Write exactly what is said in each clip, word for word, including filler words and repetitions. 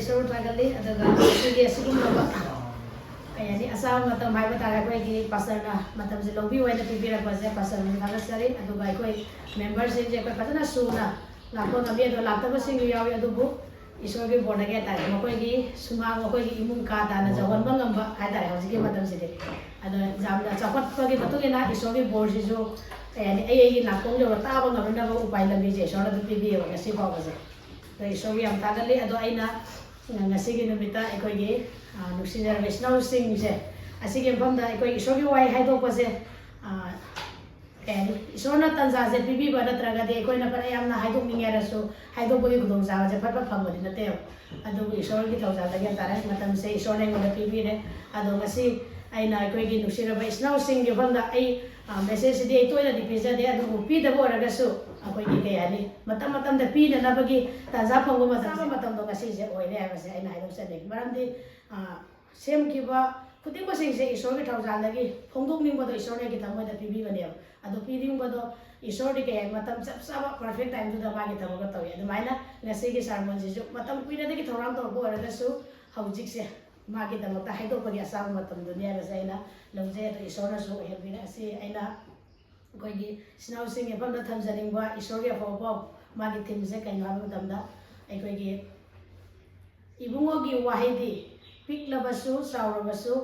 ꯏꯁꯣꯔ ꯊꯥꯒꯠꯂꯤ꯫ ꯑꯗꯨꯒ ꯉꯁꯤꯒꯤ ꯑꯁꯤꯒꯨꯝꯂꯕ ꯀꯩ ꯍꯥꯏꯅꯤ, ꯑꯆꯥꯕ ꯃꯇꯝ ꯍꯥꯏꯕ ꯇꯥꯔꯦ, ꯑꯩꯈꯣꯏꯒꯤ ꯄꯥꯁꯇꯔꯅ ꯃꯇꯝꯁꯦ ꯂꯧꯕꯤꯌꯨ ꯍꯥꯏꯅ ꯄꯤꯕꯤꯔꯛꯄꯁꯦ ꯄꯥꯁꯇꯔꯕꯨ ꯊꯥꯒꯠꯆꯔꯤ꯫ ꯑꯗꯨꯒ ꯑꯩꯈꯣꯏ ꯃꯦꯝꯕꯔꯁꯤꯡꯁꯦ ꯑꯩꯈꯣꯏ ꯐꯖꯅ ꯁꯨꯅ ꯂꯥꯛꯄ ꯉꯝꯃꯤ꯫ ꯑꯗꯣ ꯂꯥꯛꯇꯕꯁꯤꯡꯁꯨ ꯌꯥꯎꯏ, ꯑꯗꯨꯕꯨ ꯏꯁꯣꯔꯒꯤ ꯕꯣꯔꯗꯒꯤ ꯍꯥꯏꯇꯥꯔꯦ, ꯃꯈꯣꯏꯒꯤ ꯁꯨꯃꯥꯡ, ꯃꯈꯣꯏꯒꯤ ꯏꯃꯨꯡ ꯀꯥ ꯇꯥꯅ ꯌꯧꯍꯟꯕ ꯉꯝꯕ ꯍꯥꯏꯇꯥꯔꯦ ꯍꯧꯖꯤꯛꯀꯤ ꯃꯇꯝꯁꯤꯗꯤ꯫ ꯑꯗꯣ ꯌꯥꯝꯅ ꯆꯥꯎꯈꯠꯄꯒꯤ ꯃꯇꯨꯡ ꯏꯟꯅ ꯏꯁꯣꯔꯒꯤ ꯕꯣꯔꯁꯤꯁꯨ ꯀꯩ ꯍꯥꯏꯅꯤ, ꯑꯩ ꯑꯩꯒꯤ ꯅꯥꯀꯣꯡ ꯌꯧꯔ ꯇꯥꯕ ꯉꯝꯅꯅꯕ ꯎꯄꯥꯏ ꯂꯝꯕꯤꯁꯦ ꯏꯁꯣꯔꯅ ꯑꯗꯨꯝ ꯄꯤꯕꯤꯌꯦꯕ ꯉꯁꯤ ꯐꯥꯎꯕꯁꯦ꯫ ꯑꯗꯣ ꯏꯁꯣꯔꯕꯨ ꯌꯥꯝ ꯊꯥꯒꯠꯂꯤ꯫ ꯑꯗꯣ ꯑꯩꯅ ꯉꯁꯤꯒꯤ ꯅꯨꯃꯤꯠꯇ ꯑꯩꯈꯣꯏꯒꯤ, ꯑ, ꯅꯨꯡꯁꯤꯖꯔꯕ ꯏꯆꯤꯟ ꯏꯅꯥꯎꯁꯤꯡꯁꯦ, ꯑꯁꯤꯒꯤ ꯃꯐꯝꯗ ꯑꯩꯈꯣꯏ ꯏꯁꯣꯔꯒꯤ ꯋꯥꯍꯩ ꯍꯥꯏꯗꯣꯛꯄꯁꯦ, ꯑ, ꯀꯩ ꯍꯥꯏꯅꯤ, ꯏꯁꯣꯔꯅ ꯇꯥꯟꯖꯥꯁꯦ ꯄꯤꯕꯤꯕ ꯅꯠꯇ꯭ꯔꯒꯗꯤ ꯑꯩꯈꯣꯏꯅ ꯐꯅ ꯌꯥꯝꯅ ꯍꯥꯏꯗꯣꯛꯅꯤꯡꯉꯦ ꯍꯥꯏꯔꯁꯨ ꯍꯥꯏꯗꯣꯛꯄꯒꯤ ꯈꯨꯗꯣꯡꯆꯥꯕꯁꯦ ꯐꯠ ꯐꯠ ꯐꯪꯕꯗꯤ ꯅꯠꯇꯦꯕ꯫ ꯑꯗꯨꯕꯨ ꯏꯁꯣꯔꯒꯤ ꯊꯧꯖꯥꯜꯗꯒꯤ ꯍꯥꯏꯇꯥꯔꯦ, ꯃꯇꯝꯁꯦ ꯏꯁꯣꯔꯅ ꯑꯩꯉꯣꯟꯗ ꯄꯤꯕꯤꯔꯦ꯫ ꯑꯗꯣ ꯉꯁꯤ ꯑꯩꯅ ꯑꯩꯈꯣꯏꯒꯤ ꯅꯨꯡꯁꯤꯔꯕ ꯏꯆꯤꯟ ꯏꯅꯥꯎꯁꯤꯡꯒꯤ ꯃꯐꯝꯗ ꯑꯩ, ꯑ, ꯃꯦꯁꯦꯖꯁꯤꯗꯤ ꯑꯩ ꯇꯣꯏꯅꯗꯤ ꯄꯤꯖꯗꯦ, ꯑꯗꯨꯕꯨ ꯄꯤꯗꯕ ꯑꯣꯏꯔꯒꯁꯨ ꯑꯩꯈꯣꯏꯒꯤ ꯀꯩ ꯍꯥꯏꯅꯤ, ꯃꯇꯝ ꯃꯇꯝꯗ ꯄꯤꯅꯅꯕꯒꯤ ꯇꯥꯟꯖꯥ ꯐꯪꯕ ꯃꯇꯝ, ꯆꯥꯕ ꯃꯇꯝꯗꯣ ꯉꯁꯤꯁꯦ ꯑꯣꯏꯔꯦ ꯍꯥꯏꯕꯁꯦ ꯑꯩꯅ ꯍꯥꯏꯗꯣꯛꯆꯅꯤꯡꯉꯤ꯫ ꯃꯔꯝꯗꯤ, ꯑ, ꯁꯦꯝꯈꯤꯕ ꯈꯨꯗꯤꯡꯃꯛꯁꯤꯡꯁꯦ ꯏꯁꯣꯔꯒꯤ ꯊꯧꯖꯥꯜꯗꯒꯤ ꯐꯣꯡꯗꯣꯛꯅꯤꯡꯕꯗꯣ ꯏꯁꯣꯔꯅ ꯑꯩꯒꯤ ꯊꯃꯣꯏꯗ ꯄꯤꯕꯤꯕꯅꯦꯕ꯫ ꯑꯗꯣ ꯄꯤꯅꯤꯡꯕꯗꯣ ꯏꯁꯣꯔꯗꯤ ꯀꯩ ꯍꯥꯏ, ꯃꯇꯝ ꯆꯞ ꯆꯥꯕ perfect time ꯗꯨꯗ ꯃꯥꯒꯤ ꯊꯕꯛꯇꯣ ꯇꯧꯏ꯫ ꯑꯗꯨꯃꯥꯏꯅ ꯉꯁꯤꯒꯤ sermon ꯁꯤꯁꯨ ꯃꯇꯝ ꯀꯨꯏꯅꯗꯒꯤ ꯊꯧꯔꯥꯡ ꯇꯧꯔꯛꯄ ꯑꯣꯏꯔꯒꯁꯨ ꯍꯧꯖꯤꯛꯁꯦ ꯃꯥꯒꯤꯗꯃꯛꯇ ꯍꯥꯏꯗꯣꯛꯄꯒꯤ ꯑꯆꯥꯕ ꯃꯇꯝꯗꯨꯅꯤ ꯍꯥꯏꯕꯁꯦ ꯑꯩꯅ ꯂꯧꯖꯩ꯫ ꯑꯗꯣ ꯏꯁꯣꯔꯅꯁꯨ ꯑꯣꯏꯍꯟꯕꯤꯔꯦ꯫ ꯑꯁꯤ ꯑꯩꯅ ꯑꯩꯈꯣꯏꯒꯤ ꯏꯆꯤꯟ ꯏꯅꯥꯎꯁꯤꯡꯒꯤ ꯃꯐꯝꯗ ꯊꯝꯖꯅꯤꯡꯕ ꯏꯁꯣꯔꯒꯤ ꯑꯐꯕ ꯄꯥꯎ, ꯃꯥꯒꯤ theme ꯁꯦ ꯀꯩꯅꯣ ꯍꯥꯏꯕ ꯃꯇꯝꯗ, ꯑꯩꯈꯣꯏꯒꯤ ꯏꯕꯨꯡꯉꯣꯒꯤ ꯋꯥꯍꯩꯗꯤ, "ꯄꯤꯛꯂꯕꯁꯨ ꯆꯥꯎꯔꯕꯁꯨ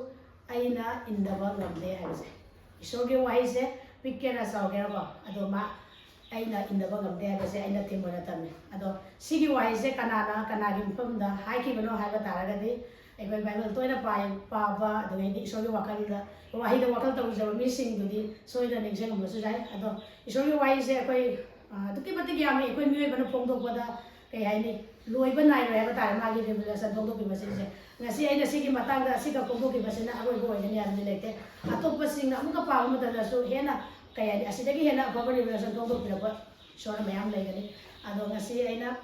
ꯑꯩꯅ ꯏꯟꯗꯕ ꯉꯝꯗꯦ" ꯍꯥꯏꯕꯁꯦ꯫ ꯏꯁꯣꯔꯒꯤ ꯋꯥꯍꯩꯁꯦ ꯄꯤꯛꯀꯦꯔꯥ ꯆꯥꯎꯒꯦꯔꯥꯀꯣ, ꯑꯗꯣ ꯃꯥ, "ꯑꯩꯅ ꯏꯟꯗꯕ ꯉꯝꯗꯦ" ꯍꯥꯏꯕꯁꯦ ꯑꯩꯅ theme ꯑꯣꯏꯅ ꯊꯝꯃꯦ꯫ ꯑꯗꯣ ꯁꯤꯒꯤ ꯋꯥꯍꯩꯁꯦ ꯀꯅꯥꯅ ꯀꯅꯥꯒꯤ ꯃꯐꯝꯗ ꯍꯥꯏꯈꯤꯕꯅꯣ ꯍꯥꯏꯕ ꯇꯥꯔꯒꯗꯤ, ꯑꯩꯈꯣꯏ ꯕꯥꯏꯕꯜ ꯇꯣꯏꯅ ꯄꯥꯏ-, ꯄꯥꯕ, ꯑꯗꯨꯗꯒꯤꯗꯤ ꯏꯁꯣꯔꯒꯤ ꯋꯥꯈꯜꯗ, ꯋꯥꯍꯩꯗ ꯋꯥꯈꯜ ꯇꯧꯖꯕ ꯃꯤꯁꯤꯡꯗꯨꯗꯤ ꯁꯣꯏꯗꯅ ꯅꯤꯡꯁꯤꯡꯉꯝꯕꯁꯨ ꯌꯥꯏ꯫ ꯑꯗꯣ ꯏꯁꯣꯔꯒꯤ ꯋꯥꯍꯩꯁꯦ ꯑꯩꯈꯣꯏ, ꯑ, ꯑꯗꯨꯛꯀꯤ ꯃꯇꯤꯛ ꯌꯥꯝꯃꯤ꯫ ꯑꯩꯈꯣꯏ ꯃꯤꯑꯣꯏꯕꯅ ꯐꯣꯡꯗꯣꯛꯄꯗ, ꯀꯩ ꯍꯥꯏꯅꯤ, ꯂꯣꯏꯕ ꯅꯥꯏꯔꯣꯏ ꯍꯥꯏꯕ ꯇꯥꯔꯦ, ꯃꯥꯒꯤ revelation ꯐꯣꯡꯗꯣꯛꯈꯤꯕꯁꯤꯡꯁꯦ꯫ ꯉꯁꯤ ꯑꯩꯅ ꯁꯤꯒꯤ ꯃꯇꯥꯡꯗ ꯑꯁꯤꯈꯛ ꯐꯣꯡꯗꯣꯛꯈꯤꯕꯁꯤꯅ ꯑꯔꯣꯏꯕ ꯑꯣꯏꯒꯅꯤ ꯍꯥꯏꯕꯗꯤ ꯂꯩꯇꯦ꯫ ꯑꯇꯣꯞꯄꯁꯤꯡꯅ ꯑꯃꯨꯛꯀ ꯄꯥꯕ ꯃꯇꯝꯗꯁꯨ ꯍꯦꯟꯅ, ꯀꯩ ꯍꯥꯏꯅꯤ, ꯑꯁꯤꯗꯒꯤ ꯍꯦꯟꯅ ꯑꯐꯕ revelation ꯐꯣꯡꯗꯣꯛꯄꯤꯔꯛꯄ ꯏꯁꯣꯔꯅ ꯃꯌꯥꯝ ꯂꯩꯒꯅꯤ꯫ ꯑꯗꯣ ꯉꯁꯤ ꯑꯩꯅ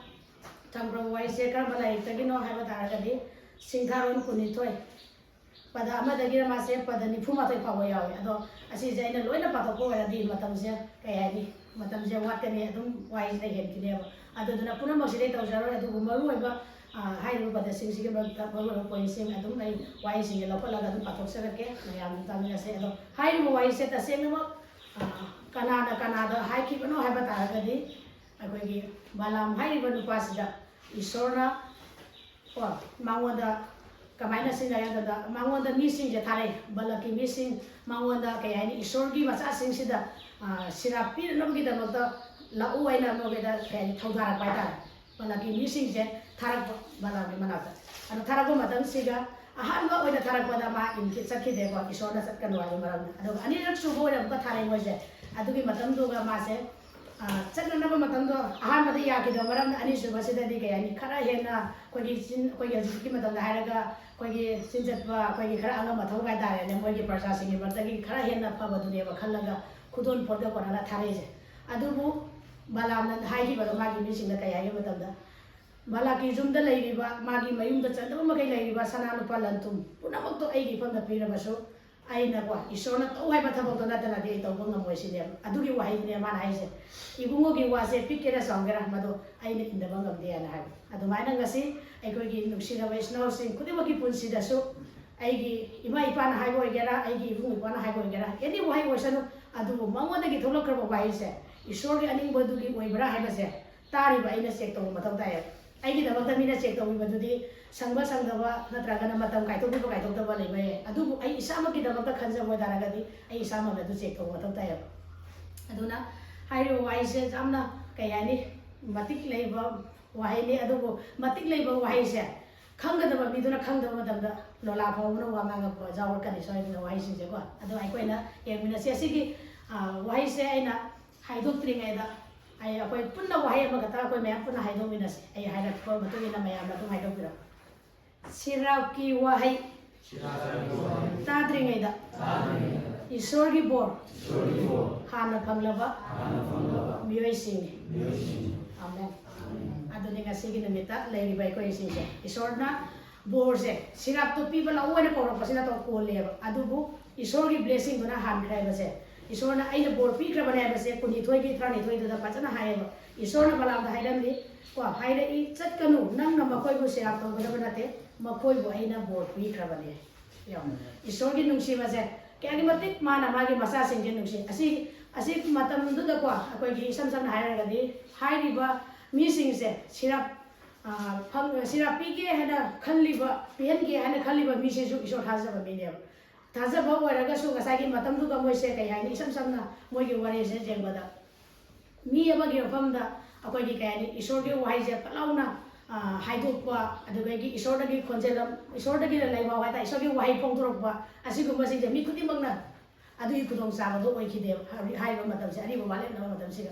ꯊꯝꯈ꯭ꯔꯕ ꯋꯥꯔꯤꯁꯦ ꯀꯔꯝꯕ ꯂꯥꯏꯔꯤꯛꯇꯒꯤꯅꯣ ꯍꯥꯏꯕ ꯇꯥꯔꯒꯗꯤ, ꯁꯤꯡꯊꯥꯔꯣꯟ ꯀꯨꯟꯅꯤꯊꯣꯏ, ꯄꯗ ꯑꯃꯗꯒꯤꯅ ꯃꯥꯁꯦ ꯄꯗ ꯅꯤꯐꯨ ꯃꯥꯊꯣꯏ ꯐꯥꯎꯕ ꯌꯥꯎꯋꯦ꯫ ꯑꯗꯣ ꯑꯁꯤꯁꯦ ꯑꯩꯅ ꯂꯣꯏꯅ ꯄꯥꯊꯣꯛꯄ ꯑꯣꯏꯔꯗꯤ ꯃꯇꯝꯁꯦ, ꯀꯩ ꯍꯥꯏꯅꯤ, ꯃꯇꯝꯁꯦ ꯋꯥꯠꯀꯅꯤ, ꯑꯗꯨꯝ ꯋꯥꯔꯤꯁꯤꯅ ꯍꯦꯟꯈꯤꯅꯦꯕ꯫ ꯑꯗꯨꯗꯨꯅ ꯄꯨꯝꯅꯃꯛꯁꯤꯗꯤ ꯇꯧꯖꯔꯣꯏ, ꯑꯗꯨꯕꯨ ꯃꯔꯨꯑꯣꯏꯕ, ꯑ, ꯍꯥꯏꯔꯤꯕ ꯄꯗꯁꯤꯡꯁꯤꯒꯤ ꯃꯔꯛꯇ ꯃꯔꯨꯑꯣꯏꯕ ꯄꯣꯏꯟꯁꯤꯡ ꯑꯗꯨꯝ ꯑꯩ ꯋꯥꯍꯩꯁꯤꯡꯁꯦ ꯂꯧꯈꯠꯂꯒ ꯑꯗꯨꯝ ꯄꯥꯊꯣꯛꯆꯔꯛꯀꯦ, ꯃꯌꯥꯝ ꯑꯗꯨꯝ ꯇꯥꯃꯤꯟꯅꯁꯦ꯫ ꯑꯗꯣ ꯍꯥꯏꯔꯤꯕ ꯋꯥꯍꯩꯁꯦ ꯇꯁꯦꯡꯅꯃꯛ, ꯑ, ꯀꯅꯥꯅ ꯀꯅꯥꯗ ꯍꯥꯏꯈꯤꯕꯅꯣ ꯍꯥꯏꯕ ꯇꯥꯔꯒꯗꯤ, ꯑꯩꯈꯣꯏꯒꯤ ꯕꯂꯥꯝ ꯍꯥꯏꯔꯤꯕ ꯅꯨꯄꯥꯁꯤꯗ ꯏꯁꯣꯔꯅ, ꯀꯣ, ꯃꯉꯣꯟꯗ ꯀꯃꯥꯏꯅ ꯁꯤꯖꯤꯟꯅꯒꯦ ꯍꯥꯏꯕꯗ, ꯃꯉꯣꯟꯗ ꯃꯤꯁꯤꯡꯁꯦ ꯊꯥꯔꯛꯑꯦ꯫ ꯕꯂꯛꯀꯤ ꯃꯤꯁꯤꯡ, ꯃꯉꯣꯟꯗ, ꯀꯩ ꯍꯥꯏꯅꯤ, ꯏꯁꯣꯔꯒꯤ ꯃꯆꯥꯁꯤꯡꯁꯤꯗ, ꯑ, ꯁꯤꯔꯥꯞ ꯄꯤꯅꯅꯕꯒꯤꯗꯃꯛꯇ ꯂꯥꯛꯎ ꯍꯥꯏꯅ ꯃꯣꯏꯗ, ꯀꯩ ꯍꯥꯏꯅꯤ, ꯊꯧꯗꯥꯔꯛꯄ ꯍꯥꯏꯇꯥꯔꯦ꯫ ꯕꯂꯥꯛꯀꯤ ꯃꯤꯁꯤꯡꯁꯦ ꯊꯥꯔꯛꯄ ꯕꯂꯥꯝꯒꯤ ꯃꯅꯥꯛꯇ꯫ ꯑꯗꯣ ꯊꯥꯔꯛꯄ ꯃꯇꯝꯁꯤꯒ ꯑꯍꯥꯟꯕ ꯑꯣꯏꯅ ꯊꯥꯔꯛꯄꯗ ꯃꯥ ꯏꯟꯈꯤ-, ꯆꯠꯈꯤꯗꯦꯀꯣ, ꯏꯁꯣꯔꯅ ꯆꯠꯀꯅꯨ ꯍꯥꯏꯕ ꯃꯔꯝꯅ꯫ ꯑꯗꯨꯒ ꯑꯅꯤꯔꯛ ꯁꯨꯕ ꯑꯣꯏꯅ ꯑꯃꯨꯛꯀ ꯊꯥꯔꯛꯑꯦ ꯃꯣꯏꯁꯦ꯫ ꯑꯗꯨꯒꯤ ꯃꯇꯝꯗꯨꯒ ꯃꯥꯁꯦ, ꯑ, ꯆꯠꯅꯅꯕ ꯃꯇꯝꯗꯣ ꯑꯍꯥꯟꯕꯗ ꯌꯥꯈꯤꯗꯕ ꯃꯔꯝꯅ, ꯑꯅꯤꯁꯨꯕꯁꯤꯗꯗꯤ, ꯀꯩ ꯍꯥꯏꯅꯤ, ꯈꯔ ꯍꯦꯟꯅ ꯑꯩꯈꯣꯏꯒꯤ ꯆꯤꯟ, ꯑꯩꯈꯣꯏꯒꯤ ꯍꯧꯖꯤꯛꯀꯤ ꯃꯇꯝꯗ ꯍꯥꯏꯔꯒ ꯑꯩꯈꯣꯏꯒꯤ ꯆꯤꯟ ꯆꯠꯄ, ꯑꯩꯈꯣꯏꯒꯤ ꯈꯔ ꯑꯉꯝ ꯑꯊꯧ ꯍꯥꯏꯇꯥꯔꯦꯅꯦ, ꯃꯣꯏꯒꯤ ꯄ꯭ꯔꯖꯥꯁꯤꯡꯒꯤ ꯃꯔꯛꯇꯒꯤ ꯈꯔ ꯍꯦꯟꯅ ꯐꯕꯗꯨꯅꯦꯕ ꯈꯜꯂꯒ ꯈꯨꯗꯣꯜ ꯄꯣꯠꯀ ꯀꯣꯟꯅꯅ ꯊꯥꯔꯛꯏꯁꯦ꯫ ꯑꯗꯨꯕꯨ ꯕꯂꯥꯝꯅ ꯍꯥꯏꯈꯤꯕꯗꯣ ꯃꯥꯒꯤ ꯃꯤꯁꯤꯡꯗ ꯀꯩ ꯍꯥꯏꯒꯦ ꯃꯇꯝꯗ, ꯕꯂꯥꯛꯀꯤ ꯌꯨꯝꯗ ꯂꯩꯔꯤꯕ, ꯃꯥꯒꯤ ꯃꯌꯨꯝꯗ ꯆꯟꯗꯕ ꯃꯈꯩ ꯂꯩꯔꯤꯕ ꯁꯅꯥ ꯂꯨꯄꯥ ꯂꯟ ꯊꯨꯝ ꯄꯨꯝꯅꯃꯛꯇꯣ ꯑꯩꯒꯤ ꯏꯐꯝꯗ ꯄꯤꯔꯕꯁꯨ, ꯑꯩꯅꯀꯣ, ꯏꯁꯣꯔꯅ ꯇꯧ ꯍꯥꯏꯕ ꯊꯕꯛꯇꯣ ꯅꯠꯇꯅꯗꯤ ꯑꯩ ꯇꯧꯕ ꯉꯝꯃꯣꯏ ꯁꯤꯅꯦꯕ꯫ ꯑꯗꯨꯒꯤ ꯋꯥꯍꯩꯗꯨꯅꯦ ꯃꯥꯅ ꯍꯥꯏꯁꯦ, "ꯏꯕꯨꯡꯉꯣꯒꯤ ꯋꯥꯁꯦ ꯄꯤꯛꯀꯦꯔꯥ ꯆꯥꯎꯒꯦꯔꯥ, ꯃꯗꯣ ꯑꯩꯅ ꯏꯟꯗꯕ ꯉꯝꯗꯦ" ꯍꯥꯏꯅ ꯍꯥꯏꯕ꯫ ꯑꯗꯨꯃꯥꯏꯅ ꯉꯁꯤ ꯑꯩꯈꯣꯏꯒꯤ ꯅꯨꯡꯁꯤꯔꯕ ꯏꯆꯤꯟ ꯏꯅꯥꯎꯁꯤꯡ ꯈꯨꯗꯤꯡꯃꯛꯀꯤ ꯄꯨꯟꯁꯤꯗꯁꯨ, ꯑꯩꯒꯤ ꯏꯃꯥ ꯏꯄꯥꯅ ꯍꯥꯏꯕ ꯑꯣꯏꯒꯦꯔꯥ, ꯑꯩꯒꯤ ꯏꯕꯨꯡ ꯏꯄ꯭ꯋꯥꯅ ꯍꯥꯏꯕ ꯑꯣꯏꯒꯦꯔꯥ, ꯑꯦꯅꯤ ꯋꯥꯍꯩ ꯑꯣꯏꯁꯅꯨ, ꯑꯗꯨꯕꯨ ꯃꯉꯣꯟꯗꯒꯤ ꯊꯣꯛꯂꯛꯈ꯭ꯔꯕ ꯋꯥꯍꯩꯁꯦ ꯏꯁꯣꯔꯒꯤ ꯑꯅꯤꯡꯕꯗꯨꯒꯤ ꯑꯣꯏꯕ꯭ꯔꯥ ꯍꯥꯏꯕꯁꯦ ꯇꯥꯔꯤꯕ ꯑꯩꯅ ꯆꯦꯛ ꯇꯧꯕ ꯃꯊꯧ ꯇꯥꯏꯌꯦꯕ꯫ ꯑꯩꯒꯤꯗꯃꯛꯇ ꯃꯤꯅ ꯆꯦꯛ ꯇꯧꯕꯤꯕꯗꯨꯗꯤ ꯁꯪꯕ ꯁꯪꯗꯕ ꯅꯠꯇ꯭ꯔꯒꯅ ꯃꯇꯝ ꯀꯥꯏꯊꯣꯛꯄꯤꯕ ꯀꯥꯏꯊꯣꯛꯇꯕ ꯂꯩꯕ ꯌꯥꯏ, ꯑꯗꯨꯕꯨ ꯑꯩ ꯏꯁꯥꯃꯛꯀꯤꯗꯃꯛꯇ ꯈꯟꯖꯕ ꯑꯣꯏꯇꯥꯔꯒꯗꯤ ꯑꯩ ꯏꯁꯥꯃꯛꯅ ꯑꯗꯨ ꯆꯦꯛ ꯇꯧꯕ ꯃꯊꯧ ꯇꯥꯏꯌꯦꯕ꯫ ꯑꯗꯨꯅ ꯍꯥꯏꯔꯤꯕ ꯋꯥꯍꯩꯁꯦ ꯌꯥꯝꯅ, ꯀꯩ ꯍꯥꯏꯅꯤ, ꯃꯇꯤꯛ ꯂꯩꯕ ꯋꯥꯍꯩꯅꯤ꯫ ꯑꯗꯨꯕꯨ ꯃꯇꯤꯛ ꯂꯩꯕ ꯋꯥꯍꯩꯁꯦ ꯈꯪꯒꯗꯕ ꯃꯤꯗꯨꯅ ꯈꯪꯗꯕ ꯃꯇꯝꯗ ꯂꯣꯂꯥ ꯐꯥꯎꯕꯅ ꯋꯥ ꯉꯥꯡꯉꯛꯄ ꯌꯥꯎꯔꯛꯀꯅꯤ ꯁꯣꯏꯗꯅ ꯋꯥꯍꯩꯁꯤꯡꯁꯦꯀꯣ꯫ ꯑꯗꯣ ꯑꯩꯈꯣꯏꯅ ꯌꯦꯡꯃꯤꯟꯅꯁꯤ꯫ ꯑꯁꯤꯒꯤ, ꯑ, ꯋꯥꯍꯩꯁꯦ ꯑꯩꯅ ꯍꯥꯏꯗꯣꯛꯇ꯭ꯔꯤꯉꯩꯗ ꯑꯩ, ꯑꯩꯈꯣꯏ ꯄꯨꯟꯅ ꯋꯥꯍꯩ ꯑꯃꯈꯛꯇ ꯑꯩꯈꯣꯏ ꯃꯌꯥꯝ ꯄꯨꯟꯅ ꯍꯥꯏꯗꯣꯛꯃꯤꯟꯅꯁꯤ꯫ ꯑꯩ ꯍꯥꯏꯔꯛꯄ ꯃꯇꯨꯡ ꯏꯟꯅ ꯃꯌꯥꯝꯅ ꯑꯗꯨꯝ ꯍꯥꯏꯗꯣꯛꯄꯤꯔꯣ꯫ ꯁꯤꯔꯥꯞꯀꯤ ꯋꯥꯍꯩ ꯇꯥꯗ꯭ꯔꯤꯉꯩꯗ ꯏꯁꯣꯔꯒꯤ ꯕꯣꯔ ꯍꯥꯟꯅ ꯐꯪꯂꯕ ꯃꯤꯑꯣꯏꯁꯤꯡꯅꯤ꯫ ꯑꯥꯃꯦꯟ꯫ ꯑꯗꯨꯅꯤ ꯉꯁꯤꯒꯤ ꯅꯨꯃꯤꯠꯇ ꯂꯩꯔꯤꯕ ꯑꯩꯈꯣꯏꯁꯤꯡꯁꯦ꯫ ꯏꯁꯣꯔꯅ ꯕꯣꯔꯁꯦ, ꯁꯤꯔꯥꯞꯇꯣ ꯄꯤꯕ ꯂꯥꯛꯎ ꯍꯥꯏꯅ ꯀꯧꯔꯛꯄꯁꯤꯅ ꯇꯧ-, ꯀꯣꯜꯂꯦꯕ꯫ ꯑꯗꯨꯕꯨ ꯏꯁꯣꯔꯒꯤ ꯕ꯭ꯂꯦꯁꯤꯡꯗꯨꯅ ꯍꯥꯟꯈ꯭ꯔꯦ ꯍꯥꯏꯕꯁꯦ ꯏꯁꯣꯔꯅ ꯑꯩꯅ ꯕꯣꯔ ꯄꯤꯈ꯭ꯔꯕꯅꯦ ꯍꯥꯏꯕꯁꯦ ꯀꯨꯟꯅꯤꯊꯣꯏꯒꯤ ꯇꯔꯥꯅꯤꯊꯣꯏꯗꯨꯗ ꯐꯖꯅ ꯍꯥꯏꯌꯦꯕ꯫ ꯏꯁꯣꯔꯅ ꯕꯂꯥꯝꯗ ꯍꯥꯏꯔꯝꯃꯤ ꯀꯣ, ꯍꯥꯏꯔꯛꯏ, "ꯆꯠꯀꯅꯨ, ꯅꯪꯅ ꯃꯈꯣꯏꯕꯨ ꯁꯦꯕꯥ ꯇꯧꯒꯗꯕ ꯅꯠꯇꯦ, ꯃꯈꯣꯏꯕꯨ ꯑꯩꯅ ꯕꯣꯔ ꯄꯤꯈ꯭ꯔꯕꯅꯦ"꯫ ꯌꯦꯡꯉꯣ, ꯏꯁꯣꯔꯒꯤ ꯅꯨꯡꯁꯤꯕꯁꯦ ꯀꯌꯥꯒꯤ ꯃꯇꯤꯛ ꯃꯥꯅ ꯃꯥꯒꯤ ꯃꯆꯥꯁꯤꯡꯁꯦ ꯅꯨꯡꯁꯤ꯫ ꯑꯁꯤ, ꯑꯁꯤ ꯃꯇꯝꯗꯨꯗꯀꯣ, ꯑꯩꯈꯣꯏꯒꯤ ꯏꯁꯝ ꯁꯝꯅ ꯍꯥꯏꯔꯒꯗꯤ, ꯍꯥꯏꯔꯤꯕ ꯃꯤꯁꯤꯡꯁꯦ ꯁꯤꯔꯞ, ꯑ, ꯐꯪ-, ꯁꯤꯔꯞ ꯄꯤꯒꯦ ꯍꯥꯏꯅ ꯈꯜꯂꯤꯕ, ꯄꯤꯍꯟꯒꯦ ꯍꯥꯏꯅ ꯈꯜꯂꯤꯕ ꯃꯤꯁꯤꯁꯨ ꯏꯁꯣꯔ ꯊꯥꯖꯕ ꯃꯤꯅꯦꯕ꯫ ꯊꯥꯖꯕ ꯑꯣꯏꯔꯒꯁꯨ ꯉꯁꯥꯏꯒꯤ ꯃꯇꯝꯗꯨꯗ ꯃꯣꯏꯁꯦ ꯀꯩ ꯍꯥꯏꯅꯤ, ꯏꯁꯝ ꯁꯝꯅ ꯃꯣꯏꯒꯤ ꯋꯥꯔꯤꯁꯦ ꯌꯦꯡꯕꯗ, ꯃꯤ ꯑꯃꯒꯤ ꯃꯐꯝꯗ ꯑꯩꯈꯣꯏꯒꯤ ꯀꯩ ꯍꯥꯏꯅꯤ, ꯏꯁꯣꯔꯒꯤ ꯋꯥꯍꯩꯁꯦ ꯐꯠ ꯂꯥꯎꯅ, ꯑ, ꯍꯥꯏꯗꯣꯛꯄ, ꯑꯗꯨꯗꯒꯤ ꯏꯁꯣꯔꯗꯒꯤ ꯈꯣꯟꯖꯦꯜ ꯑꯃ, ꯏꯁꯣꯔꯗꯒꯤꯅ ꯂꯩꯐꯥꯎ ꯍꯥꯏꯇꯥꯔꯦ, ꯏꯁꯣꯔꯒꯤ ꯋꯥꯍꯩ ꯐꯣꯡꯗꯣꯔꯛꯄ, ꯑꯁꯤꯒꯨꯝꯕꯁꯤꯡꯁꯦ ꯃꯤ ꯈꯨꯗꯤꯡꯃꯛꯅ ꯑꯗꯨꯒꯤ ꯈꯨꯗꯣꯡꯆꯥꯕꯗꯣ ꯑꯣꯏꯈꯤꯗꯦꯕ, ꯍꯧꯖꯤꯛ ꯍꯥꯏꯔꯤꯕ ꯃꯇꯝꯁꯦ, ꯑꯔꯤꯕ ꯋꯥꯔꯦꯞꯅꯕ ꯃꯇꯝꯁꯤꯗ꯫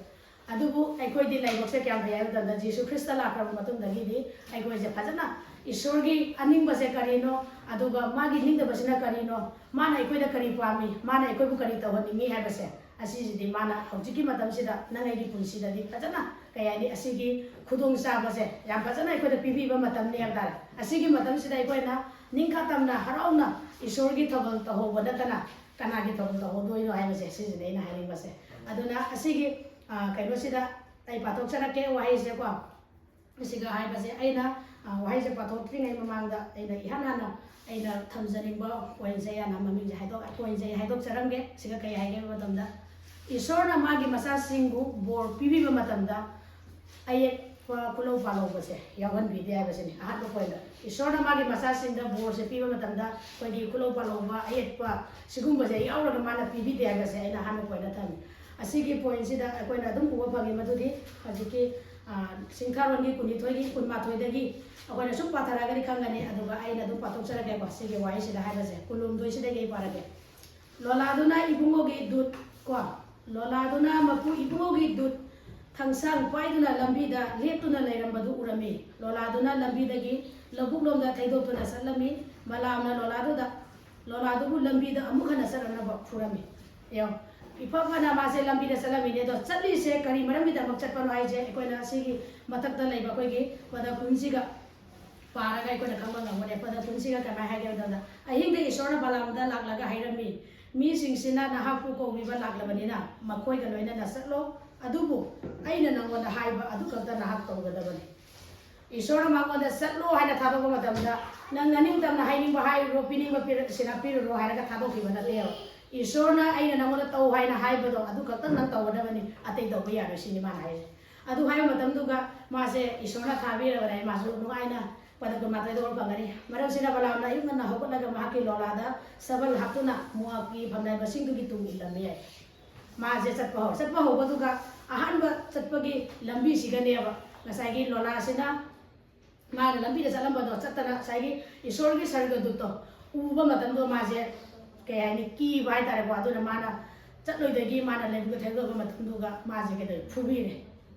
ꯑꯗꯨꯕꯨ ꯑꯩꯈꯣꯏꯗꯤ ꯂꯥꯏꯕꯛꯁꯦ ꯀꯌꯥꯝ ꯐꯩ ꯍꯥꯏꯕ ꯃꯇꯝꯗ, ꯖꯤꯁꯨ ꯈ꯭ꯔꯤꯁꯇ ꯂꯥꯛꯈ꯭ꯔꯕ ꯃꯇꯨꯡꯗꯒꯤꯗꯤ ꯑꯩꯈꯣꯏꯁꯦ ꯐꯖꯅ ꯏꯁꯣꯔꯒꯤ ꯑꯅꯤꯡꯕꯁꯦ ꯀꯔꯤꯅꯣ, ꯑꯗꯨꯒ ꯃꯥꯒꯤ ꯅꯤꯡꯗꯕꯁꯤꯅ ꯀꯔꯤꯅꯣ, ꯃꯥꯅ ꯑꯩꯈꯣꯏꯗ ꯀꯔꯤ ꯄꯥꯝꯃꯤ, ꯃꯥꯅ ꯑꯩꯈꯣꯏꯕꯨ ꯀꯔꯤ ꯇꯧꯍꯟꯅꯤꯡꯉꯤ ꯍꯥꯏꯕꯁꯦ, ꯑꯁꯤꯁꯤꯗꯤ ꯃꯥꯅ ꯍꯧꯖꯤꯛꯀꯤ ꯃꯇꯝꯁꯤꯗ ꯅꯪ ꯑꯩꯒꯤ ꯄꯨꯟꯁꯤꯗꯗꯤ ꯐꯖꯅ, ꯀꯩ ꯍꯥꯏꯅꯤ, ꯑꯁꯤꯒꯤ ꯈꯨꯗꯣꯡꯆꯥꯕꯁꯦ ꯌꯥꯝ ꯐꯖꯅ ꯑꯩꯈꯣꯏꯗ ꯄꯤꯕꯤꯕ ꯃꯇꯝꯅꯤ ꯍꯥꯏꯕ ꯇꯥꯔꯦ꯫ ꯑꯁꯤꯒꯤ ꯃꯇꯝꯁꯤꯗ ꯑꯩꯈꯣꯏꯅ ꯅꯤꯡꯈꯥ ꯇꯝꯅ, ꯍꯔꯥꯎꯅ ꯏꯁꯣꯔꯒꯤ ꯊꯧꯒꯜ ꯇꯧꯍꯧꯕ ꯅꯠꯇꯅ ꯀꯅꯥꯒꯤ ꯊꯧꯒꯜ ꯇꯧꯍꯧꯗꯣꯏꯅꯣ ꯍꯥꯏꯕꯁꯦ, ꯁꯤꯁꯤꯅꯦ ꯑꯩꯅ ꯍꯥꯏꯅꯤꯡꯕꯁꯦ꯫ ꯑꯗꯨꯅ ꯑꯁꯤꯒꯤ, ꯑ, ꯀꯩꯅꯣꯁꯤꯗ ꯑꯩ ꯄꯥꯊꯣꯛꯆꯔꯛꯀꯦ ꯋꯥꯍꯩꯁꯦꯀꯣ꯫ ꯑꯁꯤꯒ ꯍꯥꯏꯕꯁꯦ ꯑꯩꯅ, ꯑ, ꯋꯥꯍꯩꯁꯦ ꯄꯥꯊꯣꯛꯇ꯭ꯔꯤꯉꯩ ꯃꯃꯥꯡꯗ ꯑꯩꯅ ꯏꯍꯥꯟ ꯍꯥꯟꯅ ꯑꯩꯅ ꯊꯝꯖꯅꯤꯡꯕ ꯄꯣꯏꯟꯁꯦ, ꯌꯥꯝꯅ ꯃꯃꯤꯡꯁꯦ ꯍꯥꯏꯗꯣꯛ-, ꯄꯣꯏꯟꯁꯦ ꯑꯩ ꯍꯥꯏꯗꯣꯛꯆꯔꯝꯒꯦ꯫ ꯁꯤꯒ ꯀꯩ ꯍꯥꯏꯒꯦ ꯍꯥꯏꯕ ꯃꯇꯝꯗ, ꯏꯁꯣꯔꯅ ꯃꯥꯒꯤ ꯃꯆꯥꯁꯤꯡꯕꯨ ꯕꯣꯔ ꯄꯤꯕꯤꯕ ꯃꯇꯝꯗ ꯑꯌꯦꯛꯄ ꯈꯨꯂꯧ ꯄꯥꯜꯍꯧꯕꯁꯦ ꯌꯥꯎꯍꯟꯕꯤꯗꯦ ꯍꯥꯏꯕꯁꯤꯅꯤ꯫ ꯑꯍꯥꯟꯕ ꯄꯣꯏꯟꯗ, ꯏꯁꯣꯔꯅ ꯃꯥꯒꯤ ꯃꯆꯥꯁꯤꯡꯗ ꯕꯣꯔꯁꯦ ꯄꯤꯕ ꯃꯇꯝꯗ ꯑꯩꯈꯣꯏꯒꯤ ꯈꯨꯂꯧ ꯄꯥꯜꯍꯧꯕ, ꯑꯌꯦꯛꯄ, ꯁꯤꯒꯨꯝꯕꯁꯦ ꯌꯥꯎꯔꯒ ꯃꯥꯅ ꯄꯤꯕꯤꯗꯦ ꯍꯥꯏꯕꯁꯦ ꯑꯩꯅ ꯑꯍꯥꯟꯕ ꯄꯣꯏꯟꯗ ꯊꯝꯃꯤ꯫ ꯑꯁꯤꯒꯤ ꯄꯣꯏꯟꯁꯤꯗ ꯑꯩꯈꯣꯏꯅ ꯑꯗꯨꯝ ꯎꯕ ꯐꯪꯉꯤ ꯃꯗꯨꯗꯤ ꯍꯧꯖꯤꯛꯀꯤ, ꯑ, ꯆꯤꯡꯊꯥꯔꯣꯟꯒꯤ ꯀꯨꯟꯅꯤꯊꯣꯏꯒꯤ ꯀꯨꯟꯃꯥꯊꯣꯏꯗꯒꯤ ꯑꯩꯈꯣꯏꯅ ꯁꯨꯝ ꯄꯥꯊꯔꯛꯑꯒꯗꯤ ꯈꯪꯒꯅꯤ, ꯑꯗꯨꯒ ꯑꯩꯅ ꯑꯗꯨꯝ ꯄꯥꯊꯣꯛꯆꯔꯛꯀꯦꯀꯣ꯫ ꯁꯤꯒꯤ ꯋꯥꯍꯩꯁꯤꯗ ꯍꯥꯏꯕꯁꯦ ꯀꯨꯟꯍꯨꯝꯗꯣꯏꯁꯤꯗꯒꯤ ꯑꯩ ꯄꯥꯔꯛꯀꯦ꯫ ꯂꯣꯂꯥꯗꯨꯅ ꯏꯕꯨꯡꯉꯣꯒꯤ ꯗꯨꯠ ꯀꯣ, ꯂꯣꯂꯥꯗꯨꯅ ꯃꯄꯨ ꯏꯕꯨꯡꯉꯣꯒꯤ ꯗꯨꯠ ꯊꯥꯡꯁꯥꯡ ꯄꯥꯏꯗꯨꯅ ꯂꯝꯕꯤꯗ ꯂꯦꯞꯇꯨꯅ ꯂꯩꯔꯝꯕꯗꯨ ꯎꯔꯝꯃꯤ꯫ ꯂꯣꯂꯥꯗꯨꯅ ꯂꯝꯕꯤꯗꯒꯤ ꯂꯧꯕꯨꯛꯂꯣꯝꯗ ꯊꯩꯗꯣꯛꯇꯨꯅ ꯆꯠꯂꯝꯃꯤ꯫ ꯕꯂꯥꯝꯅ ꯂꯣꯂꯥꯗꯨꯗ, ꯂꯣꯂꯥꯗꯨꯕꯨ ꯂꯝꯕꯤꯗ ꯑꯃꯨꯛ ꯍꯟꯅ ꯆꯠꯂꯛꯅꯕ ꯐꯨꯔꯝꯃꯤ꯫ ꯌꯦꯡꯉꯣ, ꯏꯐ ꯐꯅ ꯃꯥꯁꯦ ꯂꯝꯕꯤꯗ ꯆꯠꯂꯝꯃꯤꯅꯦ꯫ ꯑꯗꯣ ꯆꯠꯂꯤꯁꯦ ꯀꯔꯤ ꯃꯔꯝꯒꯤꯗꯃꯛ ꯆꯠꯄꯅꯣ ꯍꯥꯏꯁꯦ ꯑꯩꯈꯣꯏꯅ ꯁꯤꯒꯤ ꯃꯊꯛꯇ ꯂꯩꯕ ꯑꯩꯈꯣꯏꯒꯤ ꯄꯗ ꯀꯨꯟꯁꯤꯒ ꯄꯥꯔꯒ ꯑꯩꯈꯣꯏꯅ ꯈꯪꯕ ꯉꯝꯒꯅꯤ꯫ ꯄꯗ ꯀꯨꯟꯁꯤꯒ ꯀꯃꯥꯏꯅ ꯍꯥꯏꯒꯦ ꯍꯥꯏꯕ ꯃꯇꯝꯗ, ꯑꯍꯤꯡꯗ ꯏꯁꯣꯔꯅ ꯕꯂꯥꯝꯗ ꯂꯥꯛꯂꯒ ꯍꯥꯏꯔꯝꯃꯤ, ꯃꯤꯁꯤꯡꯁꯤꯅ ꯅꯍꯥꯛꯄꯨ ꯀꯧꯕꯤꯕ ꯂꯥꯛꯂꯕꯅꯤꯅ ꯃꯈꯣꯏꯒ ꯂꯣꯏꯅꯅ ꯆꯠꯂꯣ, ꯑꯗꯨꯕꯨ ꯑꯩꯅ ꯅꯉꯣꯟꯗ ꯍꯥꯏꯕ ꯑꯗꯨ ꯈꯛꯇ ꯅꯍꯥꯛ ꯇꯧꯒꯗꯕꯅꯤ꯫ ꯏꯁꯣꯔꯅ ꯃꯉꯣꯟꯗ ꯆꯠꯂꯣ ꯍꯥꯏꯅ ꯊꯥꯗꯣꯛꯄ ꯃꯇꯝꯗ, "ꯅꯪ ꯅꯅꯤꯡꯇꯝꯅ ꯍꯥꯏꯅꯤꯡꯕ ꯍꯥꯏꯔꯨꯔꯣ, ꯄꯤꯅꯤꯡꯕ ꯄꯤꯔ-, ꯁꯤꯅ ꯄꯤꯔꯨꯔꯣ" ꯍꯥꯏꯔꯒ ꯊꯥꯗꯣꯛꯈꯤꯕ ꯅꯠꯇꯦꯕ꯫ ꯏꯁꯣꯔꯅ "ꯑꯩꯅ ꯅꯉꯣꯟꯗ ꯇꯧ ꯍꯥꯏꯅ ꯍꯥꯏꯕꯗꯣ ꯑꯗꯨ ꯈꯛꯇꯪ ꯅꯪ ꯇꯧꯒꯗꯕꯅꯤ, ꯑꯇꯩ ꯇꯧꯕ ꯌꯥꯔꯣꯏ" ꯁꯤꯅꯤ ꯃꯥꯅ ꯍꯥꯏꯔꯤꯁꯦ꯫ ꯑꯗꯨ ꯍꯥꯏꯕ ꯃꯇꯝꯗꯨꯒ ꯃꯥꯁꯦ ꯏꯁꯣꯔꯅ ꯊꯥꯕꯤꯔꯕꯅꯦ, ꯃꯥꯁꯨ ꯅꯨꯡꯉꯥꯏꯅ ꯄꯗ ꯀꯨꯟꯃꯥꯊꯣꯏꯗ ꯑꯣꯟ ꯐꯪꯒꯅꯤ꯫ ꯃꯔꯝꯁꯤꯅ ꯕꯂꯥꯝꯅ ꯑꯌꯨꯛ ꯉꯟꯅ ꯍꯧꯒꯠꯂꯒ ꯃꯍꯥꯛꯀꯤ ꯂꯣꯂꯥꯗ ꯁꯕꯜ ꯍꯥꯞꯇꯨꯅ ꯃꯣꯑꯥꯕꯀꯤ ꯐꯝꯅꯥꯏꯕꯁꯤꯡꯗꯨꯒꯤ ꯇꯨꯡ ꯏꯜꯂꯝꯃꯤ ꯍꯥꯏ꯫ ꯃꯥꯁꯦ ꯆꯠꯄ ꯍꯧꯔꯦ꯫ ꯆꯠꯄ ꯍꯧꯕꯗꯨꯒ ꯑꯍꯥꯟꯕ ꯆꯠꯄꯒꯤ ꯂꯝꯕꯤꯁꯤꯒꯅꯦꯕ ꯉꯁꯥꯏꯒꯤ ꯂꯣꯂꯥꯁꯤꯅ ꯃꯥꯅ ꯂꯝꯕꯤꯗ ꯆꯠꯂꯝꯕꯗꯣ ꯆꯠꯇꯅ ꯉꯁꯥꯏꯒꯤ ꯏꯁꯣꯔꯒꯤ ꯁꯔꯒꯗꯨꯠꯇꯣ ꯎꯕ ꯃꯇꯝꯗꯣ ꯃꯥꯁꯦ, ꯀꯩ ꯍꯥꯏꯅꯤ, ꯀꯤꯕ ꯍꯥꯏꯇꯥꯔꯦꯀꯣ꯫ ꯑꯗꯨꯅ ꯃꯥꯅ ꯆꯠꯂꯣꯏꯗꯒꯤ ꯃꯥꯅ ꯂꯩꯕꯗ ꯊꯦꯡꯗꯣꯛꯄ ꯃꯇꯝꯗꯨꯒ ꯃꯥꯁꯦ ꯀꯩꯗꯧꯋꯤ? ꯐꯨꯕꯤꯔꯦ꯫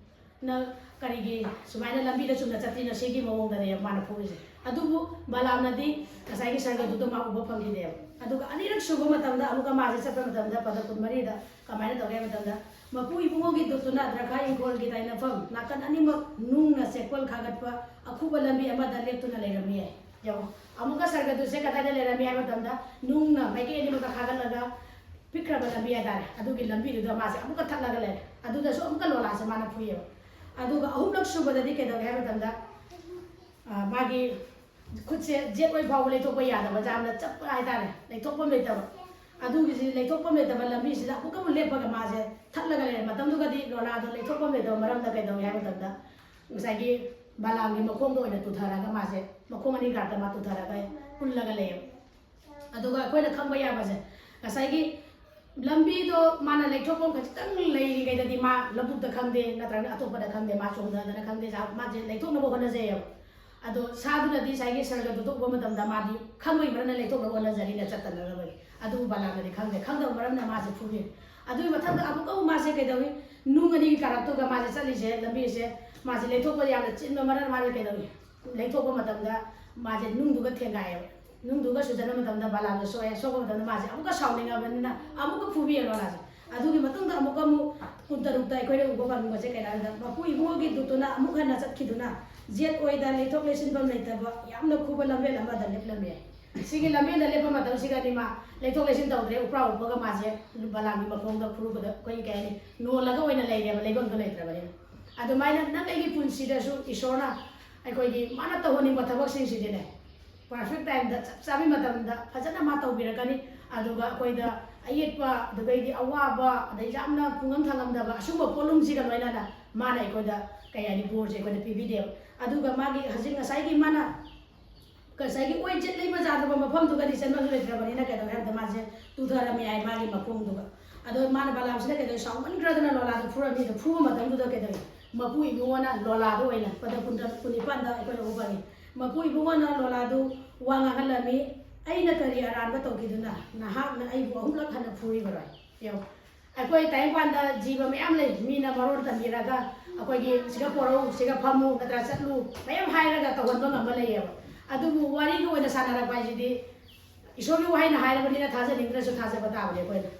"ꯅꯪ ꯀꯔꯤꯒꯤ ꯁꯨꯃꯥꯏꯅ ꯂꯝꯕꯤꯗ ꯆꯨꯝꯅ ꯆꯠꯇ꯭ꯔꯤꯅꯣ?" ꯁꯤꯒꯤ ꯃꯑꯣꯡꯗꯅꯦꯕ ꯃꯥꯅ ꯐꯨꯔꯤꯁꯦ꯫ ꯑꯗꯨꯕꯨ ꯕꯂꯥꯝꯅꯗꯤ ꯉꯁꯥꯏꯒꯤ ꯁꯔꯒꯗꯨꯠꯇꯣ ꯃꯥ ꯎꯕ ꯐꯪꯈꯤꯗꯦꯕ꯫ ꯑꯗꯨꯒ ꯑꯅꯤꯔꯛ ꯁꯨꯕ ꯃꯇꯝꯗ ꯑꯃꯨꯛꯀ ꯃꯥꯁꯦ ꯆꯠꯄ ꯃꯇꯝꯗ ꯄꯗ ꯀꯨꯟꯃꯔꯤꯗ ꯀꯃꯥꯏꯅ ꯇꯧꯒꯦ ꯍꯥꯏꯕ ꯃꯇꯝꯗ, ꯃꯄꯨ ꯏꯕꯨꯡꯉꯣꯒꯤ ꯗꯨꯠꯇꯨꯅ ꯗ꯭ꯔꯈꯥ ꯏꯪꯈꯣꯜꯒꯤ ꯇꯥꯏꯅꯐꯝ ꯅꯥꯀꯟ ꯑꯅꯤꯃꯛ ꯅꯨꯡꯅ ꯆꯦꯛꯄꯜ ꯈꯥꯒꯠꯄ ꯑꯈꯨꯕ ꯂꯝꯕꯤ ꯑꯃꯗ ꯂꯦꯞꯇꯨꯅ ꯂꯩꯔꯝꯃꯤ ꯍꯥꯏ꯫ ꯌꯦꯡꯉꯣ, ꯑꯃꯨꯛꯀ ꯁꯔꯒꯗꯨꯠꯁꯦ ꯀꯗꯥꯏꯗ ꯂꯩꯔꯝꯃꯤ ꯍꯥꯏꯕ ꯃꯇꯝꯗ, ꯅꯨꯡꯅ ꯃꯥꯏꯀꯩ ꯑꯅꯤꯃꯛꯇ ꯈꯥꯒꯠꯂꯒ ꯄꯤꯛꯈ꯭ꯔꯕ ꯂꯝꯕꯤ ꯍꯥꯏꯇꯥꯔꯦ, ꯑꯗꯨꯒꯤ ꯂꯝꯕꯤꯗꯨꯗ ꯃꯥꯁꯦ ꯑꯃꯨꯛꯀ ꯊꯠꯂꯒ ꯂꯩꯔꯦ꯫ ꯑꯗꯨꯗꯁꯨ ꯑꯃꯨꯛꯀ ꯂꯣꯂꯥꯁꯦ ꯃꯥꯅ ꯐꯨꯏꯌꯦꯕ꯫ ꯑꯗꯨꯒ ꯑꯍꯨꯝꯂꯛ ꯁꯨꯕꯗꯗꯤ ꯀꯩꯗꯧꯒꯦ ꯍꯥꯏꯕ ꯃꯇꯝꯗ, ꯑ, ꯃꯥꯒꯤ ꯈꯨꯠꯁꯦ ꯖꯦꯠ ꯑꯣꯏ ꯐꯥꯎꯕ ꯂꯩꯊꯣꯛꯄ ꯌꯥꯗꯕ, ꯌꯥꯝꯅ ꯆꯞꯄ ꯍꯥꯏꯇꯥꯔꯦ, ꯂꯩꯊꯣꯛꯐꯝ ꯂꯩꯇꯕ꯫ ꯑꯗꯨꯒꯤꯁꯤ ꯂꯩꯊꯣꯛꯐꯝ ꯂꯩꯇꯕ ꯂꯝꯕꯤꯁꯤꯗ ꯑꯃꯨꯛꯀ ꯑꯃꯨꯛ ꯂꯦꯞꯄꯒ ꯃꯥꯁꯦ ꯊꯠꯂꯒ ꯂꯩꯔꯦ꯫ ꯃꯇꯝꯗꯨꯒꯗꯤ ꯂꯣꯂꯥꯗꯣ ꯂꯩꯊꯣꯛꯐꯝ ꯂꯩꯇꯕ ꯃꯔꯝꯅ ꯀꯩꯗꯧꯏ ꯍꯥꯏꯕ ꯃꯇꯝꯗ, ꯉꯁꯥꯏꯒꯤ ꯕꯂꯥꯝꯒꯤ ꯃꯈꯣꯡꯗ ꯑꯣꯏꯅ ꯇꯨꯊꯔꯒ ꯃꯥꯁꯦ ꯃꯈꯣꯡ ꯑꯅꯤ ꯀꯥꯔꯛꯇ ꯃꯥ ꯇꯨꯊꯔꯒ ꯄꯨꯜꯂꯒ ꯂꯩꯌꯦꯕ꯫ ꯑꯗꯨꯒ ꯑꯩꯈꯣꯏꯅ ꯈꯪꯕ ꯌꯥꯕꯁꯦ, ꯉꯁꯥꯏꯒꯤ ꯂꯝꯕꯤꯗꯣ ꯃꯥꯅ ꯂꯩꯊꯣꯛꯐꯝ ꯈꯖꯤꯛꯇꯪ ꯂꯩꯔꯤꯉꯩꯗꯗꯤ ꯃꯥ ꯂꯧꯕꯨꯛꯇ ꯈꯪꯗꯦ, ꯅꯠꯇ꯭ꯔꯒꯅ ꯑꯇꯣꯞꯄꯗ ꯈꯪꯗꯦ, ꯃꯥ ꯆꯣꯡꯊꯗꯅ ꯈꯪꯗꯦ, ꯃꯥꯁꯦ ꯂꯩꯊꯣꯛꯅꯕ ꯍꯣꯠꯅꯖꯩꯌꯦꯕ꯫ ꯑꯗꯣ ꯁꯥꯗꯨꯅꯗꯤ ꯉꯁꯥꯏꯒꯤ ꯁꯔꯒꯗꯨꯠꯇ ꯎꯕ ꯃꯇꯝꯗ ꯃꯥꯗꯤ ꯈꯪꯕꯒꯤ ꯃꯔꯝꯅ ꯂꯩꯊꯣꯛꯅꯕ ꯍꯣꯠꯅꯖꯔꯤꯅ ꯆꯠꯇꯅꯅꯕꯒꯤ꯫ ꯑꯗꯨꯕꯨ ꯕꯂꯥꯝꯅꯗꯤ ꯈꯪꯗꯦ, ꯈꯪꯗꯕ ꯃꯔꯝꯅ ꯃꯥꯁꯦ ꯐꯨꯕꯤ꯫ ꯑꯗꯨꯒꯤ ꯃꯊꯪꯗ ꯑꯃꯨꯛꯀ ꯑꯃꯨꯛ ꯃꯥꯁꯦ ꯀꯩꯗꯧꯏ? ꯅꯨꯡ ꯑꯅꯤꯒꯤ ꯀꯥꯔꯛꯇꯨꯒ ꯃꯥꯁꯦ ꯆꯠꯂꯤꯁꯦ, ꯂꯝꯕꯤꯁꯦ, ꯃꯥꯁꯦ ꯂꯩꯊꯣꯛꯄ ꯌꯥꯝꯅ ꯆꯤꯟꯕ ꯃꯔꯝ ꯃꯥꯁꯦ ꯀꯩꯗꯧꯏ? ꯂꯩꯊꯣꯛꯄ ꯃꯇꯝꯗ ꯃꯥꯁꯦ ꯅꯨꯡꯗꯨꯒ ꯊꯦꯡꯒꯥꯏꯑꯦꯕ꯫ ꯅꯨꯡꯗꯨꯒ ꯁꯨꯖꯟꯕ ꯃꯇꯝꯗ ꯕꯂꯥꯝꯗꯣ ꯁꯣꯛꯑꯦ꯫ ꯁꯣꯛꯄ ꯃꯇꯝꯗ ꯃꯥꯁꯦ ꯑꯃꯨꯛꯀ ꯁꯥꯎꯅꯤꯡꯉꯕꯅꯤꯅ ꯑꯃꯨꯛꯀ ꯐꯨꯕꯤꯌꯦ ꯂꯣꯂꯥꯁꯦ꯫ ꯑꯗꯨꯒꯤ ꯃꯇꯨꯡꯗ ꯑꯃꯨꯛꯀ ꯑꯃꯨꯛ ꯀꯨꯟꯇꯔꯨꯛꯇ ꯑꯩꯈꯣꯏꯅ ꯎꯕ ꯐꯪꯕꯁꯦ ꯀꯩꯅꯣ ꯍꯥꯏꯕꯗ, ꯃꯄꯨ ꯏꯕꯨꯡꯉꯣꯒꯤ ꯗꯨꯠꯇꯨꯅ ꯑꯃꯨꯛ ꯍꯟꯅ ꯆꯠꯈꯤꯗꯨꯅ ꯖꯦꯠ ꯑꯣꯏꯗ ꯂꯩꯊꯣꯛ ꯂꯩꯁꯤꯟꯐꯝ ꯂꯩꯇꯕ ꯌꯥꯝꯅ ꯈꯨꯕ ꯂꯝꯕꯦꯜ ꯑꯃꯗ ꯂꯦꯞꯂꯝꯃꯦ꯫ ꯁꯤꯒꯤ ꯂꯝꯕꯦꯟꯗ ꯂꯦꯞꯄ ꯃꯇꯝꯁꯤꯗꯗꯤ ꯃꯥ ꯂꯩꯊꯣꯛ ꯂꯩꯁꯤꯟ ꯇꯧꯗ꯭ꯔꯦ, ꯎꯄ꯭ꯔꯥ ꯎꯞꯄꯒ ꯃꯥꯁꯦ ꯕꯂꯥꯝꯒꯤ ꯃꯈꯣꯡꯗ ꯐꯨꯔꯨꯕꯗ ꯑꯩꯈꯣꯏꯒꯤ ꯀꯩ ꯍꯥꯏꯅꯤ, ꯅꯣꯜꯂꯒ ꯑꯣꯏꯅ ꯂꯩꯔꯦꯕ, ꯂꯩꯐꯝꯗꯣ ꯂꯩꯇ꯭ꯔꯕꯅꯤꯅ꯫ ꯑꯗꯨꯃꯥꯏꯅ ꯅꯪ ꯑꯩꯒꯤ ꯄꯨꯟꯁꯤꯗꯁꯨ ꯏꯁꯣꯔꯅ ꯑꯩꯈꯣꯏꯒꯤ ꯃꯥꯅ ꯇꯧꯍꯟꯅꯤꯡꯕ ꯊꯕꯛꯁꯤꯡꯁꯤꯗꯤꯅꯦ, ꯄꯔꯐꯦꯛ ꯇꯥꯏꯝꯗ, ꯆꯞ ꯆꯥꯕꯤ ꯃꯇꯝꯗ ꯐꯖꯅ ꯃꯥ ꯇꯧꯕꯤꯔꯛꯀꯅꯤ꯫ ꯑꯗꯨꯒ ꯑꯩꯈꯣꯏꯗ ꯑꯌꯦꯠꯄ, ꯑꯗꯨꯗꯩꯗꯤ ꯑꯋꯥꯕ, ꯑꯗꯩ ꯌꯥꯝꯅ ꯄꯨꯡꯉꯝ ꯊꯥꯉꯝꯗꯕ ꯑꯁꯨꯝꯕ ꯄꯣꯠꯂꯨꯝꯁꯤꯒ ꯂꯣꯏꯅꯅ ꯃꯥꯅ ꯑꯩꯈꯣꯏꯗ ꯀꯩ ꯍꯥꯏꯅꯤ, ꯕꯣꯔꯁꯦ ꯑꯩꯈꯣꯏꯗ ꯄꯤꯕꯤꯗꯦꯕ꯫ ꯑꯗꯨꯒ ꯃꯥꯒꯤ ꯍꯧꯖꯤꯛ ꯉꯁꯥꯏꯒꯤ ꯃꯥꯅ ꯉꯁꯥꯏꯒꯤ ꯑꯣꯏꯖꯦꯠ ꯂꯩꯕ ꯌꯥꯗꯕ ꯃꯐꯝꯗꯨꯒꯗꯤ ꯆꯦꯟꯐꯝꯁꯨ ꯂꯩꯇ꯭ꯔꯕꯅꯤꯅ ꯀꯩꯗꯧꯋꯦ ꯍꯥꯏꯕꯗ ꯃꯥꯁꯦ ꯇꯨꯊꯔꯝꯃꯦ ꯍꯥꯏ ꯃꯥꯒꯤ ꯃꯈꯣꯡꯗꯨꯒ꯫ ꯑꯗꯣ ꯃꯥꯅ ꯕꯂꯥꯝꯁꯤꯅ ꯀꯩꯗꯧꯋꯦ, ꯁꯥꯎꯃꯟꯈ꯭ꯔꯗꯅ ꯂꯣꯂꯥꯗꯣ ꯐꯨꯔꯝꯃꯤ꯫ ꯑꯗꯣ ꯐꯨꯕ ꯃꯇꯝꯗꯨꯗ ꯀꯩꯗꯧꯋꯦ, ꯃꯄꯨ ꯏꯕꯨꯡꯉꯣꯅ ꯂꯣꯂꯥꯗꯣ ꯑꯣꯏꯅ ꯄꯗ ꯀꯨꯟꯗ ꯀꯨꯟꯅꯤꯄꯥꯟꯗ ꯑꯩꯈꯣꯏꯅ ꯎꯕ ꯐꯪꯉꯤ꯫ ꯃꯄꯨ ꯏꯕꯨꯡꯉꯣꯅ ꯂꯣꯂꯥꯗꯨ ꯋꯥ ꯉꯥꯡꯍꯜꯂꯝꯃꯤ, "ꯑꯩꯅ ꯀꯔꯤ ꯑꯔꯥꯟꯕ ꯇꯧꯈꯤꯗꯨꯅ ꯅꯍꯥꯛꯅ ꯑꯩꯕꯨ ꯑꯍꯨꯝꯂꯛ ꯍꯟꯅ ꯐꯨꯔꯤꯕꯔꯣꯏ?" ꯌꯦꯡꯉꯨ, ꯑꯩꯈꯣꯏ ꯇꯥꯏꯕꯪꯄꯥꯟꯗ ꯖꯤꯕ ꯃꯌꯥꯝ ꯂꯩ, ꯃꯤꯅ ꯃꯔꯣꯟ ꯇꯝꯕꯤꯔꯒ ꯑꯩꯈꯣꯏꯒꯤ ꯁꯤꯒ ꯄꯣꯔꯧ, ꯁꯤꯒ ꯐꯝꯃꯨ, ꯅꯠꯇ꯭ꯔꯒ ꯆꯠꯂꯨ, ꯃꯌꯥꯝ ꯍꯥꯏꯔꯒ ꯇꯧꯍꯟꯕ ꯉꯝꯕ ꯂꯩꯌꯦꯕ꯫ ꯑꯗꯨꯕꯨ ꯋꯥꯔꯤꯒꯤ ꯑꯣꯏꯅ ꯁꯥꯟꯅꯔꯛꯄ ꯍꯥꯏꯁꯤꯗꯤ ꯏꯁꯣꯔꯒꯤ ꯋꯥꯍꯩꯅ ꯍꯥꯏꯔꯕꯅꯤꯅ ꯊꯥꯖꯅꯤꯡꯗ꯭ꯔꯁꯨ ꯊꯥꯖꯕ ꯇꯥꯕꯅꯤ ꯑꯩꯈꯣꯏꯅ꯫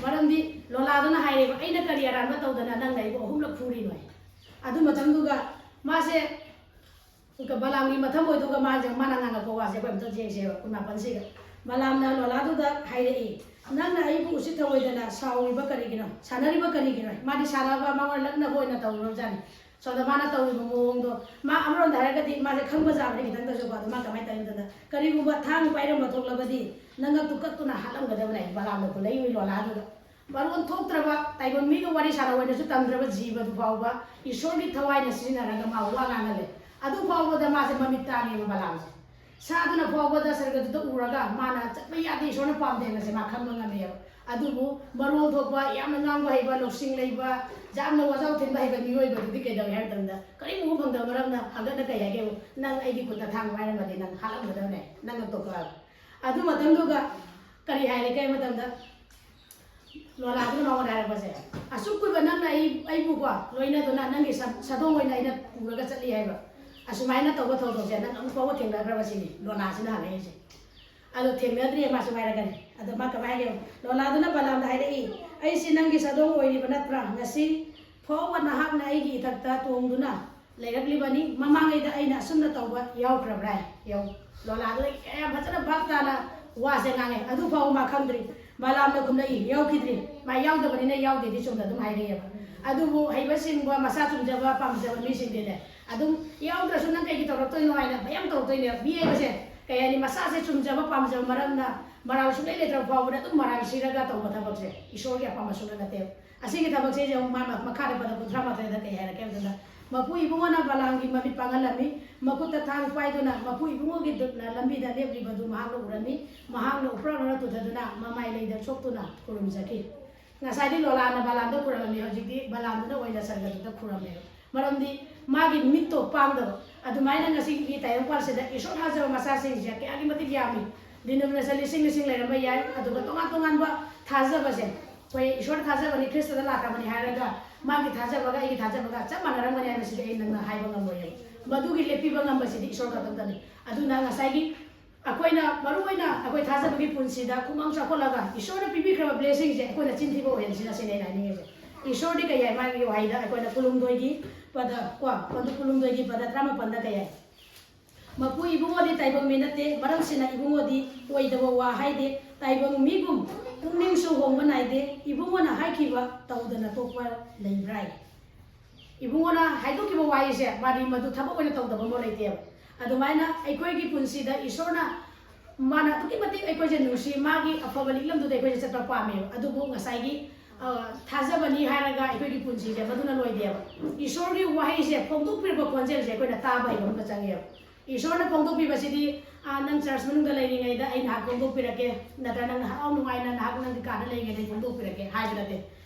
ꯃꯔꯝꯗꯤ ꯂꯣꯂꯥꯗꯨꯅ ꯍꯥꯏꯔꯦꯕ, "ꯑꯩꯅ ꯀꯔꯤ ꯑꯔꯥꯟꯕ ꯇꯧꯗꯅ ꯅꯪꯅ ꯑꯩꯕꯨ ꯑꯍꯨꯝꯂꯛ ꯐꯨꯔꯤꯅꯣ?" ꯑꯗꯨ ꯃꯇꯝꯗꯨꯒ ꯃꯥꯁꯦ ꯕꯂꯥꯝꯒꯤ ꯃꯊꯃꯣꯏꯗꯨꯒ ꯃꯥꯁꯦ, ꯃꯥꯅ ꯉꯥꯡꯉꯛꯄ ꯋꯥꯁꯦ ꯑꯩꯈꯣꯏ ꯑꯝꯇ ꯌꯦꯡꯁꯦꯕ, ꯀꯨꯟꯃꯥꯄꯟꯁꯤꯒ꯫ ꯕꯂꯥꯝꯅ ꯂꯣꯂꯥꯗꯨꯗ ꯍꯥꯏꯔꯛꯏ, "ꯅꯪꯅ ꯑꯩꯕꯨ ꯎꯁꯤꯠ ꯊꯑꯣꯏꯗꯅ ꯁꯥꯎꯔꯤꯕ ꯀꯔꯤꯒꯤꯅꯣ? ꯁꯥꯟꯅꯔꯤꯕ ꯀꯔꯤꯒꯤꯅꯣ?" ꯃꯥꯗꯤ ꯁꯥꯟꯅꯕ ꯃꯉꯣꯟꯗ ꯂꯛꯅꯕ ꯑꯣꯏꯅ ꯇꯧꯔꯨꯔꯕꯖꯥꯠꯅꯤ꯫ ꯁꯣꯝꯗ ꯃꯥꯅ ꯇꯧꯔꯤꯕ ꯃꯑꯣꯡꯗꯣ, ꯃꯥ ꯑꯃꯔꯣꯝꯗ ꯍꯥꯏꯔꯒꯗꯤ ꯃꯥꯁꯦ ꯈꯪꯕ ꯖꯥꯕꯅꯤ ꯈꯤꯇꯪꯗꯁꯨꯀꯣ꯫ ꯑꯗꯣ ꯃꯥ ꯀꯃꯥꯏꯅ ꯇꯧꯔꯤ ꯃꯇꯝꯗ, "ꯀꯔꯤꯒꯨꯝꯕ ꯊꯥꯡ ꯄꯥꯏꯔꯝꯕ ꯊꯣꯛꯂꯕꯗꯤ ꯅꯉꯛꯇꯨ ꯀꯛꯇꯨꯅ ꯍꯥꯠꯂꯝꯒꯗꯕꯅꯦ", ꯕꯂꯥꯝꯅ ꯈꯨꯠꯂꯛꯏꯕ ꯂꯣꯂꯥꯗꯨꯗ꯫ ꯃꯔꯣꯟ ꯊꯣꯛꯇ꯭ꯔꯕ ꯇꯥꯏꯕꯪ ꯃꯤꯒ ꯋꯥꯔꯤ ꯁꯥꯟꯅꯧ ꯍꯥꯏꯅꯁꯨ ꯇꯝꯗ꯭ꯔꯕ ꯖꯤꯕꯗꯨ ꯐꯥꯎꯕ ꯏꯁꯣꯔꯒꯤ ꯊꯋꯥꯏꯅ ꯁꯤꯖꯤꯟꯅꯔꯒ ꯃꯥ ꯋꯥ ꯉꯥꯡꯍꯜꯂꯦ꯫ ꯑꯗꯨ ꯐꯥꯎꯕꯗ ꯃꯥꯁꯦ ꯃꯃꯤꯠ ꯇꯥꯡꯉꯦꯕ ꯕꯂꯥꯝꯁꯦ꯫ ꯁꯥꯗꯨꯅ ꯐꯥꯎꯕꯗ ꯁꯔꯒꯗꯨꯗ ꯎꯔꯒ ꯃꯥꯅ ꯆꯠꯄ ꯌꯥꯗꯦ, ꯏꯁꯣꯔꯅ ꯄꯥꯝꯗꯦ ꯍꯥꯏꯕꯁꯦ ꯃꯥ ꯈꯪꯕ ꯉꯝꯃꯦꯕ꯫ ꯑꯗꯨꯕꯨ ꯃꯔꯣꯜ ꯊꯣꯛꯄ, ꯌꯥꯝꯅ ꯉꯥꯡꯕ ꯍꯩꯕ, ꯂꯧꯁꯤꯡ ꯂꯩꯕ, ꯌꯥꯝꯅ ꯋꯥꯖꯥꯎ ꯊꯤꯟꯕ ꯍꯩꯕ ꯃꯤꯑꯣꯏꯕꯗꯨꯗꯤ ꯀꯩꯗꯧꯏ ꯍꯥꯏꯕ ꯃꯇꯝꯗ, ꯀꯔꯤꯝ ꯎꯕ ꯐꯪꯗꯕ ꯃꯔꯝꯅ ꯍꯪꯒꯠꯅ ꯀꯩ ꯍꯥꯏꯒꯦꯕꯨ, "ꯅꯪ ꯑꯩꯒꯤ ꯈꯨꯠꯇ ꯊꯥꯡ ꯄꯥꯏꯔꯝꯃꯗꯤ ꯅꯪ ꯍꯥꯠꯂꯝꯒꯗꯕꯅꯦ, ꯅꯪ ꯇꯣꯛꯊꯣꯛꯑꯒ"꯫ ꯑꯗꯨ ꯃꯇꯝꯗꯨꯒ ꯀꯔꯤ ꯍꯥꯏꯔꯦ ꯀꯩ ꯃꯇꯝꯗ, ꯂꯣꯂꯥꯗꯨꯅ ꯃꯉꯣꯟꯗ ꯍꯥꯏꯔꯛꯄꯁꯦ, "ꯑꯁꯨꯛ ꯀꯨꯏꯕ ꯅꯪꯅ ꯑꯩ, ꯑꯩꯕꯨꯀꯣ, ꯂꯣꯏꯅꯗꯨꯅ ꯅꯪꯒꯤ ꯁ-, ꯁꯥꯗꯣꯡ ꯑꯣꯏꯅ ꯑꯩꯅ ꯄꯨꯔꯒ ꯆꯠꯂꯤ ꯍꯥꯏꯕ, ꯑꯁꯨꯃꯥꯏꯅ ꯇꯧꯕ ꯊꯧꯗꯣꯛꯁꯦ ꯅꯪ ꯑꯃꯨꯛ ꯐꯥꯎꯕ ꯊꯦꯡꯅꯈ꯭ꯔꯕ?" ꯁꯤꯅꯤ ꯂꯣꯂꯥꯁꯤꯅ ꯍꯪꯉꯛꯏꯁꯦ꯫ ꯑꯗꯣ ꯊꯦꯡꯅꯗ꯭ꯔꯤ ꯃꯥꯁꯨ ꯍꯥꯏꯔꯛꯀꯅꯤ꯫ ꯑꯗꯣ ꯃꯥ ꯀꯃꯥꯏꯅ ꯍꯥꯏꯒꯦ? ꯂꯣꯂꯥꯗꯨꯅ ꯕꯂꯥꯝꯗ ꯍꯥꯏꯔꯛꯏ, "ꯑꯩꯁꯤ ꯅꯪꯒꯤ ꯁꯥꯗꯣꯡ ꯑꯣꯏꯔꯤꯕ ꯅꯠꯇ꯭ꯔꯥ? ꯉꯁꯤ ꯐꯥꯎꯕ ꯅꯍꯥꯛꯅ ꯑꯩꯒꯤ ꯏꯊꯛꯇ ꯇꯣꯡꯗꯨꯅ ꯂꯩꯔꯛꯂꯤꯕꯅꯤ꯫ ꯃꯃꯥꯡꯉꯩꯗ ꯑꯩꯅ ꯑꯁꯨꯝꯅ ꯇꯧꯕ ꯌꯥꯎꯈ꯭ꯔꯕ꯭ꯔꯥ?" ꯌꯦꯡꯉꯨ꯫ ꯂꯣꯂꯥꯗꯨꯗꯒꯤ ꯀꯌꯥꯝ ꯐꯖꯅ ꯚꯥꯞ ꯇꯥꯅ ꯋꯥꯁꯦ ꯉꯥꯡꯉꯦ꯫ ꯑꯗꯨ ꯐꯥꯎꯕ ꯃꯥ ꯈꯪꯗ꯭ꯔꯤ꯫ ꯕꯂꯥꯝꯅ ꯈꯨꯝꯂꯛꯏ, "ꯌꯥꯎꯈꯤꯗ꯭ꯔꯤ꯫ ꯃꯥ ꯌꯥꯎꯗꯕꯅꯤꯅ ꯌꯥꯎꯗꯦꯗꯤ ꯆꯨꯝꯅ ꯑꯗꯨꯝ ꯍꯥꯏꯔꯛꯑꯦꯕ꯫ ꯑꯗꯨꯕꯨ ꯍꯩꯕ ꯁꯤꯡꯕ ꯃꯁꯥ ꯆꯨꯝꯖꯕ ꯄꯥꯝꯖꯕ ꯃꯤꯁꯤꯡꯗꯤꯅꯦ ꯑꯗꯨꯝ ꯌꯥꯎꯗ꯭ꯔꯁꯨ ꯅꯪ ꯀꯩꯒꯤ ꯇꯧꯔꯛꯇꯣꯏꯅꯣ ꯍꯥꯏꯅ ꯃꯌꯥꯝ ꯇꯧꯔꯛꯇꯣꯏꯅꯦꯕ꯫ ꯃꯤ ꯍꯥꯏꯕꯁꯦ ꯀꯩ ꯍꯥꯏꯅꯤ, ꯃꯁꯥꯁꯦ ꯆꯨꯝꯖꯕ ꯄꯥꯝꯖꯕ ꯃꯔꯝꯅ ꯃꯔꯥꯜ ꯁꯨꯡꯂꯩ ꯂꯩꯇ꯭ꯔꯕ ꯐꯥꯎꯕꯗ ꯑꯗꯨꯝ ꯃꯔꯥꯜ ꯁꯤꯔꯒ ꯇꯧꯕ ꯊꯕꯛꯁꯦ ꯏꯁꯣꯔꯒꯤ ꯑꯄꯥꯝꯕ ꯁꯨꯡꯅꯠ ꯅꯠꯇꯦꯕ꯫ ꯑꯁꯤꯒꯤ ꯊꯕꯛꯁꯦ ꯌꯦꯡꯉꯨ, ꯃꯥ ꯃꯈꯥꯗ ꯄꯗ ꯀꯨꯟꯊ꯭ꯔꯥ ꯃꯥꯊꯣꯏꯗ ꯀꯩ ꯍꯥꯏꯔꯛꯀꯦ ꯍꯥꯏꯕꯗ, ꯃꯄꯨ ꯏꯕꯨꯡꯉꯣꯅ ꯕꯂꯥꯝꯒꯤ ꯃꯃꯤꯠ ꯄꯥꯡꯍꯜꯂꯝꯃꯤ꯫ ꯃꯈꯨꯠꯇ ꯊꯥꯡ ꯄꯥꯏꯗꯨꯅ ꯃꯄꯨ ꯏꯕꯨꯡꯉꯣꯒꯤ ꯗꯨꯠꯅ ꯂꯝꯕꯤꯗ ꯂꯦꯞꯂꯤꯕꯗꯨ ꯃꯍꯥꯛꯅ ꯎꯔꯝꯃꯤ꯫ ꯃꯍꯥꯛꯅ ꯎꯄ꯭ꯔꯥꯛꯅꯅ ꯇꯨꯊꯗꯨꯅ ꯃꯃꯥꯏ ꯂꯩꯗ ꯁꯣꯛꯇꯨꯅ ꯈꯨꯔꯨꯝꯖꯈꯤ꯫ ꯉꯁꯥꯏꯗꯤ ꯂꯣꯂꯥꯅ ꯕꯂꯥꯝꯗ ꯈꯨꯔꯝꯃꯝꯃꯤ, ꯍꯧꯖꯤꯛꯇꯤ ꯕꯂꯥꯝꯗꯨꯅ ꯑꯣꯏꯅ ꯁꯔꯒꯗꯨꯇ ꯈꯨꯔꯝꯃꯦꯕ꯫ ꯃꯔꯝꯗꯤ ꯃꯥꯒꯤ ꯃꯤꯠꯇꯣ ꯄꯥꯡꯗꯕ꯫ ꯑꯗꯨꯃꯥꯏꯅ ꯉꯁꯤꯒꯤ ꯇꯥꯏꯕꯪꯄꯥꯟꯁꯤꯗ ꯏꯁꯣꯔ ꯊꯥꯖꯕ ꯃꯆꯥꯁꯤꯡꯁꯦ ꯀꯌꯥꯒꯤ ꯃꯇꯤꯛ ꯌꯥꯝꯃꯤ꯫ Denomination ꯂꯤꯁꯤꯡ ꯂꯤꯁꯤꯡ ꯂꯩꯔꯝꯕ ꯌꯥꯏ, ꯑꯗꯨꯒ ꯇꯣꯉꯥꯟ ꯇꯣꯉꯥꯟꯕ ꯊꯥꯖꯕꯁꯦ, ꯑꯩꯈꯣꯏ ꯏꯁꯣꯔ ꯊꯥꯖꯕꯅꯤ, ꯈ꯭ꯔꯤꯁꯇꯗ ꯂꯥꯛꯈ꯭ꯔꯕꯅꯤ ꯍꯥꯏꯔꯒ ꯃꯥꯒꯤ ꯊꯥꯖꯕꯒ ꯑꯩꯒꯤ ꯊꯥꯖꯕꯒ ꯆꯞ ꯃꯥꯟꯅꯔꯝꯒꯅꯤ ꯍꯥꯏꯕꯁꯤꯗꯤ ꯑꯩ ꯅꯪꯅ ꯍꯥꯏꯕ ꯉꯝꯃꯣꯏ꯫ ꯃꯗꯨꯒꯤ ꯂꯦꯞꯄꯤꯕ ꯉꯝꯕꯁꯤꯗꯤ ꯏꯁꯣꯔ ꯈꯛꯇꯪꯗꯅꯤ꯫ ꯑꯗꯨꯅ ꯉꯁꯥꯏꯒꯤ ꯑꯩꯈꯣꯏꯅ ꯃꯔꯨꯑꯣꯏꯅ ꯑꯩꯈꯣꯏ ꯊꯥꯖꯕꯒꯤ ꯄꯨꯟꯁꯤꯗ ꯈꯨꯃꯥꯡ ꯆꯥꯎꯈꯠꯂꯒ ꯏꯁꯣꯔꯅ ꯄꯤꯕꯤꯈ꯭ꯔꯕ blessingꯁꯦ ꯑꯩꯈꯣꯏꯅ ꯆꯤꯟ ꯊꯤꯕ ꯑꯣꯏꯍꯟꯁꯤꯅ ꯁꯤꯅꯦ ꯑꯩꯅ ꯍꯥꯏꯅꯤꯡꯉꯤꯁꯦ꯫ ꯏꯁꯣꯔꯗꯤ ꯀꯩ ꯍꯥꯏ? ꯃꯥꯒꯤ ꯋꯥꯍꯩꯗ ꯑꯩꯈꯣꯏꯅ ꯀꯨꯟꯍꯨꯝꯗꯣꯏꯒꯤ ꯄꯗ ꯀꯣ, ꯄꯗ ꯀꯨꯟꯍꯨꯝꯗꯣꯏꯒꯤ ꯄꯗ ꯇꯔꯥꯃꯥꯄꯟꯗ ꯀꯩ ꯍꯥꯏ? "ꯃꯄꯨ ꯏꯕꯨꯡꯉꯣꯗꯤ ꯇꯥꯏꯕꯪ ꯃꯤ ꯅꯠꯇꯦ, ꯃꯔꯝꯁꯤꯅ ꯏꯕꯨꯡꯉꯣꯗꯤ ꯑꯣꯏꯗꯕ ꯋꯥ ꯍꯥꯏꯗꯦ꯫ ꯇꯥꯏꯕꯪ ꯃꯤꯒꯨꯝ ꯄꯨꯛꯅꯤꯡꯁꯨ ꯍꯣꯡꯕ ꯅꯥꯏꯗꯦ꯫ ꯏꯕꯨꯡꯉꯣꯅ ꯍꯥꯏꯈꯤꯕ ꯇꯧꯗꯅ ꯇꯣꯛꯄ ꯂꯩꯕ꯭ꯔꯥꯏ?" ꯏꯕꯨꯡꯉꯣꯅ ꯍꯥꯏꯗꯣꯛꯈꯤꯕ ꯋꯥꯍꯩꯁꯦ ꯃꯥꯗꯤ ꯃꯗꯨ ꯊꯕꯛ ꯑꯣꯏꯅ ꯇꯧꯗꯕ ꯑꯃ ꯂꯩꯇꯦꯕ꯫ ꯑꯗꯨꯃꯥꯏꯅ ꯑꯩꯈꯣꯏꯒꯤ ꯄꯨꯟꯁꯤꯗ ꯏꯁꯣꯔꯅ, ꯃꯥꯅ ꯑꯗꯨꯛꯀꯤ ꯃꯇꯤꯛ ꯑꯩꯈꯣꯏꯁꯦ ꯅꯨꯡꯁꯤ, ꯃꯥꯒꯤ ꯑꯐꯕ ꯂꯤꯛꯂꯝꯗꯨꯗ ꯑꯩꯈꯣꯏꯁꯦ ꯆꯠꯄ ꯄꯥꯝꯃꯦꯕ꯫ ꯑꯗꯨꯕꯨ ꯉꯁꯥꯏꯒꯤ, ꯑ, ꯊꯥꯖꯕꯅꯤ ꯍꯥꯏꯔꯒ ꯑꯩꯈꯣꯏꯒꯤ ꯄꯨꯟꯁꯤꯁꯦ ꯃꯗꯨꯅ ꯂꯣꯏꯗꯦꯕ꯫ ꯏꯁꯣꯔꯒꯤ ꯋꯥꯍꯩꯁꯦ ꯐꯣꯡꯗꯣꯛꯄꯤꯔꯛꯄ ꯈꯣꯟꯖꯦꯜꯁꯦ ꯑꯩꯈꯣꯏꯅ ꯇꯥꯕ ꯍꯩꯕ ꯑꯃ ꯆꯪꯉꯦꯕ꯫ ꯏꯁꯣꯔꯅ ꯐꯣꯡꯗꯣꯛꯄꯤꯕꯁꯤꯗꯤ, "ꯑ, ꯅꯪ church ꯃꯅꯨꯡꯗ ꯂꯩꯔꯤꯉꯩꯗ ꯑꯩ ꯅꯍꯥꯛ ꯐꯣꯡꯗꯣꯛꯄꯤꯔꯛꯀꯦ, ꯅꯠꯇ꯭ꯔ ꯅꯪꯅ ꯍꯔꯥꯎ ꯅꯨꯡꯉꯥꯏꯅ ꯅꯍꯥꯛ ꯅꯪꯒꯤ ꯀꯥꯗ ꯂꯩꯔꯤꯉꯩꯗ ꯑꯩ ꯐꯣꯡꯗꯣꯛꯄꯤꯔꯛꯀꯦ" ꯍꯥꯏꯕ ꯅꯠꯇꯦ꯫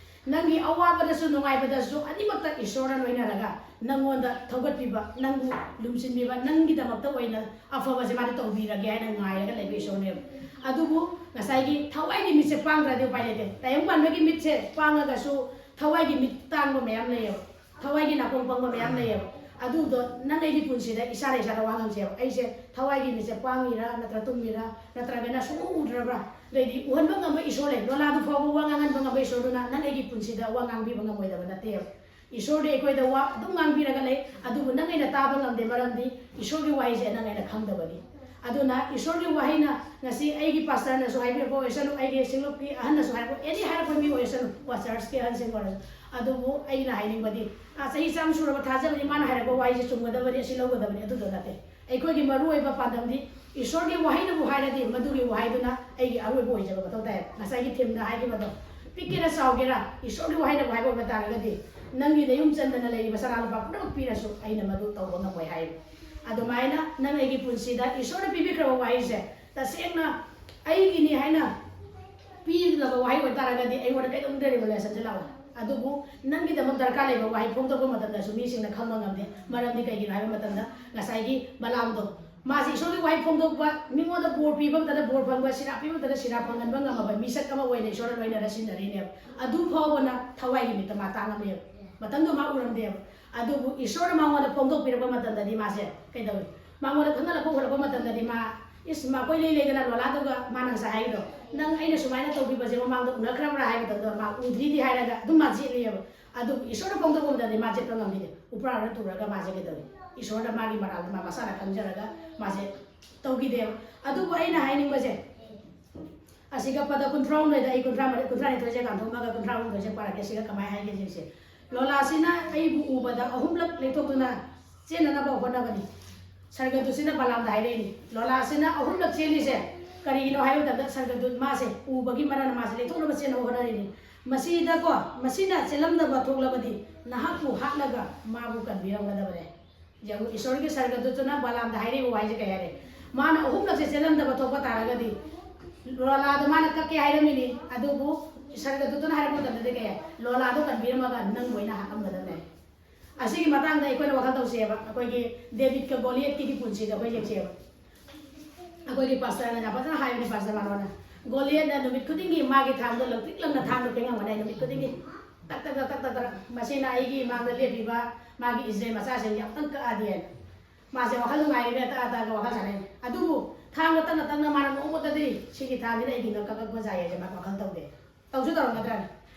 ꯅꯪꯒꯤ ꯑꯋꯥꯕꯗꯁꯨ ꯅꯨꯡꯉꯥꯏꯕꯗꯁꯨ ꯑꯅꯤꯃꯛꯇ ꯏꯁꯣꯔꯅ ꯂꯣꯏꯅꯔꯒ ꯅꯪꯉꯣꯟꯗ ꯊꯧꯒꯠꯄꯤꯕ, ꯅꯪꯕꯨ ꯂꯨꯝꯁꯤꯟꯕꯤꯕ, ꯅꯪꯒꯤꯗꯃꯛꯇ ꯑꯣꯏꯅ ꯑꯐꯕꯁꯦ ꯃꯥꯅ ꯇꯧꯕꯤꯔꯒꯦ ꯍꯥꯏꯅ ꯉꯥꯏꯔꯒ ꯂꯩꯕ ꯏꯁꯣꯔꯅꯦꯕ꯫ ꯑꯗꯨꯕꯨ ꯉꯁꯥꯏꯒꯤ ꯊꯋꯥꯏꯒꯤ ꯃꯤꯠꯁꯦ ꯄꯥꯡꯗ꯭ꯔꯗꯤ ꯎꯄꯥꯏ ꯂꯩꯇꯦ꯫ ꯇꯥꯏꯕꯪ ꯄꯥꯟꯕꯒꯤ ꯃꯤꯠꯁꯦ ꯄꯥꯡꯉꯒꯁꯨ ꯊꯋꯥꯏꯒꯤ ꯃꯤꯠ ꯇꯥꯡꯕ ꯃꯌꯥꯝ ꯂꯩꯌꯦꯕ꯫ ꯊꯋꯥꯏꯒꯤ ꯅꯥꯀꯣꯡ ꯄꯪꯕ ꯃꯌꯥꯝ ꯂꯩꯌꯦꯕ꯫ ꯑꯗꯨꯗꯣ ꯅꯪ ꯑꯩꯒꯤ ꯄꯨꯟꯁꯤꯗ ꯏꯁꯥꯅ ꯏꯁꯥꯗ ꯋꯥ ꯉꯥꯡꯁꯦꯕ꯫ ꯑꯩꯁꯦ ꯊꯋꯥꯏꯒꯤ ꯃꯤꯠꯁꯦ ꯄꯥꯡꯉꯤꯔꯥ, ꯅꯠꯇ꯭ꯔ ꯇꯨꯝꯃꯤꯔꯥ, ꯅꯠꯇ꯭ꯔꯒꯅ ꯁꯨꯡꯎ ꯎꯗ꯭ꯔꯕ꯭ꯔꯥ? ꯑꯗꯩꯗꯤ ꯎꯍꯟꯕ ꯉꯝꯕ ꯏꯁꯣꯔ ꯂꯩ꯫ ꯅꯣꯂꯥꯗꯨ ꯐꯥꯎꯕ ꯋꯥ ꯉꯥꯡꯍꯟꯕ ꯉꯝꯕ ꯏꯁꯣꯔꯗꯨꯅ ꯅꯪ ꯑꯩꯒꯤ ꯄꯨꯟꯁꯤꯗ ꯋꯥ ꯉꯥꯡꯕꯤꯕ ꯉꯝꯃꯣꯏꯗꯕ ꯅꯠꯇꯦꯕ꯫ ꯏꯁꯣꯔꯗꯤ ꯑꯩꯈꯣꯏꯗ ꯋꯥ ꯑꯗꯨꯝ ꯉꯥꯡꯕꯤꯔꯒ ꯂꯩ, ꯑꯗꯨꯕꯨ ꯅꯪ ꯑꯩꯅ ꯇꯥꯕ ꯉꯝꯗꯦ, ꯃꯔꯝꯗꯤ ꯏꯁꯣꯔꯒꯤ ꯋꯥꯍꯩꯁꯦ ꯅꯪ ꯑꯩꯅ ꯈꯪꯗꯕꯒꯤ꯫ ꯑꯗꯨꯅ ꯏꯁꯣꯔꯒꯤ ꯋꯥꯍꯩꯅ ꯉꯁꯤ ꯑꯩꯒꯤ ꯄꯥꯁꯇꯔꯅꯁꯨ ꯍꯥꯏꯕꯤꯔꯛꯄ ꯑꯣꯏꯁꯅꯨ, ꯑꯩꯒꯤ ꯁꯤꯡꯂꯨꯞꯀꯤ ꯑꯍꯟꯅꯁꯨ ꯍꯥꯏꯔꯛꯄ, ꯑꯦꯅꯤ ꯍꯥꯏꯔꯛꯄ ꯃꯤ ꯑꯣꯏꯁꯅꯨ, ꯆꯔꯆꯀꯤ ꯑꯍꯟꯁꯤꯡ ꯑꯣꯏꯔꯁꯨ, ꯑꯗꯨꯕꯨ ꯑꯩꯅ ꯍꯥꯏꯅꯤꯡꯕꯗꯤ, ꯑꯥ, ꯆꯍꯤ ꯆꯥꯝꯃ ꯁꯨꯔꯕ ꯊꯥꯖꯕꯅꯤ, ꯃꯥꯅ ꯍꯥꯏꯔꯛꯄ ꯋꯥꯍꯩꯁꯦ ꯆꯨꯝꯒꯗꯕꯅꯤ, ꯑꯁꯤ ꯂꯧꯒꯗꯕꯅꯤ, ꯑꯗꯨꯗꯣ ꯅꯠꯇꯦ꯫ ꯑꯩꯈꯣꯏꯒꯤ ꯃꯔꯨꯑꯣꯏꯕ ꯄꯥꯟꯗꯝꯗꯤ ꯏꯁꯣꯔꯒꯤ ꯋꯥꯍꯩꯅꯕꯨ ꯍꯥꯏꯔꯗꯤ ꯃꯗꯨꯒꯤ ꯋꯥꯍꯩꯗꯨꯅ ꯑꯩꯒꯤ ꯑꯔꯣꯏꯕ ꯑꯣꯏꯖꯕ ꯃꯊꯧ ꯇꯥꯏ꯫ ꯉꯁꯥꯏꯒꯤ ꯊꯤꯝꯗ ꯍꯥꯏꯈꯤꯕꯗꯣ, ꯄꯤꯛꯀꯦꯔꯥ ꯆꯥꯎꯒꯦꯔꯥ, ꯏꯁꯣꯔꯒꯤ ꯋꯥꯍꯩꯅꯕꯨ ꯍꯥꯏꯕ ꯑꯣꯏꯕ ꯇꯥꯔꯒꯗꯤ, ꯅꯪꯒꯤ ꯅꯌꯨꯝ ꯆꯟꯗꯅ ꯂꯩꯔꯤꯕ ꯁꯅꯥ ꯂꯨꯄꯥ ꯄꯨꯝꯅꯃꯛ ꯄꯤꯔꯁꯨ ꯑꯩꯅ ꯃꯗꯨ ꯇꯧꯕ ꯉꯝꯃꯣꯏ ꯍꯥꯏ꯫ ꯑꯗꯨꯃꯥꯏꯅ ꯅꯪ ꯑꯩꯒꯤ ꯄꯨꯟꯁꯤꯗ ꯏꯁꯣꯔꯅ ꯄꯤꯕꯤꯈ꯭ꯔꯕ ꯋꯥꯍꯩꯁꯦ ꯇꯁꯦꯡꯅ ꯑꯩꯒꯤꯅꯤ ꯍꯥꯏꯅ ꯄꯤꯒꯗꯕ ꯋꯥꯍꯩ ꯑꯣꯏꯇꯥꯔꯒꯗꯤ ꯑꯩꯉꯣꯟꯗ ꯀꯩꯗꯧꯅꯨꯡꯗ ꯔꯤꯚꯤꯂꯦꯁꯟꯁꯦ ꯂꯥꯛꯑꯣꯏ꯫ ꯑꯗꯨꯕꯨ ꯅꯪꯒꯤꯗꯃꯛ ꯗꯔꯀꯥꯔ ꯂꯩꯕ ꯋꯥꯍꯩ ꯐꯣꯡꯗꯣꯛꯄ ꯃꯇꯝꯗꯁꯨ ꯃꯤꯁꯤꯡꯅ ꯈꯪꯕ ꯉꯝꯗꯦ꯫ ꯃꯔꯝꯗꯤ ꯀꯩꯒꯤꯅꯣ ꯍꯥꯏꯕ ꯃꯇꯝꯗ ꯉꯁꯥꯏꯒꯤ ꯕꯂꯥꯝꯗꯣ, ꯃꯥꯁꯦ ꯏꯁꯣꯔꯒꯤ ꯋꯥꯍꯩ ꯐꯣꯡꯗꯣꯛꯄ, ꯃꯤꯉꯣꯟꯗ ꯕꯣꯔ ꯄꯤꯕ ꯃꯇꯝꯗ ꯕꯣꯔ ꯐꯪꯕ, ꯁꯤꯔꯥ ꯄꯤꯕ ꯃꯇꯝꯗ ꯁꯤꯔꯥ ꯐꯪꯍꯟꯕ ꯉꯝꯃꯕ ꯃꯤꯁꯛ ꯑꯃ ꯑꯣꯏꯅ ꯏꯁꯣꯔꯅ ꯂꯣꯏꯅꯔ ꯁꯤꯖꯤꯟꯅꯔꯤꯅꯦꯕ꯫ ꯑꯗꯨ ꯐꯥꯎꯕꯅ ꯊꯋꯥꯏꯒꯤ ꯃꯤꯠꯇ ꯃꯥ ꯇꯥꯡꯉꯝꯃꯦꯕ꯫ ꯃꯇꯝꯗꯨ ꯃꯥ ꯎꯔꯝꯗꯦꯕ꯫ ꯑꯗꯨꯕꯨ ꯏꯁꯣꯔꯅ ꯃꯉꯣꯟꯗ ꯐꯣꯡꯗꯣꯛꯄꯤꯔꯛꯄ ꯃꯇꯝꯗꯗꯤ ꯃꯥꯁꯦ ꯀꯩꯗꯧꯏ? ꯃꯉꯣꯟꯗ ꯈꯪꯍꯜꯂꯛꯄ ꯎꯍꯜꯂꯛꯄ ꯃꯇꯝꯗꯗꯤ ꯃꯥ, ꯏꯁ, ꯃꯥ ꯀꯣꯏ ꯂꯩ ꯂꯩꯗꯅ ꯂꯣꯂꯥꯗꯨꯒ ꯃꯥꯅ ꯉꯁꯥꯏ ꯍꯥꯏꯔꯤꯗꯣ, "ꯅꯪ ꯑꯩꯅ ꯁꯨꯃꯥꯏꯅ ꯇꯧꯈꯤꯕꯁꯦ ꯃꯃꯥꯡꯗ ꯎꯅꯈ꯭ꯔꯕ꯭ꯔꯥ?" ꯍꯥꯏꯕ ꯃꯇꯝꯗ ꯃꯥ ꯎꯗ꯭ꯔꯤꯗꯤ ꯍꯥꯏꯔꯒ ꯑꯗꯨꯝ ꯃꯥ ꯆꯦꯠꯂꯤꯑꯕ꯫ ꯑꯗꯨꯕꯨ ꯏꯁꯣꯔꯅ ꯐꯣꯡꯗꯣꯛꯄ ꯃꯇꯝꯗꯗꯤ ꯃꯥ ꯆꯦꯠꯄ ꯉꯝꯈꯤꯗꯦ꯫ ꯎꯄ꯭ꯔꯥꯔꯣ ꯇꯨꯔꯒ ꯃꯥꯁꯦ ꯀꯩꯗꯧꯏ? ꯏꯁꯣꯔꯗ ꯃꯥꯒꯤ ꯃꯔꯥꯜꯗꯣ ꯃꯥ ꯃꯁꯥꯅ ꯈꯪꯖꯔꯒ ꯃꯥꯁꯦ ꯇꯧꯈꯤꯗꯦꯕ꯫ ꯑꯗꯨꯕꯨ ꯑꯩꯅ ꯍꯥꯏꯅꯤꯡꯕꯁꯦ, ꯑꯁꯤꯒ ꯄꯗ ꯀꯨꯟꯊ꯭ꯔꯥꯍꯨꯝꯗꯣꯏꯗ ꯑꯩ ꯀꯨꯟꯊ꯭ꯔꯥ ꯃꯔꯤ, ꯀꯨꯟꯊ꯭ꯔꯥ ꯅꯤꯊꯣꯏꯁꯦ ꯀꯥꯟꯊꯣꯛꯑꯒ ꯀꯨꯟꯊ꯭ꯔꯥꯍꯨꯝꯗꯣꯏꯁꯦ ꯄꯥꯔꯛꯀꯦ꯫ ꯁꯤꯒ ꯀꯃꯥꯏꯅ ꯍꯥꯏꯒꯦ ꯌꯦꯡꯁꯦ꯫ ꯂꯣꯂꯥꯁꯤꯅ ꯑꯩꯕꯨ ꯎꯕꯗ ꯑꯍꯨꯝꯂꯛ ꯂꯦꯛꯊꯣꯛꯇꯨꯅ ꯆꯦꯟꯅꯅꯕ ꯍꯣꯠꯅꯕꯅꯤ꯫ ꯁꯔꯒꯗꯨꯠꯁꯤꯅ ꯕꯂꯥꯝꯗ ꯍꯥꯏꯔꯛꯏꯅꯤ, ꯂꯣꯂꯥꯁꯤꯅ ꯑꯍꯨꯝꯂꯛ ꯆꯦꯜꯂꯤꯁꯦ ꯀꯔꯤꯒꯤꯅꯣ ꯍꯥꯏꯕ ꯃꯇꯝꯗ ꯁꯔꯒꯗꯨꯠ ꯃꯥꯁꯦ ꯎꯕꯒꯤ ꯃꯔꯝꯅ ꯃꯥꯁꯦ ꯂꯦꯛꯊꯣꯛꯅꯕ ꯆꯦꯟꯅꯕ ꯍꯣꯠꯅꯔꯤꯅꯤ꯫ ꯃꯁꯤꯗꯀꯣ, ꯃꯁꯤꯅ ꯆꯦꯜꯂꯝꯗꯕ ꯊꯣꯛꯂꯕꯗꯤ ꯅꯍꯥꯛꯄꯨ ꯍꯥꯠꯂꯒ ꯃꯥꯕꯨ ꯀꯟꯕꯤꯔꯝꯒꯗꯕꯅꯦ꯫ ꯌꯦꯡꯉꯨ, ꯏꯁꯣꯔꯒꯤ ꯁꯔꯒꯗꯨꯠꯇꯨꯅ ꯕꯂꯥꯝꯗ ꯍꯥꯏꯔꯤꯕ ꯋꯥꯍꯩꯁꯦ ꯀꯩ ꯍꯥꯏꯔꯦ? ꯃꯥꯅ ꯑꯍꯨꯝꯂꯛꯁꯦ ꯆꯦꯜꯂꯝꯗꯕ ꯊꯣꯛꯄ ꯇꯥꯔꯒꯗꯤ ꯂꯣꯂꯥꯗꯣ ꯃꯥꯅ ꯀꯛꯀꯦ ꯍꯥꯏꯔꯝꯃꯤꯅꯤ, ꯑꯗꯨꯕꯨ ꯁꯔꯒꯗꯨꯠꯇꯨꯅ ꯍꯥꯏꯔꯛꯄ ꯃꯇꯝꯗꯗꯤ ꯀꯩ ꯍꯥꯏ? ꯂꯣꯂꯥꯗꯣ ꯀꯟꯕꯤꯔꯝꯃꯒ ꯅꯪꯕꯨ ꯑꯩꯅ ꯍꯥꯠꯂꯝꯒꯗꯕꯅꯦ꯫ ꯑꯁꯤꯒꯤ ꯃꯇꯥꯡꯗ ꯑꯩꯈꯣꯏꯅ ꯋꯥꯈꯜ ꯇꯧꯁꯦꯕ꯫ ꯑꯩꯈꯣꯏꯒꯤ ꯗꯦꯕꯤꯠꯀ ꯒꯣꯂꯤꯌꯠꯀꯤꯗꯤ ꯄꯨꯟꯁꯤꯗ ꯑꯩꯈꯣꯏ ꯌꯦꯡꯁꯦꯕ꯫ ꯑꯩꯈꯣꯏꯒꯤ ꯄꯥꯁꯇꯔꯅ ꯌꯥꯝ ꯐꯖꯅ ꯍꯥꯏꯕꯅꯤ, ꯄꯥꯁꯇꯔ ꯃꯥꯅꯣꯅ꯫ ꯒꯣꯂꯤꯌꯠꯅ ꯅꯨꯃꯤꯠ ꯈꯨꯗꯤꯡꯒꯤ ꯃꯥꯒꯤ ꯊꯥꯡꯗꯣ ꯂꯪꯇ꯭ꯔꯤꯛ ꯂꯪꯅ ꯊꯥꯡꯗꯣ ꯐꯦꯡꯉꯝꯒꯅꯤ ꯅꯨꯃꯤꯠ ꯈꯨꯗꯤꯡꯒꯤ꯫ ꯇꯛ ꯇꯛ ꯇꯛ ꯇꯛ ꯇꯛ ꯇꯛ꯫ ꯃꯁꯤꯅ ꯑꯩꯒꯤ ꯏꯃꯥꯡꯗ ꯂꯦꯞꯄꯤꯕ ꯃꯥꯒꯤ ꯏꯖꯔꯦꯜ ꯃꯆꯥꯁꯤꯡꯁꯦ ꯑꯃꯨꯛꯇꯪ ꯀꯛꯑꯗꯤꯅ꯫ ꯃꯥꯁꯦ ꯋꯥꯈꯜ ꯅꯨꯡꯉꯥꯏꯔꯤꯕ, ꯑꯇꯥ ꯑꯇꯥꯒ ꯋꯥꯈꯜ ꯁꯥꯟꯅꯩ꯫ ꯑꯗꯨꯕꯨ ꯊꯥꯡꯗꯣ ꯇꯞꯅ ꯇꯞꯅ ꯃꯥꯅ ꯅꯣꯡꯃꯇꯗꯤ ꯁꯤꯒꯤ ꯊꯥꯡꯁꯤꯅ ꯑꯩꯒꯤ ꯉꯛ ꯀꯛꯂꯛꯄ ꯌꯥꯏ ꯍꯥꯏꯁꯦ ꯃꯥ ꯋꯥꯈꯜ ꯇꯧꯗꯦ꯫ ꯇꯧꯁꯨ ꯇꯧꯔꯝꯒꯗ꯭ꯔꯥꯅꯦ?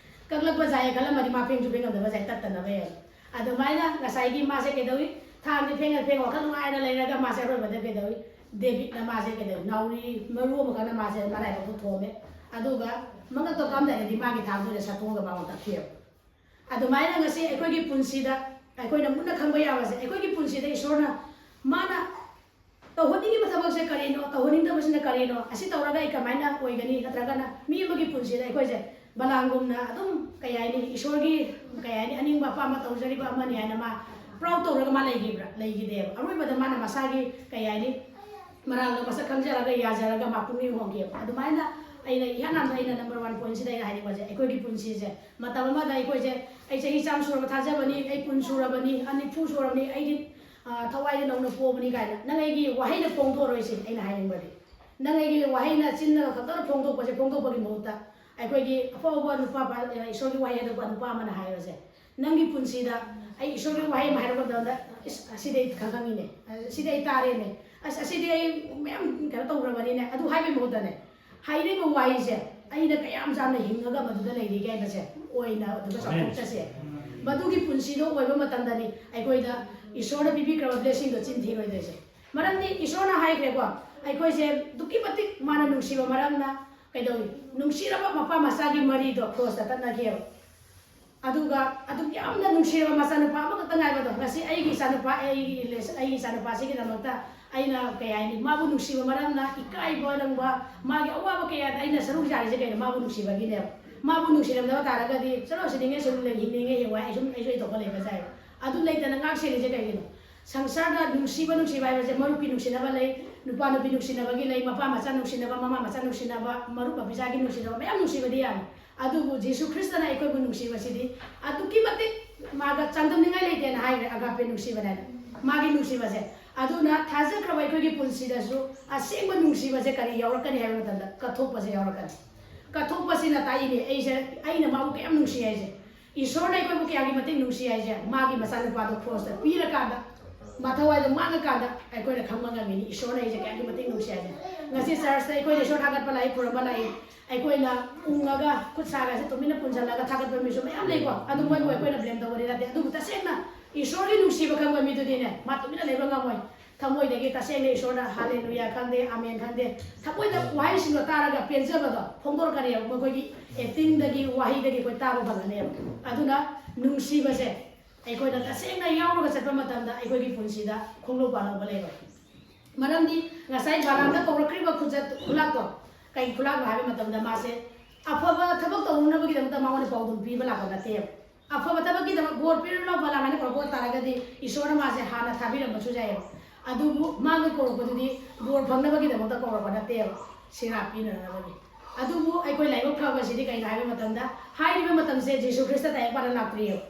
ꯀꯛꯂꯛꯄ ꯌꯥꯏ ꯈꯜꯂꯝꯃꯗꯤ ꯃꯥ ꯐꯦꯡꯁꯨ ꯐꯦꯡꯉꯝꯗꯕ ꯌꯥꯏ, ꯇꯠꯇꯅꯕ ꯌꯥꯏ꯫ ꯑꯗꯨꯃꯥꯏꯅ ꯉꯁꯥꯏꯒꯤ ꯃꯥꯁꯦ ꯀꯩꯗꯧꯏ? ꯊꯥꯡꯁꯦ ꯐꯦꯡꯉ ꯐꯦꯡꯉ ꯋꯥꯈꯜ ꯅꯨꯡꯉꯥꯏꯅ ꯂꯩꯔꯒ ꯃꯥꯁꯦ ꯑꯔꯣꯏꯕꯗ ꯀꯩꯗꯧꯏ? ꯗꯦꯕꯤꯠꯅ ꯃꯥꯁꯦ ꯀꯩꯗꯧ, ꯅꯥꯎꯔꯤ ꯃꯔꯨ ꯑꯃꯈꯛꯅ ꯃꯥꯁꯦ ꯃꯔꯥꯏꯕꯛꯇ ꯊꯣꯝꯃꯦ꯫ ꯑꯗꯨꯒ ꯃꯉꯛꯇ ꯀꯝꯗꯥꯏꯗꯗꯤ ꯃꯥꯒꯤ ꯊꯥꯡꯗꯨꯅ ꯁꯠꯇꯣꯛꯑꯒ ꯃꯥꯕꯨ ꯇꯛꯈꯤꯑꯕ꯫ ꯑꯗꯨꯃꯥꯏꯅ ꯉꯁꯤ ꯑꯩꯈꯣꯏꯒꯤ ꯄꯨꯟꯁꯤꯗ ꯑꯩꯈꯣꯏꯅ ꯃꯨꯟꯅ ꯈꯪꯕ ꯌꯥꯕꯁꯦ, ꯑꯩꯈꯣꯏꯒꯤ ꯄꯨꯟꯁꯤꯗ ꯏꯁꯣꯔꯅ ꯃꯥꯅ ꯇꯧꯍꯟꯅꯤꯡꯉꯤꯕ ꯊꯕꯛꯁꯦ ꯀꯔꯤꯅꯣ, ꯇꯧꯍꯟꯅꯤꯡꯗꯕꯁꯤꯅ ꯀꯔꯤꯅꯣ, ꯑꯁꯤ ꯇꯧꯔꯒ ꯑꯩ ꯀꯃꯥꯏꯅ ꯑꯣꯏꯒꯅꯤ, ꯅꯠꯇ꯭ꯔꯒꯅ ꯃꯤ ꯑꯃꯒꯤ ꯄꯨꯟꯁꯤꯗ ꯑꯩꯈꯣꯏꯁꯦ ꯕꯂꯥꯝꯒꯨꯝꯅ ꯑꯗꯨꯝ, ꯀꯩ ꯍꯥꯏꯅꯤ, ꯏꯁꯣꯔꯒꯤ, ꯀꯩ ꯍꯥꯏꯅꯤ, ꯑꯅꯤꯡꯕ ꯑꯄꯥꯝꯕ ꯇꯧꯖꯔꯤꯕ ꯑꯃꯅꯤ ꯍꯥꯏꯅ ꯃꯥ ꯄ꯭ꯔꯥꯎꯠ ꯇꯧꯔꯒ ꯃꯥ ꯂꯩꯈꯤꯕ꯭ꯔꯥ? ꯂꯩꯈꯤꯗꯦꯕ꯫ ꯑꯔꯣꯏꯕꯗ ꯃꯥꯅ ꯃꯁꯥꯒꯤ, ꯀꯩ ꯍꯥꯏꯅꯤ, ꯃꯔꯥꯜꯗꯣ ꯃꯁꯛ ꯈꯪꯖꯔꯒ, ꯌꯥꯖꯔꯒ ꯃꯥ ꯄꯨꯛꯅꯤꯡ ꯍꯣꯡꯈꯤꯑꯕ꯫ ꯑꯗꯨꯃꯥꯏꯅ ꯑꯩꯅ ꯏꯍꯥꯟ ꯍꯥꯟꯕ ꯑꯩꯅ ꯅꯝꯕꯔ ꯋꯥꯟ ꯄꯣꯏꯟꯁꯤꯗ ꯑꯩꯅ ꯍꯥꯏꯅꯤꯡꯕꯁꯦ, ꯑꯩꯈꯣꯏꯒꯤ ꯄꯨꯟꯁꯤꯁꯦ ꯃꯇꯝ ꯑꯃꯗ ꯑꯩꯈꯣꯏꯁꯦ, ꯑꯩ ꯆꯍꯤ ꯆꯥꯝꯃ ꯁꯨꯔꯕ ꯊꯥꯖꯕꯅꯤ, ꯑꯩ ꯀꯨꯟ ꯁꯨꯔꯕꯅꯤ, ꯑ, ꯅꯤꯐꯨ ꯁꯨꯔꯕꯅꯤ, ꯑꯩꯗꯤ, ꯑ, ꯊꯋꯥꯏꯗ ꯅꯧꯅ ꯄꯣꯛꯑꯕꯅꯤ ꯀꯥꯏꯅ ꯅꯪ ꯑꯩꯒꯤ ꯋꯥꯍꯩꯅ ꯐꯣꯡꯗꯣꯔꯣꯏꯁꯤ꯫ ꯑꯩꯅ ꯍꯥꯏꯅꯤꯡꯕꯗꯤ, ꯅꯪ ꯑꯩꯒꯤ ꯋꯥꯍꯩꯅ ꯆꯤꯟꯅ ꯈꯛꯇꯅ ꯐꯣꯡꯗꯣꯛꯄꯁꯦ, ꯐꯣꯡꯗꯣꯛꯄꯒꯤ ꯃꯍꯨꯠꯇ ꯑꯩꯈꯣꯏꯒꯤ ꯑꯐꯥꯎꯕ ꯅꯨꯄꯥ ꯐꯥ-, ꯏꯁꯣꯔꯒꯤ ꯋꯥꯍꯩ ꯍꯥꯏꯗꯣꯛꯄ ꯅꯨꯄꯥ ꯑꯃꯅ ꯍꯥꯏꯕꯁꯦ, ꯅꯪꯒꯤ ꯄꯨꯟꯁꯤꯗ ꯑꯩ ꯏꯁꯣꯔꯒꯤ ꯋꯥꯍꯩ ꯑꯃ ꯍꯥꯏꯔꯛꯄ ꯃꯇꯝꯗ, "ꯏꯁ, ꯑꯁꯤꯗꯤ ꯑꯩ ꯈꯪꯉꯤꯅꯦ, ꯑꯁꯤꯗꯤ ꯑꯩ ꯇꯥꯔꯦꯅꯦ, ꯑꯁ, ꯑꯁꯤꯗꯤ ꯑꯩ ꯃꯌꯥꯝ ꯀꯩꯅꯣ ꯇꯧꯈ꯭ꯔꯕꯅꯤꯅꯦ", ꯑꯗꯨ ꯍꯥꯏꯕꯒꯤ ꯃꯍꯨꯠꯇꯅꯦ, ꯍꯥꯏꯔꯤꯕ ꯋꯥꯍꯩꯁꯦ, "ꯑꯩꯅ ꯀꯌꯥꯝ ꯆꯥꯝꯅ ꯍꯤꯡꯉꯒ ꯃꯗꯨꯗ ꯂꯩꯔꯤꯒꯦ" ꯍꯥꯏꯕꯁꯦ ꯑꯣꯏꯅ ꯑꯗꯨꯒ ꯆꯥꯎꯊꯣꯛꯆꯁꯦ꯫ ꯃꯗꯨꯒꯤ ꯄꯨꯟꯁꯤꯗꯣ ꯑꯣꯏꯕ ꯃꯇꯝꯗꯅꯤ ꯑꯩꯈꯣꯏꯗ ꯏꯁꯣꯔꯅ ꯄꯤꯕꯤꯈ꯭ꯔꯕ ꯕ꯭ꯂꯦꯁꯤꯡꯗꯣ ꯆꯤꯟ ꯊꯤꯔꯣꯏꯗꯣꯏꯁꯦ꯫ ꯃꯔꯝꯗꯤ ꯏꯁꯣꯔꯅ ꯍꯥꯏꯈ꯭ꯔꯦꯀꯣ, ꯑꯩꯈꯣꯏꯁꯦ ꯑꯗꯨꯛꯀꯤ ꯃꯇꯤꯛ ꯃꯥꯅ ꯅꯨꯡꯁꯤꯕ ꯃꯔꯝꯅ ꯀꯩꯗꯧꯏ? ꯅꯨꯡꯁꯤꯔꯕ ꯃꯄꯥ ꯃꯆꯥꯒꯤ ꯃꯔꯤꯗꯣ ꯀ꯭ꯔꯣꯁꯇ ꯇꯠꯅꯈꯤꯑꯕ꯫ ꯑꯗꯨꯒ ꯑꯗꯨꯛ ꯌꯥꯝꯅ ꯅꯨꯡꯁꯤꯔꯕ ꯃꯆꯥꯅꯨꯄꯥ ꯑꯃꯈꯛꯇ ꯉꯥꯏꯕꯗꯣ, ꯉꯁꯤ ꯑꯩꯒꯤ ꯏꯆꯥꯅꯨꯄꯥ, ꯑꯩꯒꯤ ꯏꯂꯦꯁ-, ꯑꯩꯒꯤ ꯏꯆꯥꯅꯨꯄꯥꯁꯤꯒꯤꯗꯃꯛꯇ ꯑꯩꯅ, ꯀꯩ ꯍꯥꯏꯅꯤ, ꯃꯥꯕꯨ ꯅꯨꯡꯁꯤꯕ ꯃꯔꯝꯅ ꯏꯀꯥꯏꯕ ꯅꯪꯕ, ꯃꯥꯒꯤ ꯑꯋꯥꯕ ꯀꯌꯥꯗ ꯑꯩꯅ ꯁꯔꯨꯛ ꯌꯥꯔꯤꯁꯦ ꯀꯩꯅꯣ? ꯃꯥꯕꯨ ꯅꯨꯡꯁꯤꯕꯒꯤꯅꯦꯕ꯫ ꯃꯥꯕꯨ ꯅꯨꯡꯁꯤꯔꯝꯗꯕ ꯇꯥꯔꯒꯗꯤ, "ꯆꯠꯂꯣ, ꯁꯤꯅꯤꯡꯉꯦ, ꯁꯨꯝ ꯂꯩ-, ꯍꯤꯡꯅꯤꯡꯉꯦ, ꯍꯌꯦꯡꯋꯥꯏ ꯑꯩ ꯁꯨꯝ, ꯑꯩꯁꯨ ꯑꯩ ꯇꯧꯕ ꯂꯩꯕ ꯌꯥꯏ"꯫ ꯑꯗꯨ ꯂꯩꯇꯅ ꯉꯥꯛ ꯁꯦꯜꯂꯤꯁꯦ ꯀꯩꯒꯤꯅꯣ? ꯁꯪꯁꯥꯔꯗ ꯅꯨꯡꯁꯤꯕ, ꯅꯨꯡꯁꯤꯕ ꯍꯥꯏꯕꯁꯦ ꯃꯔꯨꯞꯀꯤ ꯅꯨꯡꯁꯤꯅꯕ ꯂꯩ, ꯅꯨꯄꯥ ꯅꯨꯄꯤ ꯅꯨꯡꯁꯤꯅꯕꯒꯤ ꯂꯩ, ꯃꯄꯥ ꯃꯆꯥ ꯅꯨꯡꯁꯤꯅꯕ, ꯃꯃꯥ ꯃꯆꯥ ꯅꯨꯡꯁꯤꯅꯕ, ꯃꯔꯨꯞ ꯃꯄꯤꯖꯥꯒꯤ ꯅꯨꯡꯁꯤꯅꯕ, ꯃꯌꯥꯝ ꯅꯨꯡꯁꯤꯕꯗꯤ ꯌꯥꯝꯃꯤ꯫ ꯑꯗꯨꯕꯨ ꯖꯤꯁꯨ ꯈ꯭ꯔꯤꯁꯇꯅ ꯑꯩꯈꯣꯏꯕꯨ ꯅꯨꯡꯁꯤꯕꯁꯤꯗꯤ ꯑꯗꯨꯛꯀꯤ ꯃꯇꯤꯛ ꯃꯥꯒ ꯆꯥꯡꯗꯝꯅꯤꯡꯉꯥꯏ ꯂꯩꯇꯦꯅ ꯍꯥꯏꯈ꯭ꯔꯦ, ꯑꯒꯥꯄꯦ ꯅꯨꯡꯁꯤꯕꯅꯦꯅ꯫ ꯃꯥꯒꯤ ꯅꯨꯡꯁꯤꯕꯁꯦ꯫ ꯑꯗꯨꯅ ꯊꯥꯖꯈ꯭ꯔꯕ ꯑꯩꯈꯣꯏꯒꯤ ꯄꯨꯟꯁꯤꯗꯁꯨ ꯑꯁꯦꯡꯕ ꯅꯨꯡꯁꯤꯕꯁꯦ ꯀꯔꯤ ꯌꯥꯎꯔꯛꯀꯅꯤ ꯍꯥꯏꯕ ꯃꯇꯝꯗ, ꯀꯠꯊꯣꯛꯄꯁꯦ ꯌꯥꯎꯔꯛꯀꯅꯤ꯫ ꯀꯠꯊꯣꯛꯄꯁꯤꯅ ꯇꯥꯛꯏꯅꯦ ꯑꯩꯁꯦ, ꯑꯩꯅ ꯃꯥꯕꯨ ꯀꯌꯥꯝ ꯅꯨꯡꯁꯤ ꯍꯥꯏꯁꯦ꯫ ꯏꯁꯣꯔꯅ ꯑꯩꯈꯣꯏꯕꯨ ꯀꯌꯥꯒꯤ ꯃꯇꯤꯛ ꯅꯨꯡꯁꯤ ꯍꯥꯏꯁꯦ, ꯃꯥꯒꯤ ꯃꯆꯥꯅꯨꯄꯥꯗꯣ ꯀ꯭ꯔꯣꯁꯇ ꯄꯤꯔꯀꯥꯟꯗ, ꯃꯊꯋꯥꯏꯗꯣ ꯃꯥꯡꯉꯀꯥꯟꯗ ꯑꯩꯈꯣꯏꯅ ꯈꯪꯕ ꯉꯝꯃꯤꯅꯤ ꯏꯁꯣꯔꯅ ꯑꯩꯁꯦ ꯀꯌꯥꯒꯤ ꯃꯇꯤꯛ ꯅꯨꯡꯁꯤ ꯍꯥꯏꯁꯦ꯫ ꯉꯁꯤ ꯆꯔꯆꯇ ꯑꯩꯈꯣꯏꯅ ꯏꯁꯣꯔ ꯊꯥꯒꯠꯄ ꯂꯥꯛꯏ, ꯈꯨꯔꯨꯝꯕ ꯂꯥꯛꯏ, ꯑꯩꯈꯣꯏꯅ ꯎꯪꯉꯒ ꯈꯨꯠ ꯁꯥꯒꯁꯦ ꯇꯨꯃꯤꯟꯅ ꯄꯨꯟꯁꯤꯜꯂꯒ ꯊꯥꯒꯠꯄ ꯃꯤꯁꯨ ꯃꯌꯥꯝ ꯂꯩꯀꯣ꯫ ꯑꯗꯨ ꯃꯣꯏꯕꯨ ꯑꯩꯈꯣꯏꯅ ꯕ꯭ꯂꯦꯝ ꯇꯧꯕꯗꯤ ꯅꯠꯇꯦ꯫ ꯑꯗꯨꯕꯨ ꯇꯁꯦꯡꯅ ꯏꯁꯣꯔꯒꯤ ꯅꯨꯡꯁꯤꯕ ꯈꯪꯕ ꯃꯤꯗꯨꯗꯤꯅꯦ, ꯃꯥ ꯇꯨꯃꯤꯟꯅ ꯂꯩꯕ ꯉꯝꯃꯣꯏ꯫ ꯊꯃꯣꯏꯗꯒꯤ ꯇꯁꯦꯡꯅ ꯏꯁꯣꯔꯅ ꯍꯥꯂꯦꯂꯨꯌꯥ ꯈꯪꯗꯦ, ꯑꯥꯃꯦꯟ ꯈꯪꯗꯦ, ꯊꯃꯣꯏꯗ ꯋꯥꯍꯩꯁꯤꯡꯗꯣ ꯇꯥꯔꯒ ꯄꯦꯟꯖꯕꯗꯣ ꯐꯣꯡꯗꯣꯔꯛꯀꯅꯦꯕ꯫ ꯃꯈꯣꯏꯒꯤ ꯑꯦꯛꯇꯤꯡꯗꯒꯤ, ꯋꯥꯍꯩꯗꯒꯤ ꯑꯩꯈꯣꯏ ꯇꯥꯕ ꯐꯪꯒꯅꯦꯕ꯫ ꯑꯗꯨꯅ ꯅꯨꯡꯁꯤꯕꯁꯦ ꯑꯩꯈꯣꯏꯅ ꯇꯁꯦꯡꯅ ꯌꯥꯎꯔꯒ ꯆꯠꯄ ꯃꯇꯝꯗ ꯑꯩꯈꯣꯏꯒꯤ ꯄꯨꯟꯁꯤꯗ ꯈꯣꯡꯂꯣꯞ ꯄꯥꯜꯍꯧꯕ ꯂꯩꯔꯣꯏ꯫ ꯃꯔꯝꯗꯤ ꯉꯁꯥꯏ ꯕꯂꯥꯝꯗ ꯀꯧꯔꯛꯈ꯭ꯔꯤꯕ ꯈꯨꯆꯠ ꯈꯨꯂꯥꯛꯇꯣ ꯀꯩ ꯈꯨꯂꯥꯛꯅꯣ ꯍꯥꯏꯕ ꯃꯇꯝꯗ, ꯃꯥꯁꯦ ꯑꯐꯕ ꯊꯕꯛ ꯇꯧꯅꯅꯕꯒꯤꯗꯃꯛꯇ ꯃꯉꯣꯟꯗ ꯄꯥꯎꯗꯝ ꯄꯤꯕ ꯂꯥꯛꯄ ꯅꯠꯇꯦꯕ꯫ ꯑꯐꯕ ꯊꯕꯛꯀꯤꯗꯃꯛ ꯕꯣꯔ ꯄꯤꯔꯨ ꯂꯥꯎ ꯕꯂꯥꯝ ꯍꯥꯏꯅ ꯀꯧꯔꯛꯄ ꯇꯥꯔꯒꯗꯤ ꯏꯁꯣꯔꯅ ꯃꯥꯁꯦ ꯍꯥꯟꯅ ꯊꯥꯕꯤꯔꯝꯕꯁꯨ ꯌꯥꯏꯑꯕ꯫ ꯑꯗꯨꯕꯨ ꯃꯥꯒꯤ ꯀꯧꯔꯛꯄꯗꯨꯗꯤ ꯕꯣꯔ ꯐꯪꯅꯕꯒꯤꯗꯃꯛꯇ ꯀꯧꯔꯛꯄ ꯅꯠꯇꯦꯕ, ꯁꯤꯔꯥ ꯄꯤꯅꯅꯕꯒꯤ꯫ ꯑꯗꯨꯕꯨ ꯑꯩꯈꯣꯏ ꯂꯥꯏꯕꯛ ꯐꯕꯁꯤꯗꯤ ꯀꯩꯅꯣ ꯍꯥꯏꯕ ꯃꯇꯝꯗ, ꯍꯥꯏꯔꯤꯕ ꯃꯇꯝꯁꯦ ꯖꯤꯁꯨ ꯈ꯭ꯔꯤꯁꯇ ꯇꯥꯏꯌꯦ ꯄꯥꯟꯅ ꯂꯥꯛꯇ꯭ꯔꯤꯑꯕ꯫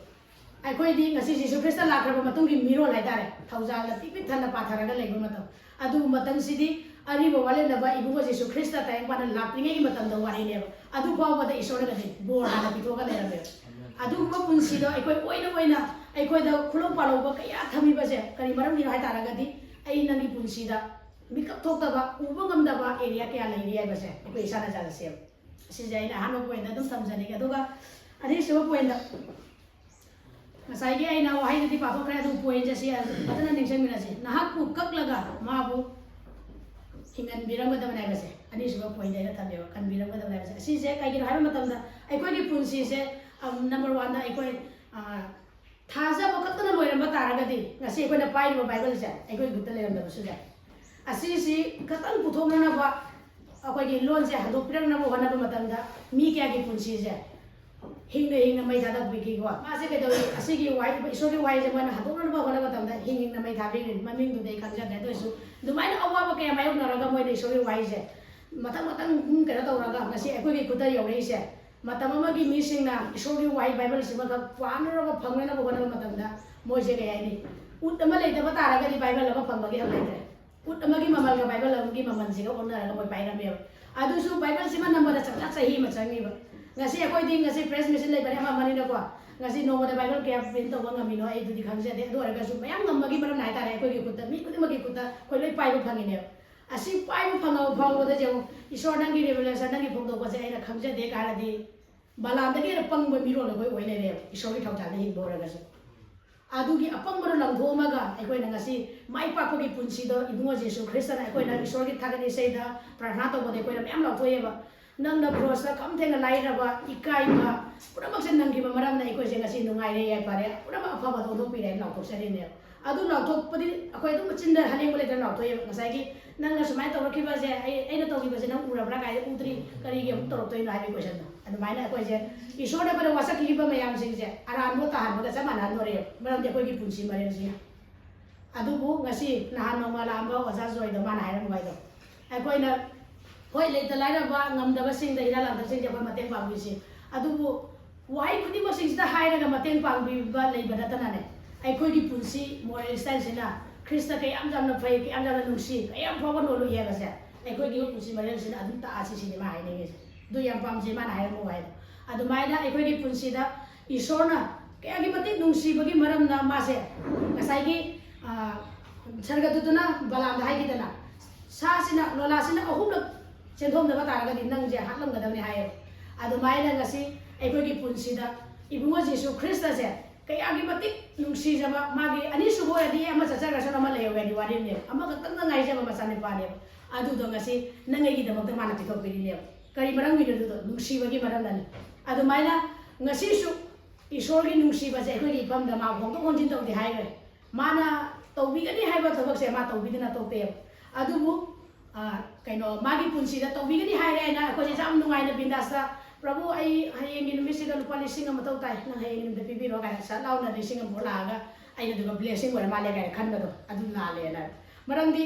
ꯑꯩꯈꯣꯏꯗꯤ ꯉꯁꯤ ꯖꯤꯁꯨ ꯈ꯭ꯔꯤꯁꯇ ꯂꯥꯛꯈ꯭ꯔꯕ ꯃꯇꯨꯡꯒꯤ ꯃꯤꯔꯣꯜ ꯍꯥꯏꯇꯥꯔꯦ, ꯊꯧꯖꯥꯜꯅ ꯄꯤꯛ ꯄꯤꯛ ꯊꯟꯅ ꯄꯥꯊꯔꯒ ꯂꯩꯕ ꯃꯇꯝ꯫ ꯑꯗꯨ ꯃꯇꯝꯁꯤꯗꯤ ꯑꯔꯤꯕ ꯋꯥꯂꯦꯟꯅꯕ ꯏꯕꯨꯡꯉꯣ ꯖꯤꯁꯨ ꯈ꯭ꯔꯤꯁꯇ ꯇꯥꯏꯌꯦ ꯄꯥꯟꯅ ꯂꯥꯛꯇ꯭ꯔꯤꯉꯩꯒꯤ ꯃꯇꯝꯗ ꯋꯥꯔꯤꯅꯦꯕ꯫ ꯑꯗꯨ ꯐꯥꯎꯕꯗ ꯏꯁꯣꯔꯅꯒꯗꯤ ꯕꯣꯔ ꯍꯥꯟꯅ ꯄꯤꯊꯣꯛꯑꯒ ꯂꯩꯔꯝꯃꯦꯕ꯫ ꯑꯗꯨꯒꯨꯝꯕ ꯄꯨꯟꯁꯤꯗꯣ ꯑꯩꯈꯣꯏ ꯑꯣꯏꯅ ꯑꯣꯏꯅ ꯑꯩꯈꯣꯏꯗ ꯈꯨꯂꯧ ꯄꯥꯜꯍꯧꯕ ꯀꯌꯥ ꯊꯝꯃꯤꯕꯁꯦ ꯀꯔꯤ ꯃꯔꯝꯒꯤꯅꯣ ꯍꯥꯏ ꯇꯥꯔꯒꯗꯤ, ꯑꯩ ꯅꯪꯒꯤ ꯄꯨꯟꯁꯤꯗ ꯃꯤꯀꯞ ꯊꯣꯛꯇꯕ, ꯎꯕ ꯉꯝꯗꯕ ꯑꯦꯔꯤꯌꯥ ꯀꯌꯥ ꯂꯩꯔꯤ ꯍꯥꯏꯕꯁꯦ ꯑꯩꯈꯣꯏ ꯏꯁꯥꯅ ꯏꯁꯥꯗ ꯁꯦꯝ꯫ ꯁꯤꯁꯦ ꯑꯩꯅ ꯑꯍꯥꯟꯕ ꯄꯣꯏꯟꯗ ꯑꯗꯨꯝ ꯊꯝꯖꯅꯤꯡꯉꯦ꯫ ꯑꯗꯨꯒ ꯑꯅꯤꯁꯨꯕ ꯄꯣꯏꯟꯗ, ꯉꯁꯥꯏꯒꯤ ꯑꯩꯅ ꯋꯥꯍꯩꯗꯨꯗꯤ ꯄꯥꯊꯣꯛꯈ꯭ꯔꯦ, ꯑꯗꯨ ꯄꯣꯏꯟꯁꯦ ꯁꯤ ꯐꯖꯅ ꯅꯤꯡꯁꯤꯡꯃꯤꯟꯅꯁꯤ꯫ ꯅꯍꯥꯛꯄꯨ ꯀꯛꯂꯒ ꯃꯥꯕꯨ ꯍꯤꯡꯍꯟꯕꯤꯔꯝꯒꯗꯕꯅꯤ ꯍꯥꯏꯕꯁꯦ ꯑꯅꯤꯁꯨꯕ ꯄꯣꯏꯟꯗ ꯑꯩꯅ ꯊꯝꯃꯦꯕ, ꯀꯟꯕꯤꯔꯝꯒꯗꯕꯅꯤ ꯍꯥꯏꯕꯁꯦ꯫ ꯑꯁꯤꯁꯦ ꯀꯩꯒꯤꯅꯣ ꯍꯥꯏꯕ ꯃꯇꯝꯗ, ꯑꯩꯈꯣꯏꯒꯤ ꯄꯨꯟꯁꯤꯁꯦ, ꯑꯝ, ꯅꯝꯕꯔ ꯋꯥꯟꯗ ꯑꯩꯈꯣꯏ, ꯑ, ꯊꯥꯖꯕ ꯈꯛꯇꯅ ꯂꯣꯏꯔꯝꯕ ꯇꯥꯔꯒꯗꯤ ꯉꯁꯤ ꯑꯩꯈꯣꯏꯅ ꯄꯥꯏꯔꯤꯕ ꯕꯥꯏꯕꯜꯁꯦ ꯑꯩꯈꯣꯏꯒꯤ ꯈꯨꯠꯇ ꯂꯩꯔꯝꯗꯕꯁꯨ ꯌꯥꯏ꯫ ꯑꯁꯤꯁꯤ ꯈꯛꯇꯪ ꯄꯨꯊꯣꯛꯅꯅꯕ, ꯑꯩꯈꯣꯏꯒꯤ ꯂꯣꯟꯁꯦ ꯍꯟꯗꯣꯛꯄꯤꯔꯛꯅꯕ ꯍꯣꯠꯅꯕ ꯃꯇꯝꯗ ꯃꯤ ꯀꯌꯥꯒꯤ ꯄꯨꯟꯁꯤꯁꯦ ꯍꯤꯡꯅ ꯍꯤꯡꯅ ꯃꯩ ꯊꯥꯗꯣꯛꯄꯤꯈꯤꯀꯣ꯫ ꯃꯥꯁꯦ ꯀꯩꯗꯧꯏ? ꯑꯁꯤꯒꯤ ꯋꯥꯍꯩ, ꯏꯁꯣꯔꯒꯤ ꯋꯥꯍꯩꯁꯦ ꯃꯣꯏꯅ ꯍꯟꯗꯣꯛꯅꯅꯕ ꯍꯣꯠꯅꯕ ꯃꯇꯝꯗ ꯍꯤꯡ ꯍꯤꯡꯅ ꯃꯩ ꯊꯥꯕꯤꯈ꯭ꯔꯤꯅꯤ꯫ ꯃꯃꯤꯡꯗꯨꯗꯤ ꯑꯩ ꯈꯪꯖꯗ꯭ꯔꯦ꯫ ꯑꯗꯨ ꯑꯣꯏꯔꯁꯨ ꯑꯗꯨꯃꯥꯏꯅ ꯑꯋꯥꯕ ꯀꯌꯥ ꯃꯥꯌꯣꯛꯅꯔꯒ ꯃꯣꯏꯅ ꯏꯁꯣꯔꯒꯤ ꯋꯥꯍꯩꯁꯦ ꯃꯊꯪ ꯃꯊꯪ, ꯎꯝ, ꯀꯩꯅꯣ ꯇꯧꯔꯒ ꯉꯁꯤ ꯑꯩꯈꯣꯏꯒꯤ ꯈꯨꯠꯇ ꯌꯧꯔꯛꯏꯁꯦ꯫ ꯃꯇꯝ ꯑꯃꯒꯤ ꯃꯤꯁꯤꯡꯅ ꯏꯁꯣꯔꯒꯤ ꯋꯥꯍꯩ ꯕꯥꯏꯕꯜꯁꯤꯃꯈꯛ ꯄꯥꯅꯅꯕ, ꯐꯪꯅꯅꯕ ꯍꯣꯠꯅꯕ ꯃꯇꯝꯗ ꯃꯣꯏꯁꯦ ꯀꯩ ꯍꯥꯏꯅꯤ? ꯎꯠ ꯑꯃ ꯂꯩꯇꯕ ꯇꯥꯔꯒꯗꯤ ꯕꯥꯏꯕꯜ ꯑꯃ ꯐꯪꯕꯒꯤ ꯍꯛ ꯂꯩꯇ꯭ꯔꯦ꯫ ꯎꯠ ꯑꯃꯒꯤ ꯃꯃꯜꯒ ꯕꯥꯏꯕꯜ ꯑꯃꯒꯤ ꯃꯃꯜꯁꯤꯒ ꯑꯣꯟꯅꯔꯒ ꯃꯣꯏ ꯄꯥꯏꯔꯝꯃꯦꯕ꯫ ꯑꯗꯨꯁꯨ ꯕꯥꯏꯕꯜꯁꯤꯃ ꯅꯝꯕꯗ ꯆꯞ ꯆꯥ ꯆꯍꯤ ꯑꯃ ꯆꯪꯉꯤꯕ꯫ ꯉꯁꯤ ꯑꯩꯈꯣꯏꯗꯤ ꯉꯁꯤ ꯄ꯭ꯔꯦꯁ ꯃꯦꯁꯤꯟ ꯂꯩꯕꯅꯦ ꯑꯃ ꯑꯃꯅꯤꯅꯀꯣ, ꯉꯁꯤ ꯅꯣꯡꯃꯗ ꯕꯥꯏꯕꯜ ꯀꯌꯥ ꯄ꯭ꯔꯤꯟ ꯇꯧꯕ ꯉꯝꯃꯤꯅꯣ ꯑꯩ ꯑꯗꯨꯗꯤ ꯈꯪꯖꯗꯦ꯫ ꯑꯗꯨ ꯑꯣꯏꯔꯒꯁꯨ ꯃꯌꯥꯝ ꯉꯝꯕꯒꯤ ꯃꯔꯝꯅ ꯍꯥꯏꯇꯥꯔꯦ, ꯑꯩꯈꯣꯏꯒꯤ ꯈꯨꯠꯇ, ꯃꯤ ꯈꯨꯗꯤꯡꯃꯛꯀꯤ ꯈꯨꯠꯇ ꯑꯩꯈꯣꯏ ꯂꯣꯏ ꯄꯥꯏꯕ ꯐꯪꯉꯤꯅꯦꯕ꯫ ꯑꯁꯤ ꯄꯥꯏꯕ ꯐꯪꯉꯕ ꯐꯥꯎꯕꯗ ꯌꯦꯡꯉꯨ, ꯏꯁꯣꯔ ꯅꯪꯒꯤ ꯔꯦꯚꯦꯂꯦꯁꯟ, ꯅꯪꯒꯤ ꯐꯣꯡꯗꯣꯛꯄꯁꯦ ꯑꯩꯅ ꯈꯪꯖꯗꯦ ꯀꯥꯏꯔꯗꯤ ꯕꯂꯥꯝꯗꯒꯤ ꯍꯦꯟꯅ ꯄꯪꯕ ꯃꯤꯔꯣꯜ ꯑꯩꯈꯣꯏ ꯑꯣꯏ ꯂꯩꯔꯦꯕ, ꯏꯁꯣꯔꯒꯤ ꯊꯧꯖꯥꯜꯗ ꯍꯤꯡꯕ ꯑꯣꯏꯔꯒꯁꯨ꯫ ꯑꯗꯨꯒꯤ ꯑꯄꯪꯕꯗꯣ ꯂꯪꯊꯣꯛꯑꯝꯃꯒ ꯑꯩꯈꯣꯏꯅ ꯉꯁꯤ ꯃꯥꯏ ꯄꯥꯛꯄꯒꯤ ꯄꯨꯟꯁꯤꯗꯣ ꯏꯕꯨꯡꯉꯣ ꯖꯤꯁꯨ ꯈ꯭ꯔꯤꯁꯇꯅ ꯑꯩꯈꯣꯏꯅ ꯏꯁꯣꯔꯒꯤ ꯊꯥꯒꯠ ꯏꯁꯩꯗ ꯄ꯭ꯔꯥꯔꯊꯅꯥ ꯇꯧꯕꯗ ꯑꯩꯈꯣꯏꯅ ꯃꯌꯥꯝ ꯂꯥꯎꯊꯣꯛꯑꯦꯕ꯫ "ꯅꯪꯅ ꯀ꯭ꯔꯣꯁꯇ ꯈꯝ ꯊꯦꯡꯅ ꯂꯥꯏꯔꯕ, ꯏꯀꯥꯏꯕ ꯄꯨꯝꯅꯃꯛꯁꯦ ꯅꯪꯈꯤꯕ ꯃꯔꯝꯅ ꯑꯩꯈꯣꯏꯁꯦ ꯉꯁꯤ ꯅꯨꯡꯉꯥꯏꯔꯦ, ꯌꯥꯏꯐꯔꯦ, ꯄꯨꯝꯅꯃꯛ ꯑꯐꯕꯗ ꯑꯣꯟꯊꯣꯛꯄꯤꯔꯦ" ꯍꯥꯏꯅ ꯂꯥꯎꯊꯣꯛꯆꯔꯤꯅꯦꯕ꯫ ꯑꯗꯨ ꯂꯥꯎꯊꯣꯛꯄꯗꯤ ꯑꯩꯈꯣꯏ ꯑꯗꯨꯝ ꯆꯤꯟꯗ ꯍꯂꯦꯡꯕ ꯂꯩꯇꯅ ꯂꯥꯎꯊꯣꯛꯑꯦꯕ꯫ ꯉꯁꯥꯏꯒꯤ "ꯅꯪꯅ ꯁꯨꯃꯥꯏꯅ ꯇꯧꯔꯛꯈꯤꯕꯁꯦ, ꯑꯩ, ꯑꯩꯅ ꯇꯧꯈꯤꯕꯁꯦ ꯅꯪ ꯎꯔꯕ꯭ꯔꯥ?" ꯀꯥꯏꯗ ꯎꯗ꯭ꯔꯤ, ꯀꯔꯤꯒꯤ ꯑꯃꯨꯛ ꯇꯧꯔꯛꯇꯣꯏꯅꯣ ꯍꯥꯏꯕꯒꯤ ꯀꯣꯏꯁꯟꯗꯣ꯫ ꯑꯗꯨꯃꯥꯏꯅ ꯑꯩꯈꯣꯏꯁꯦ ꯏꯁꯣꯔꯅ ꯑꯩꯈꯣꯏꯗ ꯋꯥꯁꯛꯈꯤꯕ ꯃꯌꯥꯝꯁꯤꯡꯁꯦ ꯑꯔꯥꯟꯕ ꯇꯥꯍꯟꯕꯒ ꯆꯞ ꯃꯥꯟꯅꯍꯟꯗꯣꯔꯦꯕ, ꯃꯔꯝꯗꯤ ꯑꯩꯈꯣꯏꯒꯤ ꯄꯨꯟꯁꯤ ꯃꯔꯦꯜꯁꯤꯅ꯫ ꯑꯗꯨꯕꯨ ꯉꯁꯤ ꯅꯍꯥꯟ ꯅꯣꯡꯃ ꯂꯥꯛꯑꯝꯕ ꯑꯣꯖꯥ ꯖꯣꯏꯗꯣ ꯃꯥꯅ ꯍꯥꯏꯔꯝꯕ ꯍꯥꯏꯗꯣ, ꯑꯩꯈꯣꯏꯅ ꯍꯣꯏ, ꯂꯩꯇ ꯂꯥꯏꯔꯕ, ꯉꯝꯗꯕꯁꯤꯡꯗ, ꯏꯔꯥ ꯂꯥꯟꯊꯛꯁꯤꯡꯁꯦ ꯑꯩꯈꯣꯏ ꯃꯇꯦꯡ ꯄꯥꯡꯕꯤꯁꯤ, ꯑꯗꯨꯕꯨ ꯋꯥꯍꯩ ꯈꯨꯗꯤꯡꯃꯛꯁꯤꯡꯁꯤꯗ ꯍꯥꯏꯔꯒ ꯃꯇꯦꯡ ꯄꯥꯡꯕꯤꯕ ꯂꯩꯕ ꯅꯠꯇꯅꯅꯦ, ꯑꯩꯈꯣꯏꯒꯤ ꯄꯨꯟꯁꯤ ꯃꯣꯔꯦꯜ ꯁ꯭ꯇꯥꯏꯜꯁꯤꯅ ꯈ꯭ꯔꯤꯁꯇ ꯀꯌꯥꯝ ꯌꯥꯝꯅ ꯐꯩ, ꯀꯌꯥꯝ ꯌꯥꯝꯅ ꯅꯨꯡꯁꯤ, ꯀꯌꯥꯝ ꯐꯥꯎꯕ ꯅꯣꯜꯂꯨꯏ ꯍꯥꯏꯕꯁꯦ ꯑꯩꯈꯣꯏꯒꯤ ꯄꯨꯟꯁꯤ ꯃꯔꯦꯜꯁꯤꯅ ꯑꯗꯨꯝ ꯇꯥꯛꯑꯁꯤ ꯁꯤꯅꯤ ꯃꯥ ꯍꯥꯏꯅꯤꯡꯉꯤꯁꯦ꯫ ꯑꯗꯨ ꯌꯥꯝ ꯄꯥꯝꯖꯩ ꯃꯥꯅ ꯍꯥꯏꯔꯝꯕ ꯋꯥꯍꯩꯗꯣ꯫ ꯑꯗꯨꯃꯥꯏꯅ ꯑꯩꯈꯣꯏꯒꯤ ꯄꯨꯟꯁꯤꯗ ꯏꯁꯣꯔꯅ ꯀꯌꯥꯒꯤ ꯃꯇꯤꯛ ꯅꯨꯡꯁꯤꯕꯒꯤ ꯃꯔꯝꯅ ꯃꯥꯁꯦ ꯉꯁꯥꯏꯒꯤ, ꯑ, ꯁꯔꯒꯗꯨꯇꯅ ꯕꯂꯥꯝꯗ ꯍꯥꯏꯈꯤꯗꯅ, "ꯁꯥꯁꯤꯅ, ꯂꯣꯂꯥꯁꯤꯅ ꯑꯍꯨꯝꯂꯛ ꯆꯦꯟꯊꯣꯛꯅꯕ ꯇꯥꯔꯒꯗꯤ ꯅꯪꯁꯦ ꯍꯥꯠꯂꯝꯒꯗꯕꯅꯤ" ꯍꯥꯏꯌꯦꯕ꯫ ꯑꯗꯨꯃꯥꯏꯅ ꯉꯁꯤ ꯑꯩꯈꯣꯏꯒꯤ ꯄꯨꯟꯁꯤꯗ ꯏꯕꯨꯡꯉꯣ ꯖꯤꯁꯨ ꯈ꯭ꯔꯤꯁꯇꯁꯦ ꯀꯌꯥꯒꯤ ꯃꯇꯤꯛ ꯅꯨꯡꯁꯤꯖꯕ, ꯃꯥꯒꯤ ꯑꯅꯤꯁꯨꯕ ꯑꯣꯏꯔꯗꯤ ꯑꯃ ꯆꯠꯆꯈ꯭ꯔꯁꯅꯨ, ꯑꯃ ꯂꯩꯍꯧꯋꯦ ꯍꯥꯏꯗꯤ ꯋꯥꯔꯤꯕꯅꯦꯕ, ꯑꯃꯈꯛꯇꯪꯗ ꯉꯥꯏꯖꯕ ꯃꯆꯥꯅꯨꯄꯥꯅꯦꯕ꯫ ꯑꯗꯨꯗꯣ ꯉꯁꯤ ꯅꯪ ꯑꯩꯒꯤꯗꯃꯛꯇ ꯃꯥꯅ ꯄꯤꯊꯣꯛꯄꯤꯔꯤꯅꯦꯕ꯫ ꯀꯔꯤ ꯃꯔꯝꯒꯤꯅꯣ ꯑꯗꯨꯗꯣ? ꯅꯨꯡꯁꯤꯕꯒꯤ ꯃꯔꯝꯅꯅꯤ꯫ ꯑꯗꯨꯃꯥꯏꯅ ꯉꯁꯤꯁꯨ ꯏꯁꯣꯔꯒꯤ ꯅꯨꯡꯁꯤꯕꯁꯦ ꯑꯩꯈꯣꯏꯒꯤ ꯏꯐꯝꯗ ꯃꯥ ꯍꯣꯡꯗꯣꯛ ꯍꯣꯟꯖꯤꯟ ꯇꯧꯗꯦ ꯍꯥꯏꯈ꯭ꯔꯦ꯫ ꯃꯥꯅ ꯇꯧꯕꯤꯒꯅꯤ ꯍꯥꯏꯕ ꯊꯕꯛꯁꯦ ꯃꯥ ꯇꯧꯕꯤꯗꯅ ꯇꯣꯛꯇꯦꯕ꯫ ꯑꯗꯨꯕꯨ, ꯑ, ꯀꯩꯅꯣ, ꯃꯥꯒꯤ ꯄꯨꯟꯁꯤꯗ ꯇꯧꯕꯤꯒꯅꯤ ꯍꯥꯏꯔꯦ ꯍꯥꯏꯅ ꯑꯩꯈꯣꯏꯁꯦ ꯌꯥꯝ ꯅꯨꯡꯉꯥꯏꯅ ꯕꯤꯟꯗꯥꯁꯇ, "ꯄ꯭ꯔꯚꯨ, ꯑꯩ ꯍꯌꯦꯡꯒꯤ ꯅꯨꯃꯤꯠꯁꯤꯗ ꯂꯨꯄꯥ ꯂꯤꯁꯤꯡ ꯑꯃ ꯃꯊꯧ ꯇꯥꯏ, ꯅꯪ ꯍꯌꯦꯡꯒꯤ ꯅꯨꯃꯤꯠꯇ ꯄꯤꯕꯤꯔꯣ" ꯀꯥꯏꯅ ꯁꯠ ꯂꯥꯎꯅ ꯂꯤꯁꯤꯡ ꯑꯃ ꯄꯨꯔꯛꯑꯒ ꯑꯩꯅ ꯑꯗꯨꯒ ꯕ꯭ꯂꯦꯁꯤꯡ ꯑꯣꯏꯔ ꯃꯥꯜꯂꯦ ꯀꯥꯏꯅ ꯈꯟꯕꯗꯣ ꯑꯗꯨ ꯂꯥꯜꯂꯦꯅ꯫ ꯃꯔꯝꯗꯤ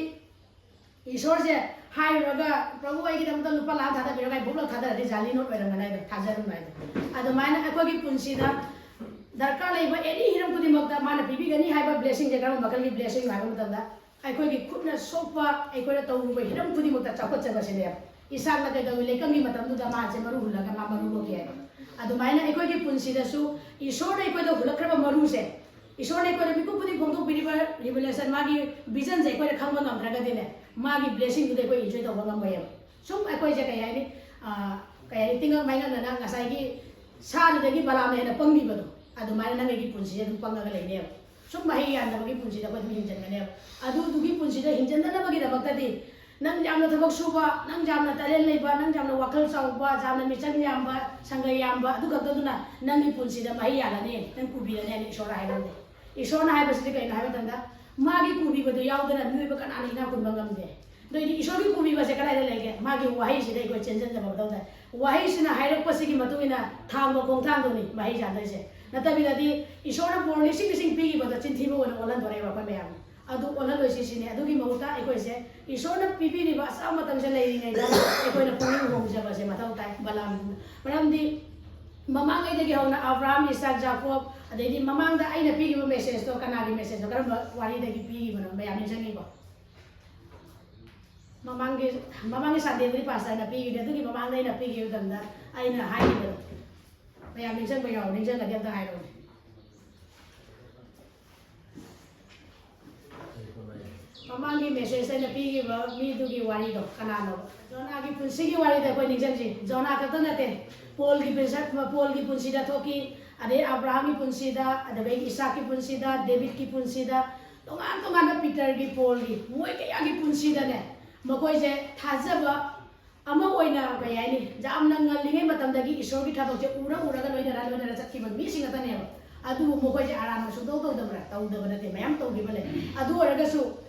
ꯏꯁꯣꯔꯁꯦ ꯍꯥꯏꯔꯨꯔꯒ, "ꯄ꯭ꯔꯚꯨ, ꯑꯩꯒꯤꯗꯃꯛꯇ ꯂꯨꯄꯥ ꯂꯥꯛ ꯊꯥꯗꯕꯤꯔꯣ" ꯀꯥꯏ ꯕꯣꯝꯂꯛ ꯊꯥꯗꯔꯗꯤ ꯖꯥꯂꯤ ꯅꯣꯠ ꯑꯣꯏꯔꯝꯒꯅꯤ ꯍꯥꯏꯗꯣ, ꯊꯥꯖꯔꯨꯅꯨ ꯍꯥꯏꯗꯣ꯫ ꯑꯗꯨꯃꯥꯏꯅ ꯑꯩꯈꯣꯏꯒꯤ ꯄꯨꯟꯁꯤꯗ ꯗꯔꯀꯥꯔ ꯂꯩꯕ ꯑꯦꯅꯤ ꯍꯤꯔꯝ ꯈꯨꯗꯤꯡꯃꯛꯇ ꯃꯥꯅ ꯄꯤꯕꯤꯒꯅꯤ ꯍꯥꯏꯕ ꯕ꯭ꯂꯦꯁꯤꯡꯁꯦ ꯀꯔꯝꯕ ꯃꯈꯜꯒꯤ ꯕ꯭ꯂꯦꯁꯤꯡꯅꯣ ꯍꯥꯏꯕ ꯃꯇꯝꯗ, ꯑꯩꯈꯣꯏꯒꯤ ꯈꯨꯠꯅ ꯁꯣꯛꯄ, ꯑꯩꯈꯣꯏꯅ ꯇꯧꯔꯨꯕ ꯍꯤꯔꯝ ꯈꯨꯗꯤꯡꯃꯛꯇ ꯆꯥꯎꯈꯠꯆꯕꯁꯤꯅꯦꯕ꯫ ꯏꯁꯥꯛꯅ ꯀꯩꯗꯧꯏ, ꯂꯩꯀꯪꯒꯤ ꯃꯇꯝꯗꯨꯗ ꯃꯥꯁꯦ ꯃꯔꯨ ꯍꯨꯜꯂꯒ ꯃꯥ ꯃꯔꯨ ꯂꯣꯛꯈꯤ ꯍꯥꯏꯕ꯫ ꯑꯗꯨꯃꯥꯏꯅ ꯑꯩꯈꯣꯏꯒꯤ ꯄꯨꯟꯁꯤꯗꯁꯨ ꯏꯁꯣꯔꯅ ꯑꯩꯈꯣꯏꯗ ꯍꯨꯜꯂꯛꯈ꯭ꯔꯕ ꯃꯔꯨꯁꯦ, ꯏꯁꯣꯔꯅ ꯑꯩꯈꯣꯏꯗ ꯃꯤꯀꯨꯞ ꯈꯨꯗꯤꯡ ꯐꯣꯡꯗꯣꯛꯄꯤꯔꯤꯕ ꯔꯤꯚꯤꯂꯦꯁꯟ, ꯃꯥꯒꯤ ꯚꯤꯖꯟꯁꯦ ꯑꯩꯈꯣꯏꯅ ꯈꯪꯕ ꯉꯝꯗ꯭ꯔꯒꯗꯤꯅꯦ, ꯃꯥꯒꯤ ꯕ꯭ꯂꯦꯁꯤꯡꯗꯨꯗꯤ ꯑꯩꯈꯣꯏ ꯏꯟꯖꯣꯏ ꯇꯧꯕ ꯉꯝꯃꯣꯏꯌꯦꯕ꯫ ꯁꯨꯝ ꯑꯩꯈꯣꯏꯁꯦ ꯀꯩ ꯍꯥꯏꯅꯤ, ꯑꯥ, ꯀꯩ ꯍꯥꯏꯅꯤ, ꯇꯤꯡꯉꯛ ꯃꯥꯏꯉꯛꯅꯅ ꯉꯁꯥꯏꯒꯤ ꯁꯥꯗꯨꯗꯒꯤ ꯕꯂꯥꯝꯅ ꯍꯦꯟꯅ ꯄꯪꯈꯤꯕꯗꯣ, ꯑꯗꯨꯃꯥꯏꯅ ꯅꯪꯒꯤ ꯄꯨꯟꯁꯤꯁꯦ ꯑꯗꯨꯝ ꯄꯪꯉꯒ ꯂꯩꯅꯦꯕ꯫ ꯁꯨꯝ ꯃꯍꯩ ꯌꯥꯟꯗꯕꯒꯤ ꯄꯨꯟꯁꯤꯗ ꯑꯩꯈꯣꯏ ꯑꯗꯨꯝ ꯍꯤꯡꯖꯤꯟꯒꯅꯦꯕ꯫ ꯑꯗꯨꯗꯨꯒꯤ ꯄꯨꯟꯁꯤꯗ ꯍꯤꯡꯖꯤꯟꯗꯅꯕꯒꯤꯗꯃꯛꯇꯗꯤ ꯅꯪ ꯌꯥꯝꯅ ꯊꯕꯛ ꯁꯨꯕ, ꯅꯪ ꯌꯥꯝꯅ talent ꯂꯩꯕ, ꯅꯪ ꯌꯥꯝꯅ ꯋꯥꯈꯜ ꯆꯥꯎꯕ, ꯌꯥꯝꯅ ꯃꯤꯆꯪ ꯌꯥꯝꯕ, ꯁꯪꯒ ꯌꯥꯝꯕ, ꯑꯗꯨ ꯈꯛꯇꯗꯨꯅ ꯅꯪꯒꯤ ꯄꯨꯟꯁꯤꯗ ꯃꯍꯩ ꯌꯥꯜꯂꯅꯤ, ꯅꯪ ꯀꯨꯕꯤꯔꯅꯤ ꯍꯥꯏꯅ ꯏꯁꯣꯔꯅ ꯍꯥꯏꯔꯝꯗꯦ꯫ ꯏꯁꯣꯔꯅ ꯍꯥꯏꯕꯁꯤꯗꯤ ꯀꯩꯅꯣ ꯍꯥꯏꯕ ꯃꯇꯝꯗ, ꯃꯥꯒꯤ ꯀꯨꯕꯤꯕꯗꯨ ꯌꯥꯎꯗꯅ ꯃꯤꯑꯣꯏꯕ ꯀꯅꯥꯅ ꯏꯅꯥꯛ ꯈꯨꯟꯕ ꯉꯝꯗꯦ꯫ ꯑꯗꯨ ꯑꯣꯏꯗꯤ ꯏꯁꯣꯔꯒꯤ ꯀꯨꯕꯤꯕꯁꯦ ꯀꯗꯥꯏꯗ ꯂꯩꯒꯦ? ꯃꯥꯒꯤ ꯋꯥꯍꯩꯁꯤꯗ ꯑꯩꯈꯣꯏ ꯆꯦꯟꯁꯤꯟꯖꯕ ꯃꯊꯧ ꯇꯥꯏ꯫ ꯋꯥꯍꯩꯁꯤꯅ ꯍꯥꯏꯔꯛꯄꯁꯤꯒꯤ ꯃꯇꯨꯡ ꯏꯟꯅ ꯊꯥꯡꯕ ꯈꯣꯡꯊꯥꯡꯗꯨꯅꯤ ꯃꯍꯩ ꯆꯥꯗꯣꯏꯁꯦ꯫ ꯅꯠꯇꯕꯤꯗꯗꯤ ꯏꯁꯣꯔꯅ ꯕꯣꯔ ꯂꯤꯁꯤꯡ ꯂꯤꯁꯤꯡ ꯄꯤꯈꯤꯕꯗꯣ ꯆꯤꯟꯊꯤꯕ ꯑꯣꯏꯅ ꯑꯣꯜꯍꯟꯗꯣꯔꯦꯕ ꯑꯩꯈꯣꯏ ꯃꯌꯥꯝ꯫ ꯑꯗꯨ ꯑꯣꯜꯍꯜꯂꯣꯏꯁꯤ ꯁꯤꯅꯤ꯫ ꯑꯗꯨꯒꯤ ꯃꯍꯨꯠꯇ ꯑꯩꯈꯣꯏꯁꯦ ꯏꯁꯣꯔꯅ ꯄꯤꯕꯤꯔꯤꯕ ꯑꯆꯥꯕ ꯃꯇꯝꯁꯦ ꯂꯩꯔꯤꯉꯩꯗ ꯑꯩꯈꯣꯏꯅ ꯄꯨꯛꯅꯤꯡ ꯍꯣꯡꯖꯕꯁꯦ ꯃꯊꯧ ꯇꯥꯏ꯫ ꯕꯂꯥꯝ, ꯃꯔꯝꯗꯤ ꯃꯃꯥꯡꯉꯩꯗꯒꯤ ꯍꯧꯅ ꯑꯕ꯭ꯔꯥꯍꯝ, ꯏꯁꯥꯛ, ꯖꯥꯀꯣꯕ, ꯑꯗꯩꯗꯤ ꯃꯃꯥꯡꯗ ꯑꯩꯅ ꯄꯤꯈꯤꯕ messageꯇꯣ ꯀꯅꯥꯒꯤ messageꯅꯣ, ꯀꯔꯝꯕ ꯋꯥꯔꯤꯗꯒꯤ ꯄꯤꯈꯤꯕꯅꯣ, ꯃꯌꯥꯝ ꯅꯤꯡꯁꯤꯡꯉꯤꯀꯣ? ꯃꯃꯥꯡꯒꯤ, ꯃꯃꯥꯡꯒꯤ Sundayꯗꯗꯤ pastorꯅ ꯄꯤꯈꯤꯕꯅꯦ꯫ ꯑꯗꯨꯒꯤ ꯃꯃꯥꯡꯗ ꯑꯩꯅ ꯄꯤꯈꯤꯕ ꯃꯇꯝꯗ ꯑꯩꯅ ꯍꯥꯏꯈꯤꯕꯗꯣ ꯃꯌꯥꯝ ꯅꯤꯡꯁꯤꯡꯕ ꯌꯥꯎꯔꯣ? ꯅꯤꯡꯁꯤꯡꯉꯗꯤ ꯑꯝꯇ ꯍꯥꯏꯔꯛꯑꯣꯅꯦ꯫ ꯃꯃꯥꯡꯒꯤ message ꯑꯩꯅ ꯄꯤꯈꯤꯕ ꯃꯤꯗꯨꯒꯤ ꯋꯥꯔꯤꯗꯣ ꯀꯅꯥꯅꯣ? ꯖꯣꯅꯥꯒꯤ ꯄꯨꯟꯁꯤꯒꯤ ꯋꯥꯔꯤꯗ ꯑꯩꯈꯣꯏ ꯅꯤꯡꯁꯤꯡꯁꯤ꯫ ꯖꯣꯅꯥ ꯈꯛꯇ ꯅꯠꯇꯦ, ꯄꯣꯜꯒꯤ ꯄꯨꯟꯁꯤ-, ꯄꯣꯜꯒꯤ ꯄꯨꯟꯁꯤꯗ ꯊꯣꯛꯈꯤ, ꯑꯗꯩ ꯑꯕ꯭ꯔꯥꯍꯥꯝꯒꯤ ꯄꯨꯟꯁꯤꯗ, ꯑꯗꯨꯗꯒꯤ ꯏꯁꯥꯛꯀꯤ ꯄꯨꯟꯁꯤꯗ, ꯗꯦꯕꯤꯠꯀꯤ ꯄꯨꯟꯁꯤꯗ, ꯇꯣꯉꯥꯟ ꯇꯣꯉꯥꯟꯕ, ꯄꯤꯇꯔꯒꯤ, ꯄꯣꯜꯒꯤ, ꯃꯣꯏ ꯀꯌꯥꯒꯤ ꯄꯨꯟꯁꯤꯗꯅꯦ, ꯃꯈꯣꯏꯁꯦ ꯊꯥꯖꯕ ꯑꯃ ꯑꯣꯏꯅ, ꯀꯩ ꯍꯥꯏꯅꯤ, ꯌꯥꯝꯅ ꯉꯜꯂꯤꯉꯩ ꯃꯇꯝꯗꯒꯤ ꯏꯁꯣꯔꯒꯤ ꯊꯕꯛꯁꯦ ꯎꯔ ꯎꯔꯒ ꯂꯣꯏꯅꯔ ꯂꯣꯏꯅꯔ ꯆꯠꯈꯤꯕ ꯃꯤꯁꯤꯡ ꯉꯥꯛꯇꯅꯦꯕ꯫ ꯑꯗꯨꯕꯨ ꯃꯈꯣꯏꯁꯦ ꯑꯔꯥꯟꯕ ꯁꯨꯡꯇꯧ ꯇꯧꯗꯕ꯭ꯔꯥ? ꯇꯧꯗꯕ ꯅꯠꯇꯦ, ꯃꯌꯥꯝ ꯇꯧꯈꯤꯕ ꯂꯩ꯫ ꯑꯗꯨ ꯑꯣꯏꯔꯒꯁꯨ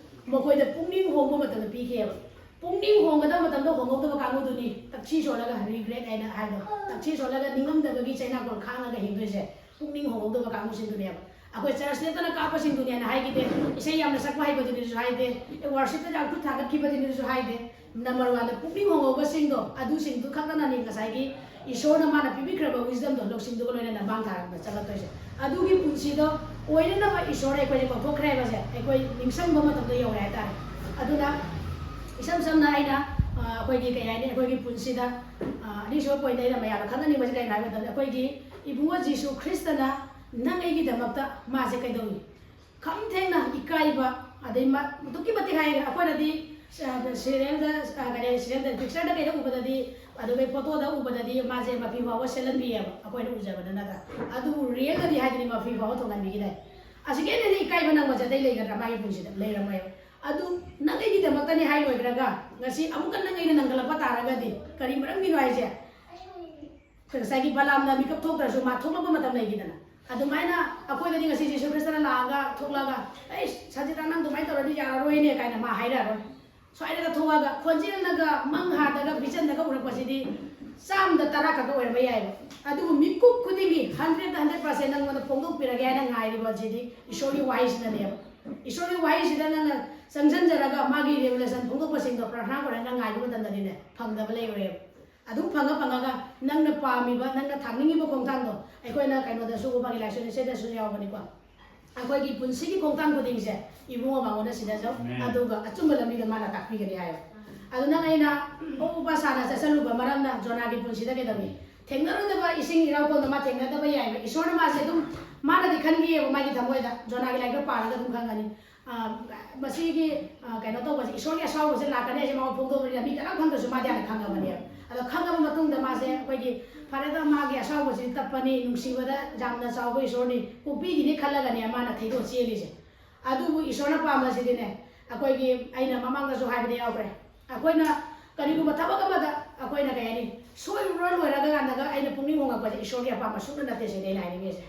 ꯃꯈꯣꯏꯗ ꯄꯨꯛꯅꯤꯡ ꯍꯣꯡꯕ ꯃꯇꯝꯗ ꯄꯤꯈꯤꯑꯕ꯫ ꯄꯨꯛꯅꯤꯡ ꯍꯣꯡꯒꯗꯕ ꯃꯇꯝꯗ ꯍꯣꯡꯍꯧꯗꯕ ꯀꯥꯡꯕꯨꯗꯨꯅꯤ ꯇꯛꯁꯤ ꯁꯣꯜꯂꯒ regret ꯍꯥꯏꯅ ꯍꯥꯏꯗꯣ, ꯇꯛꯁꯤ ꯁꯣꯜꯂꯒ ꯅꯤꯡꯉꯝꯗꯕꯒꯤ ꯆꯩꯅꯥꯀꯣꯜ ꯈꯥꯡꯉꯒ ꯍꯤꯡꯗꯣꯏꯁꯦ꯫ ꯄꯨꯛꯅꯤꯡ ꯍꯣꯡꯍꯧꯗꯕ ꯀꯥꯡꯕꯨꯁꯤꯡꯗꯨꯅꯦꯕ꯫ ꯑꯩꯈꯣꯏ church ꯂꯦꯞꯇꯅ ꯀꯥꯞꯄꯁꯤꯡꯗꯨꯅꯦꯅ ꯍꯥꯏꯈꯤꯗꯦ, ꯏꯁꯩ ꯌꯥꯝꯅ ꯁꯛꯄ ꯍꯩꯕꯗꯨꯅꯤꯁꯨ ꯍꯥꯏꯗꯦ, worshipꯇ ꯌꯥꯝ ꯈꯨꯠ ꯊꯥꯒꯠꯈꯤꯕꯗꯨꯅꯤꯁꯨ ꯍꯥꯏꯗꯦ꯫ Number oneꯗ ꯄꯨꯛꯅꯤꯡ ꯍꯣꯡꯍꯧꯕꯁꯤꯡꯗꯣ, ꯑꯗꯨꯁꯤꯡꯗꯨ ꯈꯛꯇꯅꯅꯤ ꯉꯁꯥꯏꯒꯤ ꯏꯁꯣꯔꯅ ꯃꯥꯅ ꯄꯤꯕꯤꯈ꯭ꯔꯕ wisdomꯗꯣ, ꯂꯧꯁꯤꯡꯗꯨꯒ ꯂꯣꯏꯅꯅ ꯃꯥꯡ ꯊꯥꯔꯛꯄꯗ ꯆꯠꯂꯛꯇꯣꯏꯁꯦ꯫ ꯑꯗꯨꯒꯤ ꯄꯨꯟꯁꯤꯗꯣ ꯑꯣꯏꯅꯅꯕ ꯏꯁꯣꯔ ꯑꯩꯈꯣꯏꯁꯦ ꯀꯧꯊꯣꯛꯈ꯭ꯔꯦ ꯍꯥꯏꯕꯁꯦ ꯑꯩꯈꯣꯏ ꯅꯤꯡꯁꯤꯡꯕ ꯃꯇꯝꯗ ꯌꯧꯔꯦ ꯍꯥꯏꯇꯥꯔꯦ꯫ ꯑꯗꯨꯅ ꯏꯁꯝ ꯁꯝꯅ ꯑꯩꯅ, ꯑ, ꯑꯩꯈꯣꯏꯒꯤ ꯀꯩ ꯍꯥꯏꯅꯤ, ꯑꯩꯈꯣꯏꯒꯤ ꯄꯨꯟꯁꯤꯗ, ꯑ, ꯑꯅꯤꯁꯨꯕ pointꯗ ꯑꯩꯅ ꯃꯌꯥꯝꯅ ꯈꯪꯍꯟꯅꯤꯡꯕꯁꯦ ꯀꯩꯅꯣ ꯍꯥꯏꯕ ꯃꯇꯝꯗ, ꯑꯩꯈꯣꯏꯒꯤ ꯏꯕꯨꯡꯉꯣ ꯖꯤꯁꯨ ꯈ꯭ꯔꯤꯁꯇꯅ ꯅꯪ ꯑꯩꯒꯤꯗꯃꯛꯇ ꯃꯥꯁꯦ ꯀꯩꯗꯧꯏ? ꯈꯝ ꯊꯦꯡꯅ ꯏꯀꯥꯏꯕ, ꯑꯗꯩ ꯃꯥ ꯑꯗꯨꯛꯀꯤ ꯃꯇꯤꯛ ꯍꯥꯏ, ꯑꯩꯈꯣꯏꯅꯗꯤ ꯁꯤꯔꯤꯌꯦꯜꯗ, ꯀꯔꯤ, ꯁꯤꯔꯤꯌꯦꯜꯗ, ꯄꯤꯛꯆꯔꯗ ꯀꯩꯗ ꯎꯕꯗꯗꯤ, ꯑꯗꯨꯒ ꯐꯣꯇꯣꯗ ꯎꯕꯗꯗꯤ ꯃꯥꯁꯦ ꯃꯐꯤ ꯐꯥꯎꯕ ꯁꯦꯠꯍꯟꯕꯤꯌꯦꯕ, ꯑꯩꯈꯣꯏꯅ ꯎꯖꯕꯗ ꯅꯠꯇ꯭ꯔꯥ? ꯑꯗꯨꯕꯨ ꯔꯤꯌꯦꯜꯗꯗꯤ ꯍꯥꯏꯗꯨꯅꯤ ꯃꯐꯤ ꯐꯥꯎꯕ ꯇꯣꯡꯍꯟꯕꯤꯈꯤꯗꯦ꯫ ꯑꯁꯤꯒꯤ ꯍꯦꯟꯅ ꯏꯀꯥꯏꯕ ꯅꯪꯕꯁꯦ ꯑꯇꯩ ꯂꯩꯒꯗ꯭ꯔꯥ? ꯃꯥꯒꯤ ꯄꯨꯟꯁꯤꯗ ꯂꯩꯔꯝꯃꯣꯏꯕ꯫ ꯑꯗꯨ ꯅꯪ ꯑꯩꯒꯤꯗꯃꯛꯇꯅꯤ ꯍꯥꯏ ꯂꯣꯏꯈ꯭ꯔꯒ ꯉꯁꯤ ꯑꯃꯨꯛꯀ ꯅꯪ ꯑꯩꯅ ꯅꯪꯒꯠꯂꯛꯄ ꯇꯥꯔꯒꯗꯤ ꯀꯔꯤ ꯃꯔꯝꯒꯤꯅꯣ ꯍꯥꯏꯁꯦ? ꯉꯁꯥꯏꯒꯤ ꯕꯂꯥꯝꯅ ꯃꯤꯀꯞ ꯊꯣꯛꯇ꯭ꯔꯁꯨ ꯃꯥ ꯊꯣꯛꯂꯛꯄ ꯃꯇꯝ ꯂꯩꯈꯤꯗꯅ, ꯑꯗꯨꯃꯥꯏꯅ ꯑꯩꯈꯣꯏꯗꯗꯤ ꯉꯁꯤ ꯖꯤꯁꯨ ꯈ꯭ꯔꯤꯁꯇꯅ ꯂꯥꯛꯑꯒ ꯊꯣꯛꯂꯛꯑꯒ, "ꯑꯩ ꯁꯟꯖꯤꯇꯥ, ꯅꯪ ꯑꯗꯨꯃꯥꯏꯅ ꯇꯧꯔꯗꯤ ꯌꯥꯔꯔꯣꯏꯅꯦ" ꯀꯥꯏꯅ ꯃꯥ ꯍꯥꯏꯔꯛꯑꯔꯣꯏ꯫ ꯁ꯭ꯋꯥꯏꯗꯒ ꯊꯣꯛꯑꯒ ꯈꯣꯟꯖꯦꯜꯅꯒ ꯃꯪ ꯍꯥꯗꯒ ꯚꯤꯖꯟꯗꯒ ꯎꯔꯛꯄꯁꯤꯗꯤ ꯆꯥꯝꯗ ꯇꯔꯥ ꯈꯛꯇ ꯑꯣꯏꯔꯝꯕ ꯌꯥꯏꯕ꯫ ꯑꯗꯨꯕꯨ ꯃꯤꯀꯨꯞ ꯈꯨꯗꯤꯡꯒꯤ ꯍꯟꯗ꯭ꯔꯦꯗ ꯍꯟꯗ꯭ꯔꯦꯗ ꯄꯥꯔꯁꯦꯟ ꯅꯪꯉꯣꯟꯗ ꯐꯣꯡꯗꯣꯛꯄꯤꯔꯒꯦ ꯍꯥꯏꯅ ꯉꯥꯏꯔꯤꯕ ꯑꯁꯤꯗꯤ ꯏꯁꯣꯔꯒꯤ ꯋꯥꯍꯩꯁꯤꯅꯅꯦꯕ꯫ ꯏꯁꯣꯔꯒꯤ ꯋꯥꯍꯩꯁꯤꯗ ꯅꯪꯅ ꯆꯪꯁꯤꯟꯖꯔꯒ ꯃꯥꯒꯤ ꯔꯦꯚꯦꯂꯦꯁꯟ ꯐꯣꯡꯗꯣꯛꯄꯁꯤꯡꯗꯣ ꯄ꯭ꯔꯥꯔꯊꯅꯥ ꯈꯣꯏꯔꯒ ꯉꯥꯏꯕ ꯃꯇꯝꯗꯗꯤꯅꯦ, ꯐꯪꯗꯕ ꯂꯩꯔꯣꯏꯕ꯫ ꯑꯗꯨꯝ ꯐꯪꯉ ꯐꯪꯉꯒ ꯅꯪꯅ ꯄꯥꯝꯃꯤꯕ, ꯅꯪꯅ ꯊꯥꯡꯅꯤꯡꯉꯤꯕ ꯈꯣꯡꯊꯥꯡꯗꯣ ꯑꯩꯈꯣꯏꯅ ꯀꯩꯅꯣꯗꯁꯨ ꯎꯄꯥꯒꯤ ꯂꯥꯏꯁꯣꯟ ꯏꯆꯦꯗꯁꯨ ꯌꯥꯎꯕꯅꯤꯀꯣ꯫ ꯑꯩꯈꯣꯏꯒꯤ ꯄꯨꯟꯁꯤꯒꯤ ꯈꯣꯡꯊꯥꯡ ꯈꯨꯗꯤꯡꯁꯦ ꯏꯕꯨꯡꯉꯣ ꯃꯉꯣꯟꯗ ꯁꯤꯟꯅꯖꯧ꯫ ꯑꯗꯨꯒ ꯑꯆꯨꯝꯕ ꯂꯝꯕꯤꯗ ꯃꯥꯅ ꯇꯥꯛꯄꯤꯒꯅꯤ ꯍꯥꯏꯌꯣ꯫ ꯑꯗꯨ ꯅꯪ ꯑꯩꯅ ꯑꯣ ꯎꯄꯥ ꯁꯥꯅ ꯆꯠꯁꯜꯂꯨꯕ ꯃꯔꯝꯅ ꯖꯣꯅꯥꯒꯤ ꯄꯨꯟꯁꯤꯗ ꯀꯩꯗꯧꯏ? ꯊꯦꯡꯅꯔꯨꯗꯕ ꯏꯁꯤꯡ ꯏꯔꯥꯎ ꯀꯣꯟꯗ ꯃꯥ ꯊꯦꯡꯅꯗꯕ ꯌꯥꯏꯕ꯫ ꯏꯁꯣꯔꯅ ꯃꯥꯁꯦ ꯑꯗꯨꯝ, ꯃꯥꯅꯗꯤ ꯈꯟꯈꯤꯑꯕ ꯃꯥꯒꯤ ꯊꯃꯣꯏꯗ, ꯖꯣꯅꯥꯒꯤ ꯂꯥꯏꯔꯤꯛꯇ ꯄꯥꯔꯒ ꯑꯗꯨꯝ ꯈꯪꯒꯅꯤ꯫ ꯑ, ꯃꯁꯤꯒꯤ, ꯑ, ꯀꯩꯅꯣ ꯇꯧꯕꯁꯦ, ꯏꯁꯣꯔꯒꯤ ꯑꯁꯥꯎꯕꯁꯦ ꯂꯥꯛꯀꯅꯤ ꯍꯥꯏꯁꯦ ꯃꯉꯣꯟꯗ ꯐꯣꯡꯗꯣꯛꯄꯅꯤꯅ ꯃꯤ ꯀꯅꯥꯝ ꯈꯪꯗ꯭ꯔꯁꯨ ꯃꯥꯗꯤ ꯍꯥꯟꯅ ꯈꯪꯉꯕꯅꯦꯕ꯫ ꯑꯗꯣ ꯈꯪꯉꯕ ꯃꯇꯨꯡꯗ ꯃꯥꯁꯦ ꯑꯩꯈꯣꯏꯒꯤ ꯐꯔꯦꯗ ꯃꯥꯒꯤ ꯑꯁꯥꯎꯕꯁꯤ ꯇꯞꯄꯅꯤ, ꯅꯨꯡꯁꯤꯕꯗ ꯌꯥꯝꯅ ꯆꯥꯎꯕ ꯏꯁꯣꯔꯅꯤ, ꯀꯣꯛꯄꯤꯒꯤꯅꯤ ꯈꯜꯂꯒꯅꯦ ꯃꯥꯅ ꯊꯩꯗꯣꯛ ꯆꯦꯜꯂꯤꯁꯦ꯫ ꯑꯗꯨꯕꯨ ꯏꯁꯣꯔꯅ ꯄꯥꯝꯕꯁꯤꯗꯤꯅꯦ, ꯑꯩꯈꯣꯏꯒꯤ ꯑꯩꯅ ꯃꯃꯥꯡꯗꯁꯨ ꯍꯥꯏꯕꯗ ꯌꯥꯎꯈ꯭ꯔꯦ, ꯑꯩꯈꯣꯏꯅ ꯀꯔꯤꯒꯨꯝꯕ ꯊꯕꯛ ꯑꯃꯗ ꯑꯩꯈꯣꯏꯅ ꯀꯩ ꯍꯥꯏꯅꯤ, ꯁꯣꯏꯔꯨꯔ ꯂꯣꯏꯔꯒ ꯀꯥꯟꯗꯒ ꯑꯩꯅ ꯄꯨꯛꯅꯤꯡ ꯍꯣꯡꯉꯛꯄꯁꯦ ꯏꯁꯣꯔꯒꯤ ꯑꯄꯥꯝꯕ ꯁꯨꯡꯅ ꯅꯠꯇꯦ ꯁꯤꯅꯦ ꯑꯩꯅ ꯍꯥꯏꯅꯤꯡꯉꯤꯁꯦ꯫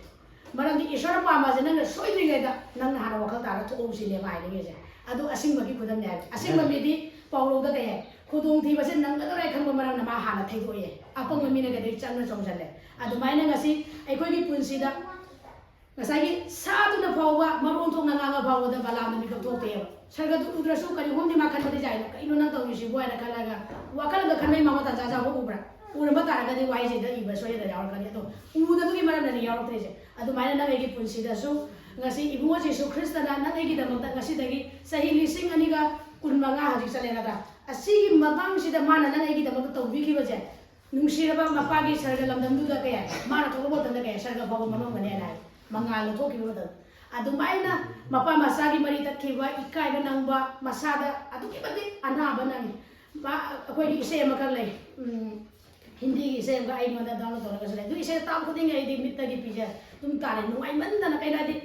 ꯃꯔꯝꯗꯤ ꯏꯁꯣꯔꯅ ꯄꯥꯝꯕꯁꯦ ꯅꯪꯅ ꯁꯣꯏꯗ꯭ꯔꯤꯉꯩꯗ ꯅꯪꯅ ꯍꯥꯟꯅ ꯋꯥꯈꯜ ꯇꯥꯔꯒ ꯊꯣꯛꯍꯧꯁꯤꯅꯦꯕ ꯍꯥꯏꯅꯤꯡꯉꯤꯁꯦ꯫ ꯑꯗꯨ ꯑꯁꯤꯡꯕꯒꯤ ꯈꯨꯗꯝꯅꯦ ꯍꯥꯏꯕ꯫ ꯑꯁꯤꯡꯕ ꯃꯤꯗꯤ ꯄꯥꯎꯔꯧꯗ ꯀꯩ ꯍꯥꯏ? ꯈꯨꯗꯣꯡꯊꯤꯕꯁꯦ ꯅꯪꯒꯗꯧꯔꯦ ꯈꯪꯕ ꯃꯔꯝꯅ ꯃꯥ ꯍꯥꯟꯅ ꯊꯩꯗꯣꯛꯑꯦ꯫ ꯑꯄꯪꯕ ꯃꯤꯅ ꯀꯩꯗꯧ ꯆꯪꯅ ꯆꯣꯡꯁꯤꯜꯂꯦ꯫ ꯑꯗꯨꯃꯥꯏꯅ ꯉꯁꯤ ꯑꯩꯈꯣꯏꯒꯤ ꯄꯨꯟꯁꯤꯗ ꯉꯁꯥꯏꯒꯤ ꯁꯥꯗꯨꯅ ꯐꯥꯎꯕ ꯃꯔꯣꯟ ꯊꯣꯛꯅ ꯉꯥꯡꯉ ꯐꯥꯎꯕꯗ ꯕꯂꯥꯝꯅ ꯃꯤꯀꯞ ꯊꯣꯛꯇꯦꯕ꯫ ꯁꯔꯒꯗꯨ ꯎꯗ꯭ꯔꯁꯨ ꯀꯔꯤꯒꯨꯝꯗꯤ ꯃꯥ ꯈꯟꯕꯗꯤ ꯌꯥꯏꯅ, "ꯀꯩꯅꯣ ꯅꯪ ꯇꯧꯔꯤꯁꯤꯕꯨ?" ꯍꯥꯏꯅ ꯈꯜꯂꯒ ꯋꯥꯈꯜ ꯑꯃ ꯈꯟꯕꯒꯤ ꯃꯉꯣꯟ ꯇꯥꯟꯖꯥ ꯆꯥꯕ ꯎꯕ꯭ꯔꯥ? ꯎꯔꯝꯕ ꯇꯥꯔꯒꯗꯤ ꯋꯥꯍꯩꯁꯤꯗ ꯏꯕ ꯁꯣꯏꯗꯅ ꯌꯥꯎꯔꯛꯀꯅꯤ꯫ ꯑꯗꯣ ꯎꯗꯕꯒꯤ ꯃꯔꯝꯅꯅꯤ ꯌꯥꯎꯔꯛꯇ꯭ꯔꯤꯁꯦ꯫ ꯑꯗꯨꯃꯥꯏꯅ ꯅꯪ ꯑꯩꯒꯤ ꯄꯨꯟꯁꯤꯗꯁꯨ ꯉꯁꯤ ꯏꯕꯨꯡꯉꯣ ꯖꯤꯁꯨ ꯈ꯭ꯔꯤꯁꯇꯅ ꯅꯪ ꯑꯩꯒꯤꯗꯃꯛꯇ ꯉꯁꯤꯗꯒꯤ ꯆꯍꯤ ꯂꯤꯁꯤꯡ ꯑꯅꯤꯒ ꯀꯨꯟ ꯃꯉꯥ ꯍꯧꯖꯤꯛ ꯆꯠꯂꯦ ꯅꯠꯇ꯭ꯔꯥ? ꯑꯁꯤꯒꯤ ꯃꯇꯥꯡꯁꯤꯗ ꯃꯥꯅ ꯅꯪ ꯑꯩꯒꯤꯗꯃꯛꯇ ꯇꯧꯕꯤꯈꯤꯕꯁꯦ, ꯅꯨꯡꯁꯤꯔꯕ ꯃꯄꯥꯒꯤ ꯁꯔꯒ ꯂꯝꯗꯝꯗꯨꯗ ꯀꯩ ꯍꯥꯏ? ꯃꯥꯅ ꯊꯣꯛꯂꯛꯄ ꯃꯇꯝꯗ ꯀꯩ ꯍꯥꯏ? ꯁꯔꯒ ꯐꯥꯎꯕ ꯃꯝꯃꯝꯒꯅꯤ ꯍꯥꯏꯅ ꯍꯥꯏ꯫ ꯃꯉꯥꯜꯗ ꯊꯣꯛꯈꯤꯕ ꯃꯇꯝꯗ꯫ ꯑꯗꯨꯃꯥꯏꯅ ꯃꯄꯥ ꯃꯆꯥꯒꯤ ꯃꯔꯤ ꯇꯠꯈꯤꯕ, ꯏꯀꯥꯏꯕ ꯅꯪꯕ, ꯃꯁꯥꯗ ꯑꯗꯨꯛꯀꯤ ꯃꯇꯤꯛ ꯑꯅꯥꯕ ꯅꯪꯉꯤ꯫ ꯃꯥ, ꯑꯩꯈꯣꯏꯒꯤ ꯏꯁꯩ ꯑꯃꯈꯛ ꯂꯩ, ꯎꯝ, ꯍꯤꯟꯗꯤꯒꯤ ꯏꯁꯩ ꯑꯃꯈꯛ ꯑꯩꯉꯣꯟꯗ download ꯇꯧꯔꯒꯁꯨ ꯂꯩ꯫ ꯑꯗꯨ ꯏꯁꯩ ꯇꯥꯕ ꯈꯨꯗꯤꯡꯒꯤ ꯑꯩꯗꯤ ꯃꯤꯠꯇꯒꯤ ꯄꯤꯖ ꯑꯗꯨꯝ ꯇꯥꯔꯦ, ꯅꯨꯡꯉꯥꯏꯃꯟꯗꯅ꯫ ꯀꯩꯅꯣ ꯍꯥꯏꯗꯤ,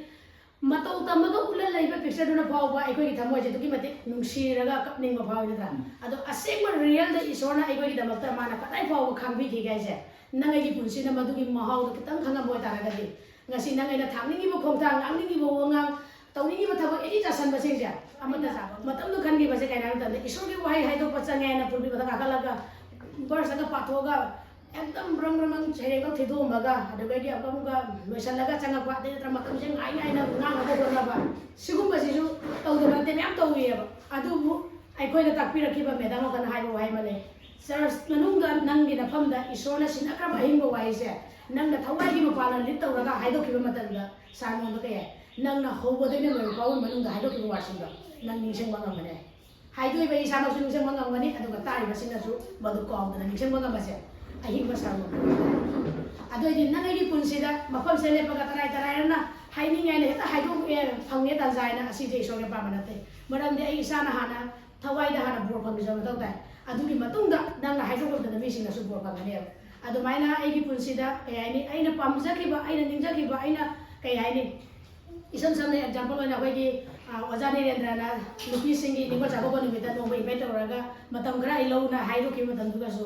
ꯃꯇꯧ ꯇꯝꯃꯒ ꯎꯠꯂ ꯂꯩꯕ picture ꯗꯨꯅ ꯐꯥꯎꯕ ꯑꯩꯈꯣꯏꯒꯤ ꯊꯃꯣꯏꯁꯦ ꯑꯗꯨꯛꯀꯤ ꯃꯇꯤꯛ ꯅꯨꯡꯁꯤꯔꯒ ꯀꯞꯅꯤꯡꯕ ꯐꯥꯎꯏ, ꯅꯠꯇ꯭ꯔꯥ? ꯎꯝ꯫ ꯑꯗꯣ ꯑꯁꯦꯡꯕ real ꯗ ꯏꯁꯣꯔꯅ ꯑꯩꯈꯣꯏꯒꯤꯗꯃꯛꯇ ꯃꯥꯅ ꯀꯗꯥꯏ ꯐꯥꯎꯕ ꯈꯥꯡꯕꯤꯈꯤꯒꯦ ꯍꯥꯏꯁꯦ, ꯅꯪ ꯑꯩꯒꯤ ꯄꯨꯟꯁꯤꯅ ꯃꯗꯨꯒꯤ ꯃꯍꯥꯎꯗꯣ ꯈꯤꯇꯪ ꯈꯪꯉꯝꯕ ꯑꯣꯏꯇꯥꯔꯒꯗꯤ, ꯉꯁꯤ ꯅꯪ ꯑꯩꯅ ꯊꯥꯡꯅꯤꯡꯉꯤꯕ ꯈꯣꯡꯊꯥꯡ, ꯉꯥꯡꯅꯤꯡꯉꯤꯕ ꯋꯥꯉꯥꯡ, ꯇꯧꯅꯤꯡꯉꯤꯕ ꯊꯕꯛ ꯑꯦꯅꯤ ꯆꯥꯁꯟꯕꯁꯤꯡꯁꯦ ꯑꯃꯠꯇ ꯆꯥꯕ꯫ ꯃꯇꯝꯗꯨ ꯈꯟꯈꯤꯕꯁꯦ ꯀꯩꯅꯣ ꯍꯥꯏꯕ ꯃꯇꯝꯗ, ꯏꯁꯣꯔꯒꯤ ꯋꯥꯍꯩ ꯍꯥꯏꯗꯣꯛꯄ ꯆꯪꯉꯦ ꯍꯥꯏꯅ pulpit ꯃꯊꯛ ꯀꯥꯈꯠꯂꯒ verse ꯑꯃ ꯄꯥꯊꯣꯛꯑꯒ ꯑꯦꯛꯗꯝ ꯕ꯭ꯔꯪ ꯕ꯭ꯔꯪ ꯕ꯭ꯔꯪ ꯁꯩꯔꯦꯡꯗꯣ ꯊꯤꯗꯣꯛꯑꯝꯃꯒ, ꯑꯗꯨꯗꯒꯤ ꯑꯃꯨꯛꯀ ꯂꯣꯏꯁꯤꯜꯂꯒ ꯆꯪꯉꯛꯄ, ꯑꯗꯩ ꯅꯠꯇ꯭ꯔꯒ ꯃꯇꯝꯁꯦ ꯉꯥꯏ ꯉꯥꯏꯅ ꯉꯥꯡꯅꯕ ꯍꯣꯠꯅꯕ, ꯁꯤꯒꯨꯝꯕꯁꯤꯁꯨ ꯇꯧꯗꯕ ꯅꯠꯇꯦ, ꯃꯌꯥꯝ ꯇꯧꯏꯑꯕ꯫ ꯑꯗꯨꯕꯨ ꯑꯩꯈꯣꯏꯗ ꯇꯥꯛꯄꯤꯔꯛꯈꯤꯕ ꯃꯦꯗꯥꯝ ꯑꯃꯈꯛꯅ ꯍꯥꯏꯕ ꯋꯥꯍꯩ ꯑꯃ ꯂꯩ, ꯆꯔꯆ ꯃꯅꯨꯡꯗ ꯅꯪꯒꯤ ꯅꯐꯝꯗ ꯏꯁꯣꯔꯅ ꯁꯤꯟꯅꯈ꯭ꯔꯕ ꯑꯍꯤꯡꯕ ꯋꯥꯍꯩꯁꯦ ꯅꯪꯅ ꯊꯋꯥꯏꯒꯤ ꯃꯄꯥꯟꯅ ꯂꯤꯠ ꯇꯧꯔꯒ ꯍꯥꯏꯗꯣꯛꯈꯤꯕ ꯃꯇꯝꯗ, ꯁꯥꯔꯃꯣꯟꯗꯣ ꯀꯩ ꯍꯥꯏ? ꯅꯪꯅ ꯍꯧꯕꯗꯩꯅ ꯂꯣꯏꯕ ꯐꯥꯎꯕꯒꯤ ꯃꯅꯨꯡꯗ ꯍꯥꯏꯗꯣꯛꯈꯤꯕ ꯋꯥꯁꯤꯡꯗꯣ ꯅꯪ ꯅꯤꯡꯁꯤꯡꯕ ꯉꯝꯒꯅꯤ꯫ ꯍꯥꯏꯗꯣꯛꯏꯕ ꯑꯩ ꯏꯁꯥꯃꯛꯁꯨ ꯅꯤꯡꯁꯤꯡꯕ ꯉꯝꯒꯅꯤ, ꯑꯗꯨꯒ ꯇꯥꯔꯤꯕꯁꯤꯡꯅꯁꯨ ꯃꯗꯨ ꯀꯥꯎꯗꯅ ꯅꯤꯡꯁꯤꯡꯕ ꯉꯝꯕꯁꯦ ꯑꯍꯤꯡꯕ ꯁꯥꯔꯃꯣꯟ꯫ ꯑꯗꯨ ꯑꯣꯏꯗꯤ ꯅꯪ ꯑꯩꯒꯤ ꯄꯨꯟꯁꯤꯗ ꯃꯐꯝꯁꯤꯗ ꯂꯦꯞꯄꯒ ꯇꯔꯥꯏ ꯇꯔꯥꯏꯔꯅ ꯍꯥꯏꯅꯤꯡꯉꯥꯏꯅ ꯍꯦꯛꯇ ꯍꯥꯏꯗꯣꯛꯑꯦ, ꯐꯪꯉꯦ ꯇꯥꯟꯖꯥ ꯍꯥꯏꯅ, ꯑꯁꯤꯁꯦ ꯏꯁꯣꯔꯒꯤ ꯑꯄꯥꯝꯕ ꯅꯠꯇꯦ꯫ ꯃꯔꯝꯗꯤ ꯑꯩ ꯏꯁꯥꯅ ꯍꯥꯟꯅ ꯊꯋꯥꯏꯗ ꯍꯥꯟꯅ ꯕꯣꯔ ꯐꯪꯕꯁꯦ ꯃꯊꯧ ꯇꯥꯏ꯫ ꯑꯗꯨꯒꯤ ꯃꯇꯨꯡꯗ ꯅꯪꯅ ꯍꯥꯏꯗꯣꯛꯂꯛꯇꯅ ꯃꯤꯁꯤꯡꯅꯁꯨ ꯕꯣꯔ ꯐꯪꯒꯅꯦꯕ꯫ ꯑꯗꯨꯃꯥꯏꯅ ꯑꯩꯒꯤ ꯄꯨꯟꯁꯤꯗ, ꯀꯩ ꯍꯥꯏꯅꯤ, ꯑꯩꯅ ꯄꯥꯝꯖꯈꯤꯕ, ꯑꯩꯅ ꯅꯤꯡꯖꯈꯤꯕ, ꯑꯩꯅ, ꯀꯩ ꯍꯥꯏꯅꯤ, ꯏꯁꯝ ꯁꯝꯅ example ꯑꯣꯏꯅ ꯑꯩꯈꯣꯏꯒꯤ, ꯑ, ꯑꯣꯖꯥ ꯅꯤꯔꯦꯟꯗ꯭ꯔꯅ ꯅꯨꯄꯤꯁꯤꯡꯒꯤ ꯅꯤꯉꯣꯜ ꯆꯥꯛꯀꯧꯕ ꯅꯨꯃꯤꯠꯇ ꯅꯣꯡꯃ invite ꯇꯧꯔꯒ ꯃꯇꯝ ꯈꯔ ꯑꯩ ꯂꯧꯅ ꯍꯥꯏꯗꯣꯛꯈꯤꯕ ꯃꯇꯝꯗꯨꯒꯁꯨ,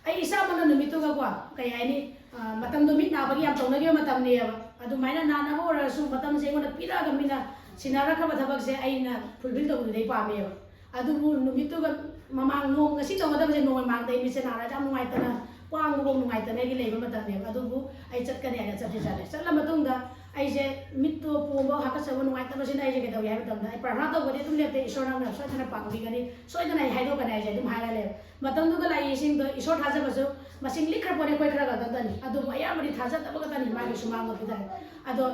ꯑꯩ ꯏꯁꯥꯃꯛꯅ ꯅꯨꯃꯤꯠꯇꯨꯒꯀꯣ, ꯀꯩ ꯍꯥꯏꯅꯤ, ꯑ, ꯃꯇꯝꯗꯣ ꯃꯤꯠ ꯅꯥꯕꯒꯤ ꯌꯥꯝ ꯇꯧꯅꯈꯤꯕ ꯃꯇꯝꯅꯦꯕ꯫ ꯑꯗꯨꯃꯥꯏꯅ ꯅꯥꯅꯕ ꯑꯣꯏꯔꯁꯨ ꯃꯇꯝꯁꯦ ꯑꯩꯉꯣꯟꯗ ꯄꯤꯔꯛꯑꯒ ꯃꯤꯅ ꯁꯤꯟꯅꯔꯛꯈ꯭ꯔꯕ ꯊꯕꯛꯁꯦ ꯑꯩꯅ fulfill ꯇꯧꯕꯗꯨꯗꯤ ꯑꯩ ꯄꯥꯝꯃꯦꯕ꯫ ꯑꯗꯨꯕꯨ ꯅꯨꯃꯤꯠꯇꯨꯒ ꯃꯃꯥꯡ ꯅꯣꯡ, ꯉꯁꯤ ꯇꯧꯒꯗꯕꯁꯦ ꯅꯣꯡꯃ ꯃꯃꯥꯡꯗ ꯑꯩ ꯃꯤꯠꯁꯦ ꯅꯥꯔꯒ ꯌꯥꯝ ꯅꯨꯡꯉꯥꯏꯇꯅ, ꯄꯥꯡꯕꯐꯥꯎ ꯅꯨꯡꯉꯥꯏꯇꯅ ꯑꯩꯒꯤ ꯂꯩꯕ ꯃꯇꯝꯅꯦꯕ꯫ ꯑꯗꯨꯕꯨ ꯑꯩ ꯆꯠꯀꯅꯤ ꯍꯥꯏꯅ ꯆꯠꯇꯤ ꯆꯠꯂꯦ꯫ ꯆꯠꯂ ꯃꯇꯨꯡꯗ ꯑꯩꯁꯦ ꯃꯤꯠꯇꯣ ꯄꯣꯝꯕ, ꯍꯥꯀꯠꯆꯕ, ꯅꯨꯡꯉꯥꯏꯇꯕꯁꯤꯅ ꯑꯩꯁꯦ ꯀꯩꯗꯧꯏ ꯍꯥꯏꯕ ꯃꯇꯝꯗ, ꯑꯩ ꯄ꯭ꯔꯥꯔꯊꯅꯥ ꯇꯧꯕꯗꯤ ꯑꯗꯨꯝ ꯂꯦꯞꯇꯦ, "ꯏꯁꯣꯔ, ꯅꯪꯅ ꯁꯣꯏꯗꯅ ꯄꯥꯡꯕꯤꯒꯅꯤ, ꯁꯣꯏꯗꯅ ꯑꯩ ꯍꯥꯏꯗꯣꯛꯀꯅꯤ" ꯍꯥꯏꯁꯦ ꯑꯗꯨꯝ ꯍꯥꯏꯔ ꯂꯩꯕ꯫ ꯃꯇꯝꯗꯨꯒ ꯂꯥꯛꯏꯁꯤꯡꯗꯣ ꯏꯁꯣꯔ ꯊꯥꯖꯕꯁꯨ ꯃꯁꯤꯡ ꯂꯤꯛꯈ꯭ꯔ ꯄꯣꯠꯅꯤ, ꯑꯩꯈꯣꯏ ꯈꯔ ꯈꯛꯇꯅꯤ, ꯑꯗꯨꯕꯨ ꯑꯌꯥꯝꯕꯗꯤ ꯊꯥꯖꯗꯕ ꯈꯛꯇꯅꯤ ꯃꯥꯒꯤ ꯁꯨꯃꯥꯡꯗꯣ ꯄꯤꯊꯔꯦ꯫ ꯑꯗꯣ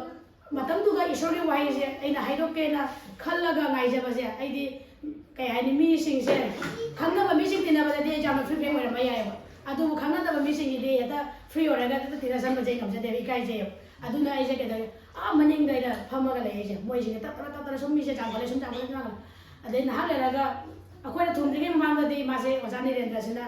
ꯃꯇꯝꯗꯨꯒ ꯏꯁꯣꯔꯒꯤ ꯋꯥꯍꯩꯁꯦ ꯑꯩꯅ ꯍꯥꯏꯗꯣꯛꯀꯦꯅ ꯈꯜꯂꯒ ꯉꯥꯏꯖꯕꯁꯦ, ꯑꯩꯗꯤ, ꯀꯩ ꯍꯥꯏꯅꯤ, ꯃꯤꯁꯤꯡꯁꯦ, ꯈꯪꯅꯕ ꯃꯤꯁꯤꯡ ꯇꯤꯟꯅꯕꯗꯗꯤ ꯑꯩ ꯌꯥꯝꯅ free frame ꯑꯣꯏꯔꯝꯕ ꯌꯥꯏꯑꯕ꯫ ꯑꯗꯨꯕꯨ ꯈꯪꯅꯗꯕ ꯃꯤꯁꯤꯡꯒꯤꯗꯤ ꯍꯦꯛꯇ free ꯑꯣꯏꯔꯒ ꯍꯦꯛꯇ ꯇꯤꯟꯅꯁꯟꯕꯁꯦ ꯑꯩ ꯉꯝꯖꯗꯦꯕ, ꯏꯀꯥꯏꯖꯩꯑꯕ꯫ ꯑꯗꯨꯅ ꯑꯩꯁꯦ ꯀꯩꯗꯧꯔꯦ, ꯑꯥ ꯃꯅꯤꯡꯗ ꯑꯩꯅ ꯐꯝꯃꯒ ꯂꯩ ꯑꯩꯁꯦ꯫ ꯃꯣꯏꯁꯤꯡꯁꯦ ꯇꯞ ꯇꯞꯅ ꯇꯞ ꯇꯞꯅ ꯁꯨꯝ ꯃꯤꯁꯦ ꯆꯥꯎꯈꯠꯂꯦ, ꯁꯨꯝ ꯆꯥꯎꯈꯠꯂꯦ, ꯁꯨꯝ ꯆꯥꯎꯈꯠꯂꯦ꯫ ꯑꯗꯩ ꯉꯥꯏꯍꯥꯛ ꯂꯩꯔꯒ ꯑꯩꯈꯣꯏꯅ ꯊꯣꯡꯗ꯭ꯔꯤꯉꯩ ꯃꯃꯥꯡꯗꯗꯤ ꯃꯥꯁꯦ, ꯑꯣꯖꯥ ꯅꯤꯔꯦꯟꯗ꯭ꯔꯁꯤꯅ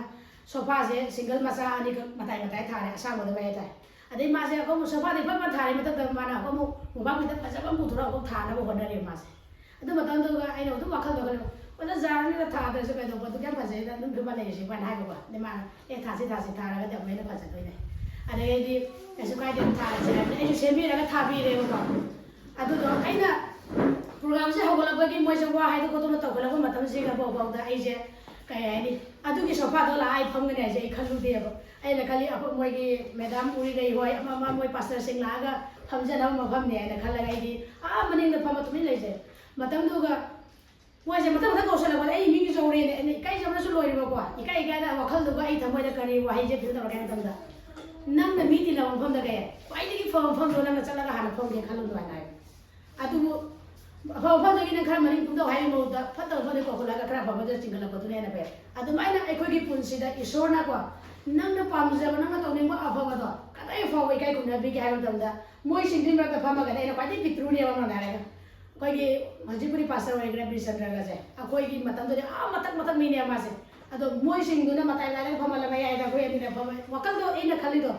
ꯁꯣꯐꯥꯁꯦ ꯁꯤꯡꯒꯜ ꯃꯆꯥ ꯑꯅꯤꯈꯛ ꯃꯇꯥꯏ ꯃꯇꯥꯏ ꯊꯥꯔꯦ, ꯑꯁꯥꯡꯕꯗ ꯃꯌꯥꯏ ꯊꯥꯏ꯫ ꯑꯗꯩ ꯃꯥꯁꯦ ꯑꯩꯈꯣꯏ ꯑꯃꯨꯛ ꯁꯣꯐꯥꯗ ꯏꯐꯝ ꯐꯝ ꯊꯥꯔꯦ, ꯃꯊꯛꯇ ꯃꯥꯅ ꯑꯩꯈꯣꯏ ꯑꯃꯨꯛ ꯃꯣꯝꯄꯥꯛ ꯐꯤꯗꯛ ꯐꯖꯕ ꯑꯃ ꯄꯨꯊꯣꯔꯛꯑꯒ ꯑꯃꯨꯛ ꯊꯥꯅꯕ ꯍꯣꯠꯅꯔꯦ ꯃꯥꯁꯦ꯫ ꯑꯗꯨ ꯃꯇꯝꯗꯨꯒ ꯑꯩꯅ ꯑꯗꯨꯝ ꯋꯥꯈꯜꯗ ꯈꯜꯂꯦꯕ, "ꯑꯣꯖꯥ ꯖꯥꯔꯅꯤꯅ ꯊꯥꯗ꯭ꯔꯁꯨ ꯀꯩꯗꯧꯕ, ꯑꯗꯨꯛ ꯌꯥꯝ ꯐꯖꯩꯗ, ꯑꯗꯨꯝ ꯐꯤꯕꯝ ꯂꯩꯔꯤꯁꯤꯕꯨ" ꯍꯥꯏꯅ ꯍꯥꯏꯕꯀꯣ꯫ ꯑꯗꯩ ꯃꯥꯅ, "ꯑꯦ, ꯊꯥꯁꯤ, ꯊꯥꯁꯤ, ꯊꯥꯔꯒꯗꯤ ꯑꯃꯨꯛ ꯍꯦꯟꯅ ꯐꯖꯗꯣꯏꯅꯦ꯫ ꯑꯗꯩꯗꯤ ꯀꯩꯁꯨ ꯀꯥꯏꯗꯦ, ꯊꯥꯔꯁꯤ" ꯍꯥꯏꯕꯅꯤ꯫ ꯑꯩꯁꯨ ꯁꯦꯝꯕꯤꯔꯒ ꯊꯥꯕꯤꯔꯦꯕꯀꯣ꯫ ꯑꯗꯨꯗꯣ ꯑꯩꯅ ꯄ꯭ꯔꯣꯒ꯭ꯔꯥꯝꯁꯦ ꯍꯧꯒꯠꯂꯛꯄꯒꯤ ꯃꯣꯏꯁꯦ ꯋꯥ ꯍꯥꯏꯗꯣꯛ ꯈꯣꯠꯇꯣꯛꯅ ꯇꯧꯈꯠꯂꯛꯄ ꯃꯇꯝꯁꯤꯒ ꯐꯥꯎꯕꯗ ꯑꯩꯁꯦ, ꯀꯩ ꯍꯥꯏꯅꯤ, ꯑꯗꯨꯒꯤ ꯁꯣꯐꯥꯗꯣ ꯂꯥꯛꯑ ꯑꯩ ꯐꯝꯒꯅꯤ ꯍꯥꯏꯁꯦ ꯑꯩ ꯈꯜꯂꯨꯗꯦꯕ꯫ ꯑꯩꯅ ꯈꯜꯂꯤ, ꯑꯩꯈꯣꯏ ꯃꯣꯏꯒꯤ ꯃꯦꯗꯥꯝ ꯎꯔꯤꯔꯩ ꯍꯣꯏ, ꯑꯃ ꯑꯃ ꯃꯣꯏ ꯄꯥꯁꯇꯔꯁꯤꯡ ꯂꯥꯛꯑꯒ ꯐꯝꯖꯅꯕ ꯃꯐꯝꯅꯦ ꯍꯥꯏꯅ ꯈꯜꯂꯒ ꯑꯩꯗꯤ ꯑꯥ ꯃꯅꯤꯡꯗ ꯐꯝꯃ ꯇꯨꯃꯤꯟ ꯂꯩꯖꯩ꯫ ꯃꯇꯝꯗꯨꯒ ꯃꯣꯏꯁꯦ ꯃꯊꯪ ꯃꯊꯪ ꯀꯧꯁꯜꯂꯛꯄꯗ ꯑꯩ ꯃꯤꯡꯁꯨ ꯀꯧꯔꯦꯅꯦ꯫ ꯑꯩꯅ ꯏꯀꯥꯏꯖꯕꯅꯁꯨ ꯂꯣꯏꯔꯦꯕꯀꯣ꯫ ꯏꯀꯥꯏ ꯏꯀꯥꯏꯅ ꯋꯥꯈꯜꯗꯨꯒ ꯑꯩ ꯊꯃꯣꯏꯗ ꯀꯔꯤ ꯋꯥꯍꯩꯁꯦ ꯐꯤꯜ ꯇꯧꯔꯛꯀꯦ ꯍꯥꯏꯕ ꯃꯇꯝꯗ, "ꯅꯪꯅ ꯃꯤ ꯇꯤꯟꯅꯕ ꯃꯐꯝꯗ ꯀꯩ ꯈ꯭ꯋꯥꯏꯗꯒꯤ ꯐꯕ ꯃꯐꯝꯗꯣ ꯅꯪꯅ ꯆꯠꯂꯒ ꯍꯥꯟꯅ ꯐꯝꯒꯦ ꯈꯜꯂꯨꯅꯨ" ꯍꯥꯏꯅ ꯍꯥꯏꯕ꯫ ꯑꯗꯨꯕꯨ ꯑꯐꯕ ꯃꯐꯝꯗꯒꯤ ꯅꯪ ꯈꯔ ꯃꯅꯤꯡ ꯀꯨꯝꯊꯧ ꯍꯥꯏꯕꯒꯤ ꯃꯍꯨꯠꯇ ꯐꯠꯇꯕ ꯃꯐꯝꯗꯒꯤ ꯀꯧꯈꯠꯂꯒ ꯈꯔ ꯑꯐꯕꯗ ꯆꯤꯡꯈꯠꯂꯛꯄꯗꯨꯅ ꯍꯦꯟꯅ ꯐꯩ꯫ ꯑꯗꯨꯃꯥꯏꯅ ꯑꯩꯈꯣꯏꯒꯤ ꯄꯨꯟꯁꯤꯗ ꯏꯁꯣꯔꯅꯀꯣ, ꯅꯪꯅ ꯄꯥꯝꯖꯕ, ꯅꯪꯅ ꯇꯧꯅꯤꯡꯕ ꯑꯐꯕꯗꯣ ꯀꯗꯥꯏ ꯐꯥꯎꯕ ꯏꯀꯥꯏ ꯈꯨꯝꯅꯕꯤꯒꯦ ꯍꯥꯏꯕ ꯃꯇꯝꯗ, ꯃꯣꯏꯁꯤꯡꯗꯨꯒꯤ ꯃꯔꯛꯇ ꯐꯝꯃꯒꯅꯦ ꯑꯩꯅ ꯈ꯭ꯋꯥꯏꯗꯒꯤ ꯄꯤꯛꯇ꯭ꯔꯨꯅꯦꯕ, ꯑꯃꯔꯣꯝꯗ ꯍꯥꯏꯔꯒ꯫ ꯑꯩꯈꯣꯏꯒꯤ ꯍꯧꯖꯤꯛꯄꯨꯗꯤ ꯄꯥꯁꯇꯔ ꯑꯣꯏꯈ꯭ꯔꯦ ꯕꯤꯔꯆꯟꯗ꯭ꯔꯒꯁꯦ꯫ ꯑꯩꯈꯣꯏꯒꯤ ꯃꯇꯝꯗꯨꯗꯤ ꯑꯥ ꯃꯊꯛ ꯃꯊꯛ ꯃꯤꯅꯦ ꯃꯥꯁꯦ꯫ ꯑꯗꯣ ꯃꯣꯏꯁꯤꯡꯗꯨꯅ ꯃꯇꯥꯏ ꯃꯇꯥꯏꯗ ꯐꯝꯍꯜꯂ ꯃꯌꯥꯏꯗ ꯑꯩꯈꯣꯏ ꯑꯅꯤꯅ ꯐꯝꯃ, ꯋꯥꯈꯜꯗꯣ ꯑꯩꯅ ꯈꯜꯂꯤꯗꯣ,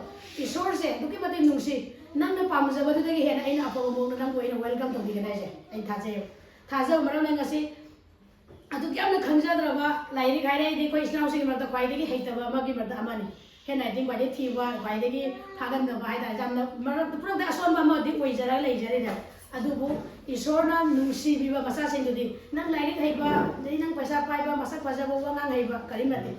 "ꯏꯁꯣꯔꯁꯦ ꯑꯗꯨꯛꯀꯤ ꯃꯇꯤꯛ ꯅꯨꯡꯁꯤ, ꯅꯪꯅ ꯄꯥꯝꯖꯕꯗꯨꯗꯒꯤ ꯍꯦꯟꯅ ꯑꯩꯅ ꯑꯐꯕ ꯃꯑꯣꯡꯗ ꯅꯪꯕꯨ ꯑꯩꯅ ꯋꯦꯜꯀꯝ ꯇꯧꯕꯤꯒꯅꯤ" ꯍꯥꯏꯁꯦ ꯑꯩ ꯊꯥꯖꯩꯌꯦꯕ꯫ ꯊꯥꯖꯕ ꯃꯔꯝꯅ ꯉꯁꯤ ꯑꯗꯨꯛ ꯌꯥꯝꯅ ꯈꯪꯖꯗ꯭ꯔꯕ, ꯂꯥꯏꯔꯤꯛ ꯍꯥꯏꯔꯦ ꯑꯩꯗꯤ ꯑꯩꯈꯣꯏ ꯏꯆꯤꯟ ꯏꯅꯥꯎꯁꯤꯡꯒꯤ ꯃꯔꯛꯇ ꯈ꯭ꯋꯥꯏꯗꯒꯤ ꯍꯩꯇꯕ ꯑꯃꯒꯤ ꯃꯔꯛꯇ ꯑꯃꯅꯤ꯫ ꯍꯦꯟ ꯔꯥꯏꯇꯤꯡ ꯈ꯭ꯋꯥꯏꯗꯒꯤ ꯊꯤꯕ, ꯈ꯭ꯋꯥꯏꯗꯒꯤ ꯐꯥꯒꯟꯗꯕ ꯍꯥꯏꯇꯥꯔꯦ, ꯌꯥꯝꯅ ꯃꯔꯛꯇ ꯄꯨꯝꯅꯃꯛꯇ ꯑꯁꯣꯟꯕ ꯑꯃꯗꯤ ꯑꯣꯏꯖꯔ ꯂꯩꯖꯔꯤꯅꯦ꯫ ꯑꯗꯨꯕꯨ ꯏꯁꯣꯔꯅ ꯅꯨꯡꯁꯤꯕꯤꯕ ꯃꯆꯥꯁꯤꯡꯗꯨꯗꯤ, ꯅꯪ ꯂꯥꯏꯔꯤꯛ ꯍꯩꯕ, ꯑꯗꯩ ꯅꯪ ꯄꯩꯁꯥ ꯄꯥꯏꯕ, ꯃꯁꯛ ꯐꯖꯕ, ꯋꯥꯉꯥꯡ ꯍꯩꯕ, ꯀꯔꯤꯝ ꯅꯠꯇꯦ꯫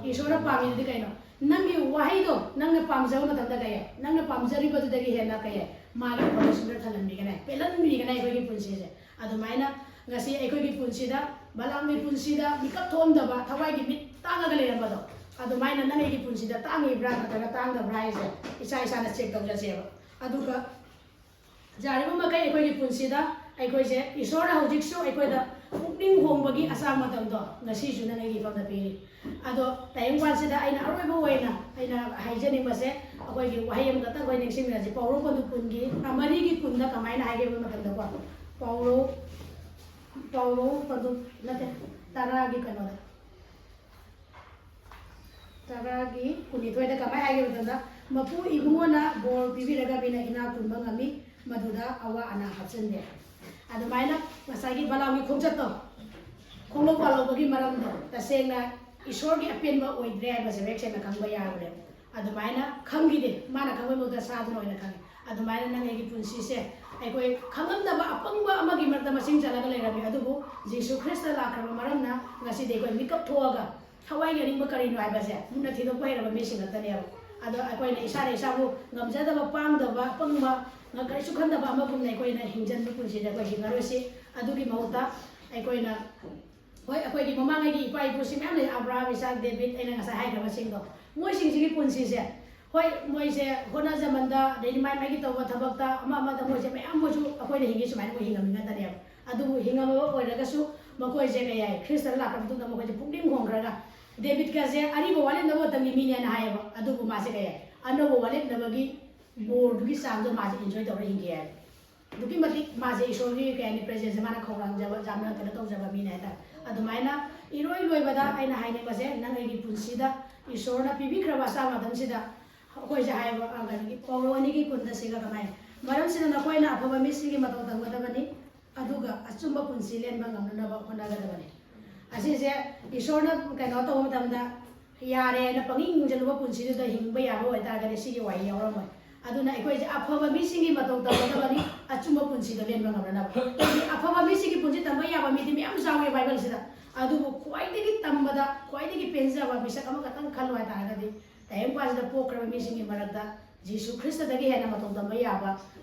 ꯏꯁꯣꯔꯅ ꯄꯥꯝꯃꯤꯗꯨꯗꯤ ꯀꯩꯅꯣ? ꯅꯪꯒꯤ ꯋꯥꯍꯩꯗꯣ ꯅꯪꯅ ꯄꯥꯝꯖꯕ ꯃꯇꯝꯗ ꯀꯩ, ꯅꯪꯅ ꯄꯥꯝꯖꯔꯤꯕꯗꯨꯗꯒꯤ ꯍꯦꯟꯅ ꯀꯩ, ꯃꯥꯒꯤ ꯄꯥꯝꯕꯁꯤꯡꯗ ꯊꯜꯍꯟꯕꯤꯒꯅꯤ, ꯄꯦꯜꯍꯟꯕꯤꯒꯅꯤ ꯑꯩꯈꯣꯏꯒꯤ ꯄꯨꯟꯁꯤꯁꯦ꯫ ꯑꯗꯨꯃꯥꯏꯅ ꯉꯁꯤ ꯑꯩꯈꯣꯏꯒꯤ ꯄꯨꯟꯁꯤꯗ, ꯕꯂꯥꯝꯒꯤ ꯄꯨꯟꯁꯤꯗ ꯃꯤꯀꯞ ꯊꯣꯛꯑꯝꯗꯕ, ꯊꯋꯥꯏꯒꯤ ꯃꯤꯠ ꯇꯥꯡꯉꯒ ꯂꯩꯔꯝꯕꯗꯣ, ꯑꯗꯨꯃꯥꯏꯅ ꯅꯪ ꯑꯩꯒꯤ ꯄꯨꯟꯁꯤꯗ ꯇꯥꯡꯉꯤꯕ꯭ꯔꯥ ꯅꯠꯇ꯭ꯔꯒ ꯇꯥꯡꯗꯕ꯭ꯔꯥ ꯍꯥꯏꯁꯦ ꯏꯁꯥ ꯏꯁꯥꯅ ꯆꯦꯛ ꯇꯧꯖꯁꯦꯕ꯫ ꯑꯗꯨꯒ ꯌꯥꯔꯤꯕ ꯃꯈꯩ ꯑꯩꯈꯣꯏꯒꯤ ꯄꯨꯟꯁꯤꯗ ꯑꯩꯈꯣꯏꯁꯦ ꯏꯁꯣꯔꯅ ꯍꯧꯖꯤꯛꯁꯨ ꯑꯩꯈꯣꯏꯗ ꯄꯨꯛꯅꯤꯡ ꯍꯣꯡꯕꯒꯤ ꯑꯁꯥꯡ ꯃꯇꯝꯗꯣ ꯉꯁꯤꯁꯨ ꯅꯪ ꯑꯩꯒꯤ ꯏꯐꯝꯗ ꯄꯤꯔꯤ꯫ ꯑꯗꯣ ꯇꯥꯏꯕꯪꯄꯥꯟꯁꯤꯗ ꯑꯩꯅ ꯑꯔꯣꯏꯕ ꯑꯣꯏꯅ ꯑꯩꯅ ꯍꯥꯏꯖꯅꯤꯡꯕꯁꯦ, ꯑꯩꯈꯣꯏꯒꯤ ꯋꯥꯍꯩ ꯑꯃꯈꯛꯇꯪ ꯑꯩꯈꯣꯏ ꯅꯤꯡꯁꯤꯡꯃꯤꯟꯅꯁꯤ꯫ ꯄꯥꯎꯔꯧ ꯄꯟꯊꯨꯞ ꯀꯨꯟꯒꯤ, ꯑ, ꯃꯔꯤꯒꯤ ꯀꯨꯟꯗ ꯀꯃꯥꯏꯅ ꯍꯥꯏꯒꯦ ꯍꯥꯏꯕ ꯃꯇꯝꯗꯀꯣ, ꯄꯥꯎꯔꯧ, ꯄꯥꯎꯔꯧ ꯄꯟꯊꯨꯞ ꯅꯠꯇꯦ, ꯇꯔꯥꯒꯤ ꯀꯩꯅꯣꯗ, ꯇꯔꯥꯒꯤ ꯀꯨꯟꯅꯤꯊꯣꯏꯗ ꯀꯃꯥꯏꯅ ꯍꯥꯏꯒꯦ ꯍꯥꯏꯕ ꯃꯇꯝꯗ, "ꯃꯄꯨ ꯏꯕꯨꯡꯉꯣꯅ ꯕꯣꯔ ꯄꯤꯕꯤꯔꯒ ꯃꯤꯅ ꯏꯅꯥꯛ ꯈꯨꯟꯕ ꯉꯝꯃꯤ, ꯃꯗꯨꯗ ꯑꯋꯥ ꯑꯅꯥ ꯍꯥꯞꯆꯤꯟꯗꯦ"꯫ ꯑꯗꯨꯃꯥꯏꯅ ꯉꯁꯥꯏꯒꯤ ꯕꯂꯥꯝꯒꯤ ꯈꯣꯡꯆꯠꯇꯣ, ꯈꯣꯡꯂꯧ ꯄꯥꯜꯂꯧꯕꯒꯤ ꯃꯔꯝꯗꯣ ꯇꯁꯦꯡꯅ ꯏꯁꯣꯔꯒꯤ ꯑꯄꯦꯟꯕ ꯑꯣꯏꯗ꯭ꯔꯦ ꯍꯥꯏꯕꯁꯦ ꯃꯌꯦꯛ ꯁꯦꯡꯅ ꯈꯪꯕ ꯌꯥꯔꯕꯅꯦꯕ꯫ ꯑꯗꯨꯃꯥꯏꯅ ꯈꯪꯈꯤꯗꯦ, ꯃꯥꯅ ꯈꯪꯕꯒꯤ ꯃꯍꯨꯠꯇ ꯁꯥꯗꯨꯅ ꯑꯣꯏꯅ ꯈꯪꯉꯤ꯫ ꯑꯗꯨꯃꯥꯏꯅ ꯅꯪ ꯑꯩꯒꯤ ꯄꯨꯟꯁꯤꯁꯦ ꯑꯩꯈꯣꯏ ꯈꯪꯉꯝꯗꯕ ꯑꯄꯪꯕ ꯑꯃꯒꯤ ꯃꯔꯛꯇ ꯃꯁꯤꯡ ꯆꯜꯂꯒ ꯂꯩꯔꯝꯃꯤ, ꯑꯗꯨꯕꯨ ꯖꯤꯁꯨ ꯈ꯭ꯔꯤꯁꯇ ꯂꯥꯛꯈ꯭ꯔꯕ ꯃꯔꯝꯅ ꯉꯁꯤꯗꯤ ꯑꯩꯈꯣꯏ ꯃꯤꯀꯞ ꯊꯣꯛꯑꯒ ꯊꯋꯥꯏꯒꯤ ꯑꯅꯤꯡꯕ ꯀꯔꯤꯅꯣ ꯍꯥꯏꯕꯁꯦ ꯃꯨꯟꯅ ꯊꯤꯗꯣꯛꯄ ꯍꯩꯔꯕ ꯃꯤꯁꯤꯡ ꯉꯥꯛꯇꯅꯦꯕ꯫ ꯑꯗꯣ ꯑꯩꯈꯣꯏꯅ ꯏꯁꯥꯅ ꯏꯁꯥꯕꯨ ꯉꯝꯖꯗꯕ, ꯄꯥꯡꯗꯕ, ꯑꯄꯪꯕ, ꯉ-, ꯀꯔꯤꯁꯨ ꯈꯟꯗꯕ ꯑꯃꯒꯨꯝꯅ ꯑꯩꯈꯣꯏꯅ ꯍꯤꯡꯖꯟꯕ ꯄꯨꯟꯁꯤꯗ ꯑꯩꯈꯣꯏ ꯍꯤꯡꯉꯔꯣꯏꯁꯤ꯫ ꯑꯗꯨꯒꯤ ꯃꯍꯨꯠꯇ ꯑꯩꯈꯣꯏꯅ, ꯍꯣꯏ, ꯑꯩꯈꯣꯏꯒꯤ ꯃꯃꯥꯡꯉꯩꯒꯤ ꯏꯄꯥ ꯏꯄꯨꯁꯤꯡ ꯃꯌꯥꯝ ꯂꯩ, ꯑꯕ꯭ꯔꯥꯍꯥꯝ, ꯏꯁꯥꯛ, ꯗꯦꯕꯤꯠ, ꯑꯩꯅ ꯉꯁꯥꯏ ꯍꯥꯏꯈ꯭ꯔꯕꯁꯤꯡꯗꯣ, ꯃꯣꯏꯁꯤꯡꯁꯤꯒꯤ ꯄꯨꯟꯁꯤꯁꯦ, ꯍꯣꯏ, ꯃꯣꯏꯁꯦ ꯍꯣꯠꯅꯖꯃꯟꯗ, ꯑꯗꯩꯗꯤ ꯃꯥꯏ ꯃꯥꯏꯒꯤ ꯇꯧꯕ ꯊꯕꯛꯇ, ꯑꯃ ꯑꯃꯗ ꯃꯣꯏꯁꯦ ꯃꯌꯥꯝ, ꯃꯣꯏꯁꯨ ꯑꯩꯈꯣꯏꯅ ꯍꯤꯡꯉꯤ ꯁꯨꯃꯥꯏꯅ ꯃꯣꯏ ꯍꯤꯡꯉꯝꯃꯤ ꯉꯥꯛꯇꯅꯦꯕ꯫ ꯑꯗꯨꯕꯨ ꯍꯤꯡꯉꯝꯃꯕ ꯑꯣꯏꯔꯒꯁꯨ ꯃꯈꯣꯏꯁꯦ ꯀꯩ ꯍꯥꯏ, ꯈ꯭ꯔꯤꯁꯇꯗ ꯂꯥꯛꯈ꯭ꯔ ꯃꯇꯨꯡꯗ ꯃꯈꯣꯏꯁꯦ ꯄꯨꯛꯅꯤꯡ ꯍꯣꯡꯈ꯭ꯔꯒ, ꯗꯦꯕꯤꯠꯀꯁꯦ ꯑꯔꯤꯕ ꯋꯥꯔꯦꯞꯅꯕ ꯃꯇꯝꯒꯤ ꯃꯤꯅꯦꯅ ꯍꯥꯏꯌꯦꯕ, ꯑꯗꯨꯕꯨ ꯃꯥꯁꯦ ꯀꯩ ꯍꯥꯏ, ꯑꯅꯧꯕ ꯋꯥꯔꯦꯞꯅꯕꯒꯤ ꯕꯣꯔꯗꯨꯒꯤ ꯆꯥꯡꯗꯣ ꯃꯥꯁꯦ enjoy ꯇꯧꯔ ꯍꯤꯡꯒꯦ ꯍꯥꯏꯕ꯫ ꯑꯗꯨꯛꯀꯤ ꯃꯇꯤꯛ ꯃꯥꯁꯦ ꯏꯁꯣꯔꯒꯤ, ꯀꯩ ꯍꯥꯏꯅꯤ, presence ꯃꯥꯅ ꯈꯧꯔꯥꯡꯖꯕ, ꯌꯥꯝꯅ ꯀꯩꯅꯣ ꯇꯧꯖꯕ ꯃꯤꯅꯦ ꯍꯥꯏꯇꯥꯔꯦ꯫ ꯑꯗꯨꯃꯥꯏꯅ ꯏꯔꯣꯏ ꯂꯣꯏꯕꯗ ꯑꯩꯅ ꯍꯥꯏꯅꯤꯡꯕꯁꯦ, ꯅꯪ ꯑꯩꯒꯤ ꯄꯨꯟꯁꯤꯗ ꯏꯁꯣꯔꯅ ꯄꯤꯕꯤꯈ꯭ꯔꯕ ꯑꯁꯥꯡꯕ ꯃꯇꯝꯁꯤꯗ ꯑꯩꯈꯣꯏꯁꯦ ꯍꯥꯏꯌꯦꯕ, ꯑ, ꯀꯩꯅꯣꯒꯤ ꯄꯥꯎꯔꯧ ꯑꯅꯤꯒꯤ ꯀꯨꯟꯗ ꯁꯤꯒ ꯀꯃꯥꯏꯅ, "ꯃꯔꯝꯁꯤꯅ ꯅꯈꯣꯏꯅ ꯑꯐꯕ ꯃꯤꯁꯤꯡꯒꯤ ꯃꯇꯧ ꯇꯝꯒꯗꯕꯅꯤ, ꯑꯗꯨꯒ ꯑꯆꯨꯝꯕ ꯄꯨꯟꯁꯤ ꯂꯦꯟꯕ ꯉꯝꯅꯅꯕ ꯍꯣꯠꯅꯒꯗꯕꯅꯤ"꯫ ꯑꯁꯤꯁꯦ ꯏꯁꯣꯔꯅ ꯀꯩꯅꯣ ꯇꯧꯕ ꯃꯇꯝꯗ, ꯌꯥꯔꯦꯅ ꯄꯪꯍꯤꯡ ꯍꯤꯡꯖꯜꯂꯨꯕ ꯄꯨꯟꯁꯤꯗꯨꯗ ꯍꯤꯡꯕ ꯌꯥꯕ ꯑꯣꯏꯇꯥꯔꯒꯗꯤ ꯁꯤꯒꯤ ꯋꯥꯍꯩ ꯌꯥꯎꯔꯝꯃꯣꯏ꯫ ꯑꯗꯨꯅ ꯑꯩꯈꯣꯏꯁꯦ ꯑꯐꯕ ꯃꯤꯁꯤꯡꯒꯤ ꯃꯇꯧ ꯇꯝꯒꯗꯕꯅꯤ, ꯑꯆꯨꯝꯕ ꯄꯨꯟꯁꯤꯗ ꯂꯦꯟꯕ ꯉꯝꯅꯅꯕ꯫ ꯑꯩꯈꯣꯏꯒꯤ ꯑꯐꯕ ꯃꯤꯁꯤꯡꯒꯤ ꯄꯨꯟꯁꯤ ꯇꯝꯕ ꯌꯥꯕ ꯃꯤꯗꯤ ꯃꯌꯥꯝ ꯌꯥꯎꯋꯦ ꯕꯥꯏꯕꯜꯁꯤꯗ꯫ ꯑꯗꯨꯕꯨ ꯈ꯭ꯋꯥꯏꯗꯒꯤ ꯇꯝꯕꯗ ꯈ꯭ꯋꯥꯏꯗꯒꯤ ꯄꯦꯟꯖꯕ ꯃꯤꯁꯛ ꯑꯃꯈꯛꯇꯪ ꯈꯜꯂꯨ ꯍꯥꯏꯇꯥꯔꯒꯗꯤ, ꯇꯥꯏꯕꯪꯄꯥꯟꯁꯤꯗ ꯄꯣꯛꯈ꯭ꯔꯕ ꯃꯤꯁꯤꯡꯒꯤ ꯃꯔꯛꯇ ꯖꯤꯁꯨ ꯈ꯭ꯔꯤꯁꯇꯗꯒꯤ ꯍꯦꯟꯅ ꯃꯇꯧ ꯇꯝꯕ ꯌꯥꯕ,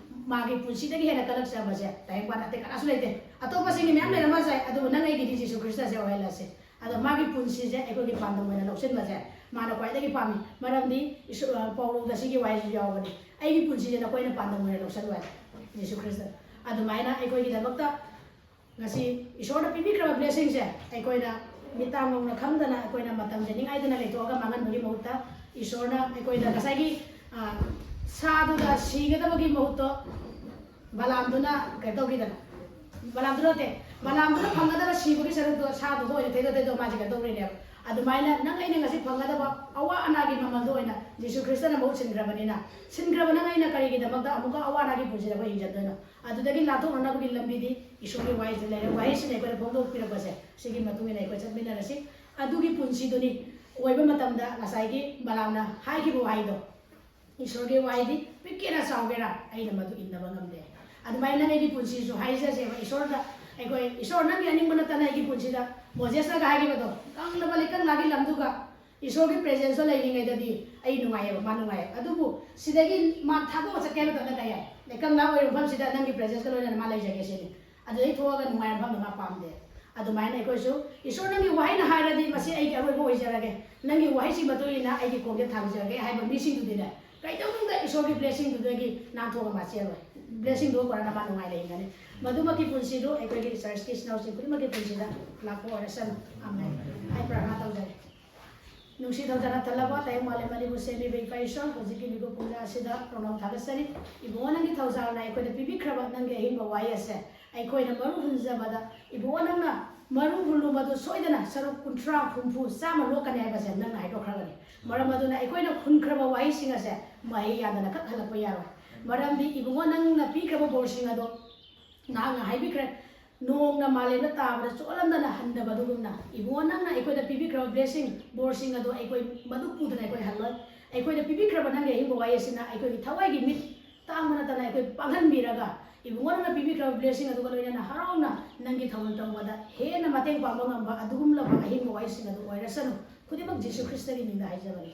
ꯃꯥꯒꯤ ꯄꯨꯟꯁꯤꯗꯒꯤ ꯍꯦꯟꯅ ꯀꯜꯂꯛꯆꯕꯁꯦ ꯇꯥꯏꯕꯪꯄꯥꯟꯗ ꯑꯇꯩ ꯀꯅꯥꯁꯨ ꯂꯩꯇꯦ꯫ ꯑꯇꯣꯞꯄꯁꯤꯡꯗꯤ ꯃꯌꯥꯝ ꯂꯩꯔꯝꯕꯁꯨ ꯌꯥꯏ, ꯑꯗꯨꯕꯨ ꯅꯪ ꯑꯩꯒꯤꯗꯤ ꯖꯤꯁꯨ ꯈ꯭ꯔꯤꯁꯇꯁꯦ ꯑꯣꯏꯍꯜꯂꯁꯦ꯫ ꯑꯗꯣ ꯃꯥꯒꯤ ꯄꯨꯟꯁꯤꯁꯦ ꯑꯩꯈꯣꯏꯒꯤ ꯄꯥꯟꯗꯝ ꯑꯣꯏꯅ ꯂꯧꯁꯤꯟꯕꯁꯦ ꯃꯥꯅ ꯈ꯭ꯋꯥꯏꯗꯒꯤ ꯄꯥꯝꯃꯤ꯫ ꯃꯔꯝꯗꯤ ꯏꯁꯣ-, ꯑ, ꯄꯥꯎꯔꯧꯗ ꯁꯤꯒꯤ ꯋꯥꯍꯩꯁꯨ ꯌꯥꯎꯕꯅꯤ, "ꯑꯩꯒꯤ ꯄꯨꯟꯁꯤꯁꯦ ꯅꯈꯣꯏꯅ ꯄꯥꯟꯗꯝ ꯑꯣꯏꯅ ꯂꯧꯁꯤꯜꯂꯨ" ꯍꯥꯏꯅ, ꯖꯤꯁꯨ ꯈ꯭ꯔꯤꯁꯇ꯫ ꯑꯗꯨꯃꯥꯏꯅ ꯑꯩꯈꯣꯏꯒꯤꯗꯃꯛꯇ ꯉꯁꯤ ꯏꯁꯣꯔꯅ ꯄꯤꯕꯤꯈ꯭ꯔꯕ blessingꯁꯦ ꯑꯩꯈꯣꯏꯅ ꯃꯤꯠ ꯇꯥꯡ ꯉꯧꯅ ꯈꯪꯗꯅ ꯑꯩꯈꯣꯏꯅ ꯃꯇꯝꯁꯦ ꯅꯤꯡꯉꯥꯏꯗꯅ ꯂꯩꯊꯣꯛꯑꯒ ꯃꯥꯡꯍꯟꯕꯒꯤ ꯃꯍꯨꯠꯇ, ꯏꯁꯣꯔꯅ ꯑꯩꯈꯣꯏꯗ ꯉꯁꯥꯏꯒꯤ ꯁꯥꯗꯨꯗ ꯁꯤꯒꯗꯕꯒꯤ ꯃꯍꯨꯠꯇꯣ ꯕꯂꯥꯝꯗꯨꯅ ꯀꯩꯅꯣ ꯇꯧꯈꯤꯗꯅ, ꯕꯂꯥꯝꯗꯨ ꯅꯠꯇꯦ, ꯕꯂꯥꯝꯗꯨꯅ ꯐꯪꯒꯗꯕ ꯁꯤꯕꯒꯤ ꯁꯔꯨꯛꯇꯣ ꯁꯥꯗꯨꯒ ꯑꯣꯏꯅ ꯊꯩꯗꯣꯛ ꯊꯩꯗꯣꯛ ꯃꯥꯁꯦ ꯀꯩꯅꯣ ꯇꯧꯈ꯭ꯔꯤꯅꯦꯕ꯫ ꯑꯗꯨꯃꯥꯏꯅ ꯅꯪ ꯑꯩꯅ ꯉꯁꯤ ꯐꯪꯒꯗꯕ ꯑꯋꯥ ꯑꯅꯥꯒꯤ ꯃꯃꯜꯗꯣ ꯑꯣꯏꯅ ꯖꯤꯁꯨ ꯈ꯭ꯔꯤꯁꯇꯅ ꯃꯍꯨꯠ ꯁꯤꯟꯈ꯭ꯔꯕꯅꯤꯅ, ꯁꯤꯟꯈ꯭ꯔꯕ ꯅꯪ ꯑꯩꯅ ꯀꯔꯤꯒꯤꯗꯃꯛꯇ ꯑꯃꯨꯛꯀ ꯑꯋꯥ ꯑꯅꯥꯒꯤ ꯄꯨꯟꯁꯤꯗ ꯑꯩꯈꯣꯏ ꯍꯤꯡꯖꯟꯗꯣꯏꯅꯣ? ꯑꯗꯨꯗꯒꯤ ꯂꯥꯟꯊꯣꯛꯅꯅꯕꯒꯤ ꯂꯝꯕꯤꯗꯤ ꯏꯁꯣꯔꯒꯤ ꯋꯥꯍꯩꯁꯤꯗ ꯂꯩꯔꯦ꯫ ꯋꯥꯍꯩꯁꯤꯅ ꯑꯩꯈꯣꯏꯗ ꯐꯣꯡꯗꯣꯛꯄꯤꯔꯛꯄꯁꯦ, ꯁꯤꯒꯤ ꯃꯇꯨꯡ ꯏꯟꯅ ꯑꯩꯈꯣꯏ ꯆꯠꯃꯤꯟꯅꯔꯁꯤ꯫ ꯑꯗꯨꯒꯤ ꯄꯨꯟꯁꯤꯗꯨꯅꯤ ꯑꯣꯏꯕ ꯃꯇꯝꯗ ꯉꯁꯥꯏꯒꯤ ꯕꯂꯥꯝꯅ ꯍꯥꯏꯈꯤꯕ ꯋꯥꯍꯩꯗꯣ, ꯏꯁꯣꯔꯒꯤ ꯋꯥꯍꯩꯗꯤ ꯄꯤꯛꯀꯦꯔꯥ ꯆꯥꯎꯒꯦꯔꯥ ꯑꯩꯅ ꯃꯗꯨ ꯏꯟꯅꯕ ꯉꯝꯗꯦ꯫ ꯑꯗꯨꯃꯥꯏꯅ ꯅꯪ ꯑꯩꯒꯤ ꯄꯨꯟꯁꯤꯁꯨ ꯍꯥꯏꯖꯁꯦꯕ ꯏꯁꯣꯔꯗ꯫ ꯑꯩꯈꯣꯏ ꯏꯁꯣꯔ ꯅꯪꯒꯤ ꯑꯅꯤꯡꯕ ꯅꯠꯇꯅ ꯑꯩꯒꯤ ꯄꯨꯟꯁꯤꯗ ꯃꯣꯖꯦꯁꯅꯒ ꯍꯥꯏꯈꯤꯕꯗꯣ, ꯀꯪꯂꯕ ꯂꯩꯀꯪꯂꯥꯒꯤ ꯂꯝꯗꯨꯒ ꯏꯁꯣꯔꯒꯤ ꯄ꯭ꯔꯦꯖꯦꯟꯁꯇꯣ ꯂꯩꯔꯤꯉꯩꯗꯗꯤ ꯑꯩ ꯅꯨꯡꯉꯥꯏꯌꯦꯕ, ꯃꯥ ꯅꯨꯡꯉꯥꯏꯌꯦꯕ꯫ ꯑꯗꯨꯕꯨ ꯁꯤꯗꯒꯤ ꯃꯥ ꯊꯥꯗꯣꯛꯑ ꯆꯠꯀꯦ ꯍꯥꯏꯕ ꯃꯇꯝꯗ ꯀꯩ ꯍꯥꯏ? ꯂꯩꯀꯪꯂꯥ ꯑꯣꯏꯕ ꯃꯐꯝꯁꯤꯗ ꯅꯪꯒꯤ ꯄ꯭ꯔꯦꯖꯦꯟꯁꯀ ꯂꯣꯏꯅꯅ ꯃꯥ ꯂꯩꯖꯒꯦ ꯁꯤꯅꯤ꯫ ꯑꯗꯨꯗꯩ ꯊꯣꯛꯑꯒ ꯅꯨꯡꯉꯥꯏꯕ ꯃꯐꯝꯗ ꯃꯥ ꯄꯥꯝꯗꯦ꯫ ꯑꯗꯨꯃꯥꯏꯅ ꯑꯩꯈꯣꯏꯁꯨ ꯏꯁꯣꯔ ꯅꯪꯒꯤ ꯋꯥꯍꯩꯅ ꯍꯥꯏꯔꯗꯤ ꯃꯁꯤ ꯑꯩꯒꯤ ꯑꯔꯣꯏꯕ ꯑꯣꯏꯖꯔꯒꯦ, ꯅꯪꯒꯤ ꯋꯥꯍꯩꯁꯤ ꯃꯇꯨꯡ ꯏꯟꯅ ꯑꯩꯒꯤ ꯈꯣꯡꯁꯦ ꯊꯥꯡꯖꯔꯒꯦ ꯍꯥꯏꯕ ꯃꯤꯁꯤꯡꯗꯨꯗꯤꯅꯦ, ꯀꯩꯗꯧꯅꯨꯡꯗ ꯏꯁꯣꯔꯒꯤ ꯕ꯭ꯂꯦꯁꯤꯡꯗꯨꯗꯒꯤ ꯅꯥꯟꯊꯣꯛꯑꯒ ꯃꯥ ꯆꯦꯜꯂꯣꯏ꯫ ꯕ꯭ꯂꯦꯁꯤꯡꯗꯨ ꯄꯨꯔꯛꯅꯕ ꯅꯨꯡꯉꯥꯏꯅ ꯍꯤꯡꯒꯅꯤ꯫ ꯃꯗꯨꯃꯛꯀꯤ ꯄꯨꯟꯁꯤꯗꯨ ꯑꯩꯈꯣꯏꯒꯤ ꯆꯔꯆꯀꯤ ꯏꯆꯤꯟ ꯏꯅꯥꯎꯁꯤꯡ ꯈꯨꯗꯤꯡꯃꯛꯀꯤ ꯄꯨꯟꯁꯤꯗ ꯂꯥꯛꯄ ꯑꯣꯏꯔꯁꯅꯨ꯫ ꯑꯃꯦꯟ꯫ ꯑꯩ ꯄ꯭ꯔꯥꯔꯊꯅꯥ ꯇꯧꯖꯔꯤ꯫ ꯅꯨꯡꯁꯤ ꯊꯧꯖꯥꯜꯅ ꯊꯜꯂꯕ ꯇꯥꯏꯕꯪ ꯃꯥꯂꯦꯝ ꯑꯅꯤꯕꯨ ꯁꯦꯝꯕꯤꯕ ꯏꯄꯥ ꯏꯁꯣꯔ, ꯍꯧꯖꯤꯛꯀꯤ ꯃꯤꯀꯨꯞ ꯄꯨꯡꯖꯥ ꯑꯁꯤꯗ ꯄ꯭ꯔꯣꯅꯥꯎ ꯊꯥꯒꯠꯆꯔꯤ꯫ ꯏꯕꯨꯡꯉꯣ ꯅꯪꯒꯤ ꯊꯧꯖꯥꯜꯅ ꯑꯩꯈꯣꯏꯗ ꯄꯤꯕꯤꯈ꯭ꯔꯕ ꯅꯪꯒꯤ ꯑꯍꯤꯡꯕ ꯋꯥꯍꯩ ꯑꯁꯦ ꯑꯩꯈꯣꯏꯅ ꯃꯔꯨ ꯍꯨꯟꯖꯕꯗ, ꯏꯕꯨꯡꯉꯣ ꯅꯪꯅ ꯃꯔꯨ ꯍꯨꯜꯂꯨꯕꯗꯨ ꯁꯣꯏꯗꯅ ꯁꯔꯨꯛ ꯀꯨꯟꯊ꯭ꯔꯥ, ꯍꯨꯝꯐꯨ, ꯆꯥꯝꯃ ꯂꯣꯛꯀꯅꯤ ꯍꯥꯏꯕꯁꯦ ꯅꯪꯅ ꯍꯥꯏꯗꯣꯛꯈ꯭ꯔꯕꯅꯤ꯫ ꯃꯔꯝ ꯑꯗꯨꯅ ꯑꯩꯈꯣꯏꯅ ꯍꯨꯟꯈ꯭ꯔꯕ ꯋꯥꯍꯩꯁꯤꯡ ꯑꯁꯦ ꯃꯍꯩ ꯌꯥꯟꯗꯅ ꯈꯛ ꯍꯜꯂꯛꯄ ꯌꯥꯔꯣꯏ꯫ ꯃꯔꯝꯗꯤ ꯏꯕꯨꯡꯉꯣ ꯅꯪꯅ ꯄꯤꯈ꯭ꯔꯕ ꯕꯣꯔꯁꯤꯡ ꯑꯗꯣ ꯅꯍꯥꯛꯅ ꯍꯥꯏꯕꯤꯈ꯭ꯔꯦ, ꯅꯣꯡꯅ ꯃꯥꯂꯦꯝꯗ ꯇꯥꯕꯗ ꯆꯣꯠꯍꯟꯗꯅ ꯍꯟꯗꯕꯗꯨꯒꯨꯝꯅ, ꯏꯕꯨꯡꯉꯣ ꯅꯪꯅ ꯑꯩꯈꯣꯏꯗ ꯄꯤꯕꯤꯈ꯭ꯔꯕ ꯕ꯭ꯂꯦꯁꯤꯡ, ꯕꯣꯔꯁꯤꯡ ꯑꯗꯣ ꯑꯩꯈꯣꯏ ꯃꯗꯨ ꯄꯨꯗꯅ ꯑꯩꯈꯣꯏ ꯍꯜꯂꯣꯏ꯫ ꯑꯩꯈꯣꯏꯗ ꯄꯤꯕꯤꯈ꯭ꯔꯕ ꯅꯪꯒꯤ ꯑꯍꯤꯡꯕ ꯋꯥꯍꯩ ꯑꯁꯤꯅ ꯑꯩꯈꯣꯏꯒꯤ ꯊꯋꯥꯏꯒꯤ ꯃꯤꯠ ꯇꯥꯡꯕ ꯅꯠꯇꯅ ꯑꯩꯈꯣꯏ ꯄꯥꯡꯍꯟꯕꯤꯔꯒ, ꯏꯕꯨꯡꯉꯣ ꯅꯪꯅ ꯄꯤꯕꯤꯈ꯭ꯔꯕ ꯕ꯭ꯂꯦꯁꯤꯡ ꯑꯗꯨꯒ ꯂꯣꯏꯅꯅ ꯍꯔꯥꯎꯅ ꯅꯪꯒꯤ ꯊꯧꯒꯜ ꯇꯧꯕꯗ ꯍꯦꯟꯅ ꯃꯇꯦꯡ ꯄꯥꯡꯕ ꯉꯝꯕ ꯑꯗꯨꯒꯨꯝꯂꯕ ꯑꯍꯤꯡꯕ ꯋꯥꯍꯩꯁꯤꯡ ꯑꯗꯨ ꯑꯣꯏꯔꯁꯅꯨ꯫ ꯈꯨꯗꯤꯡꯃꯛ ꯖꯤꯁꯨ ꯈ꯭ꯔꯤꯁꯇꯒꯤ ꯃꯤꯡꯗ ꯍꯥꯏꯖꯕꯅꯤ꯫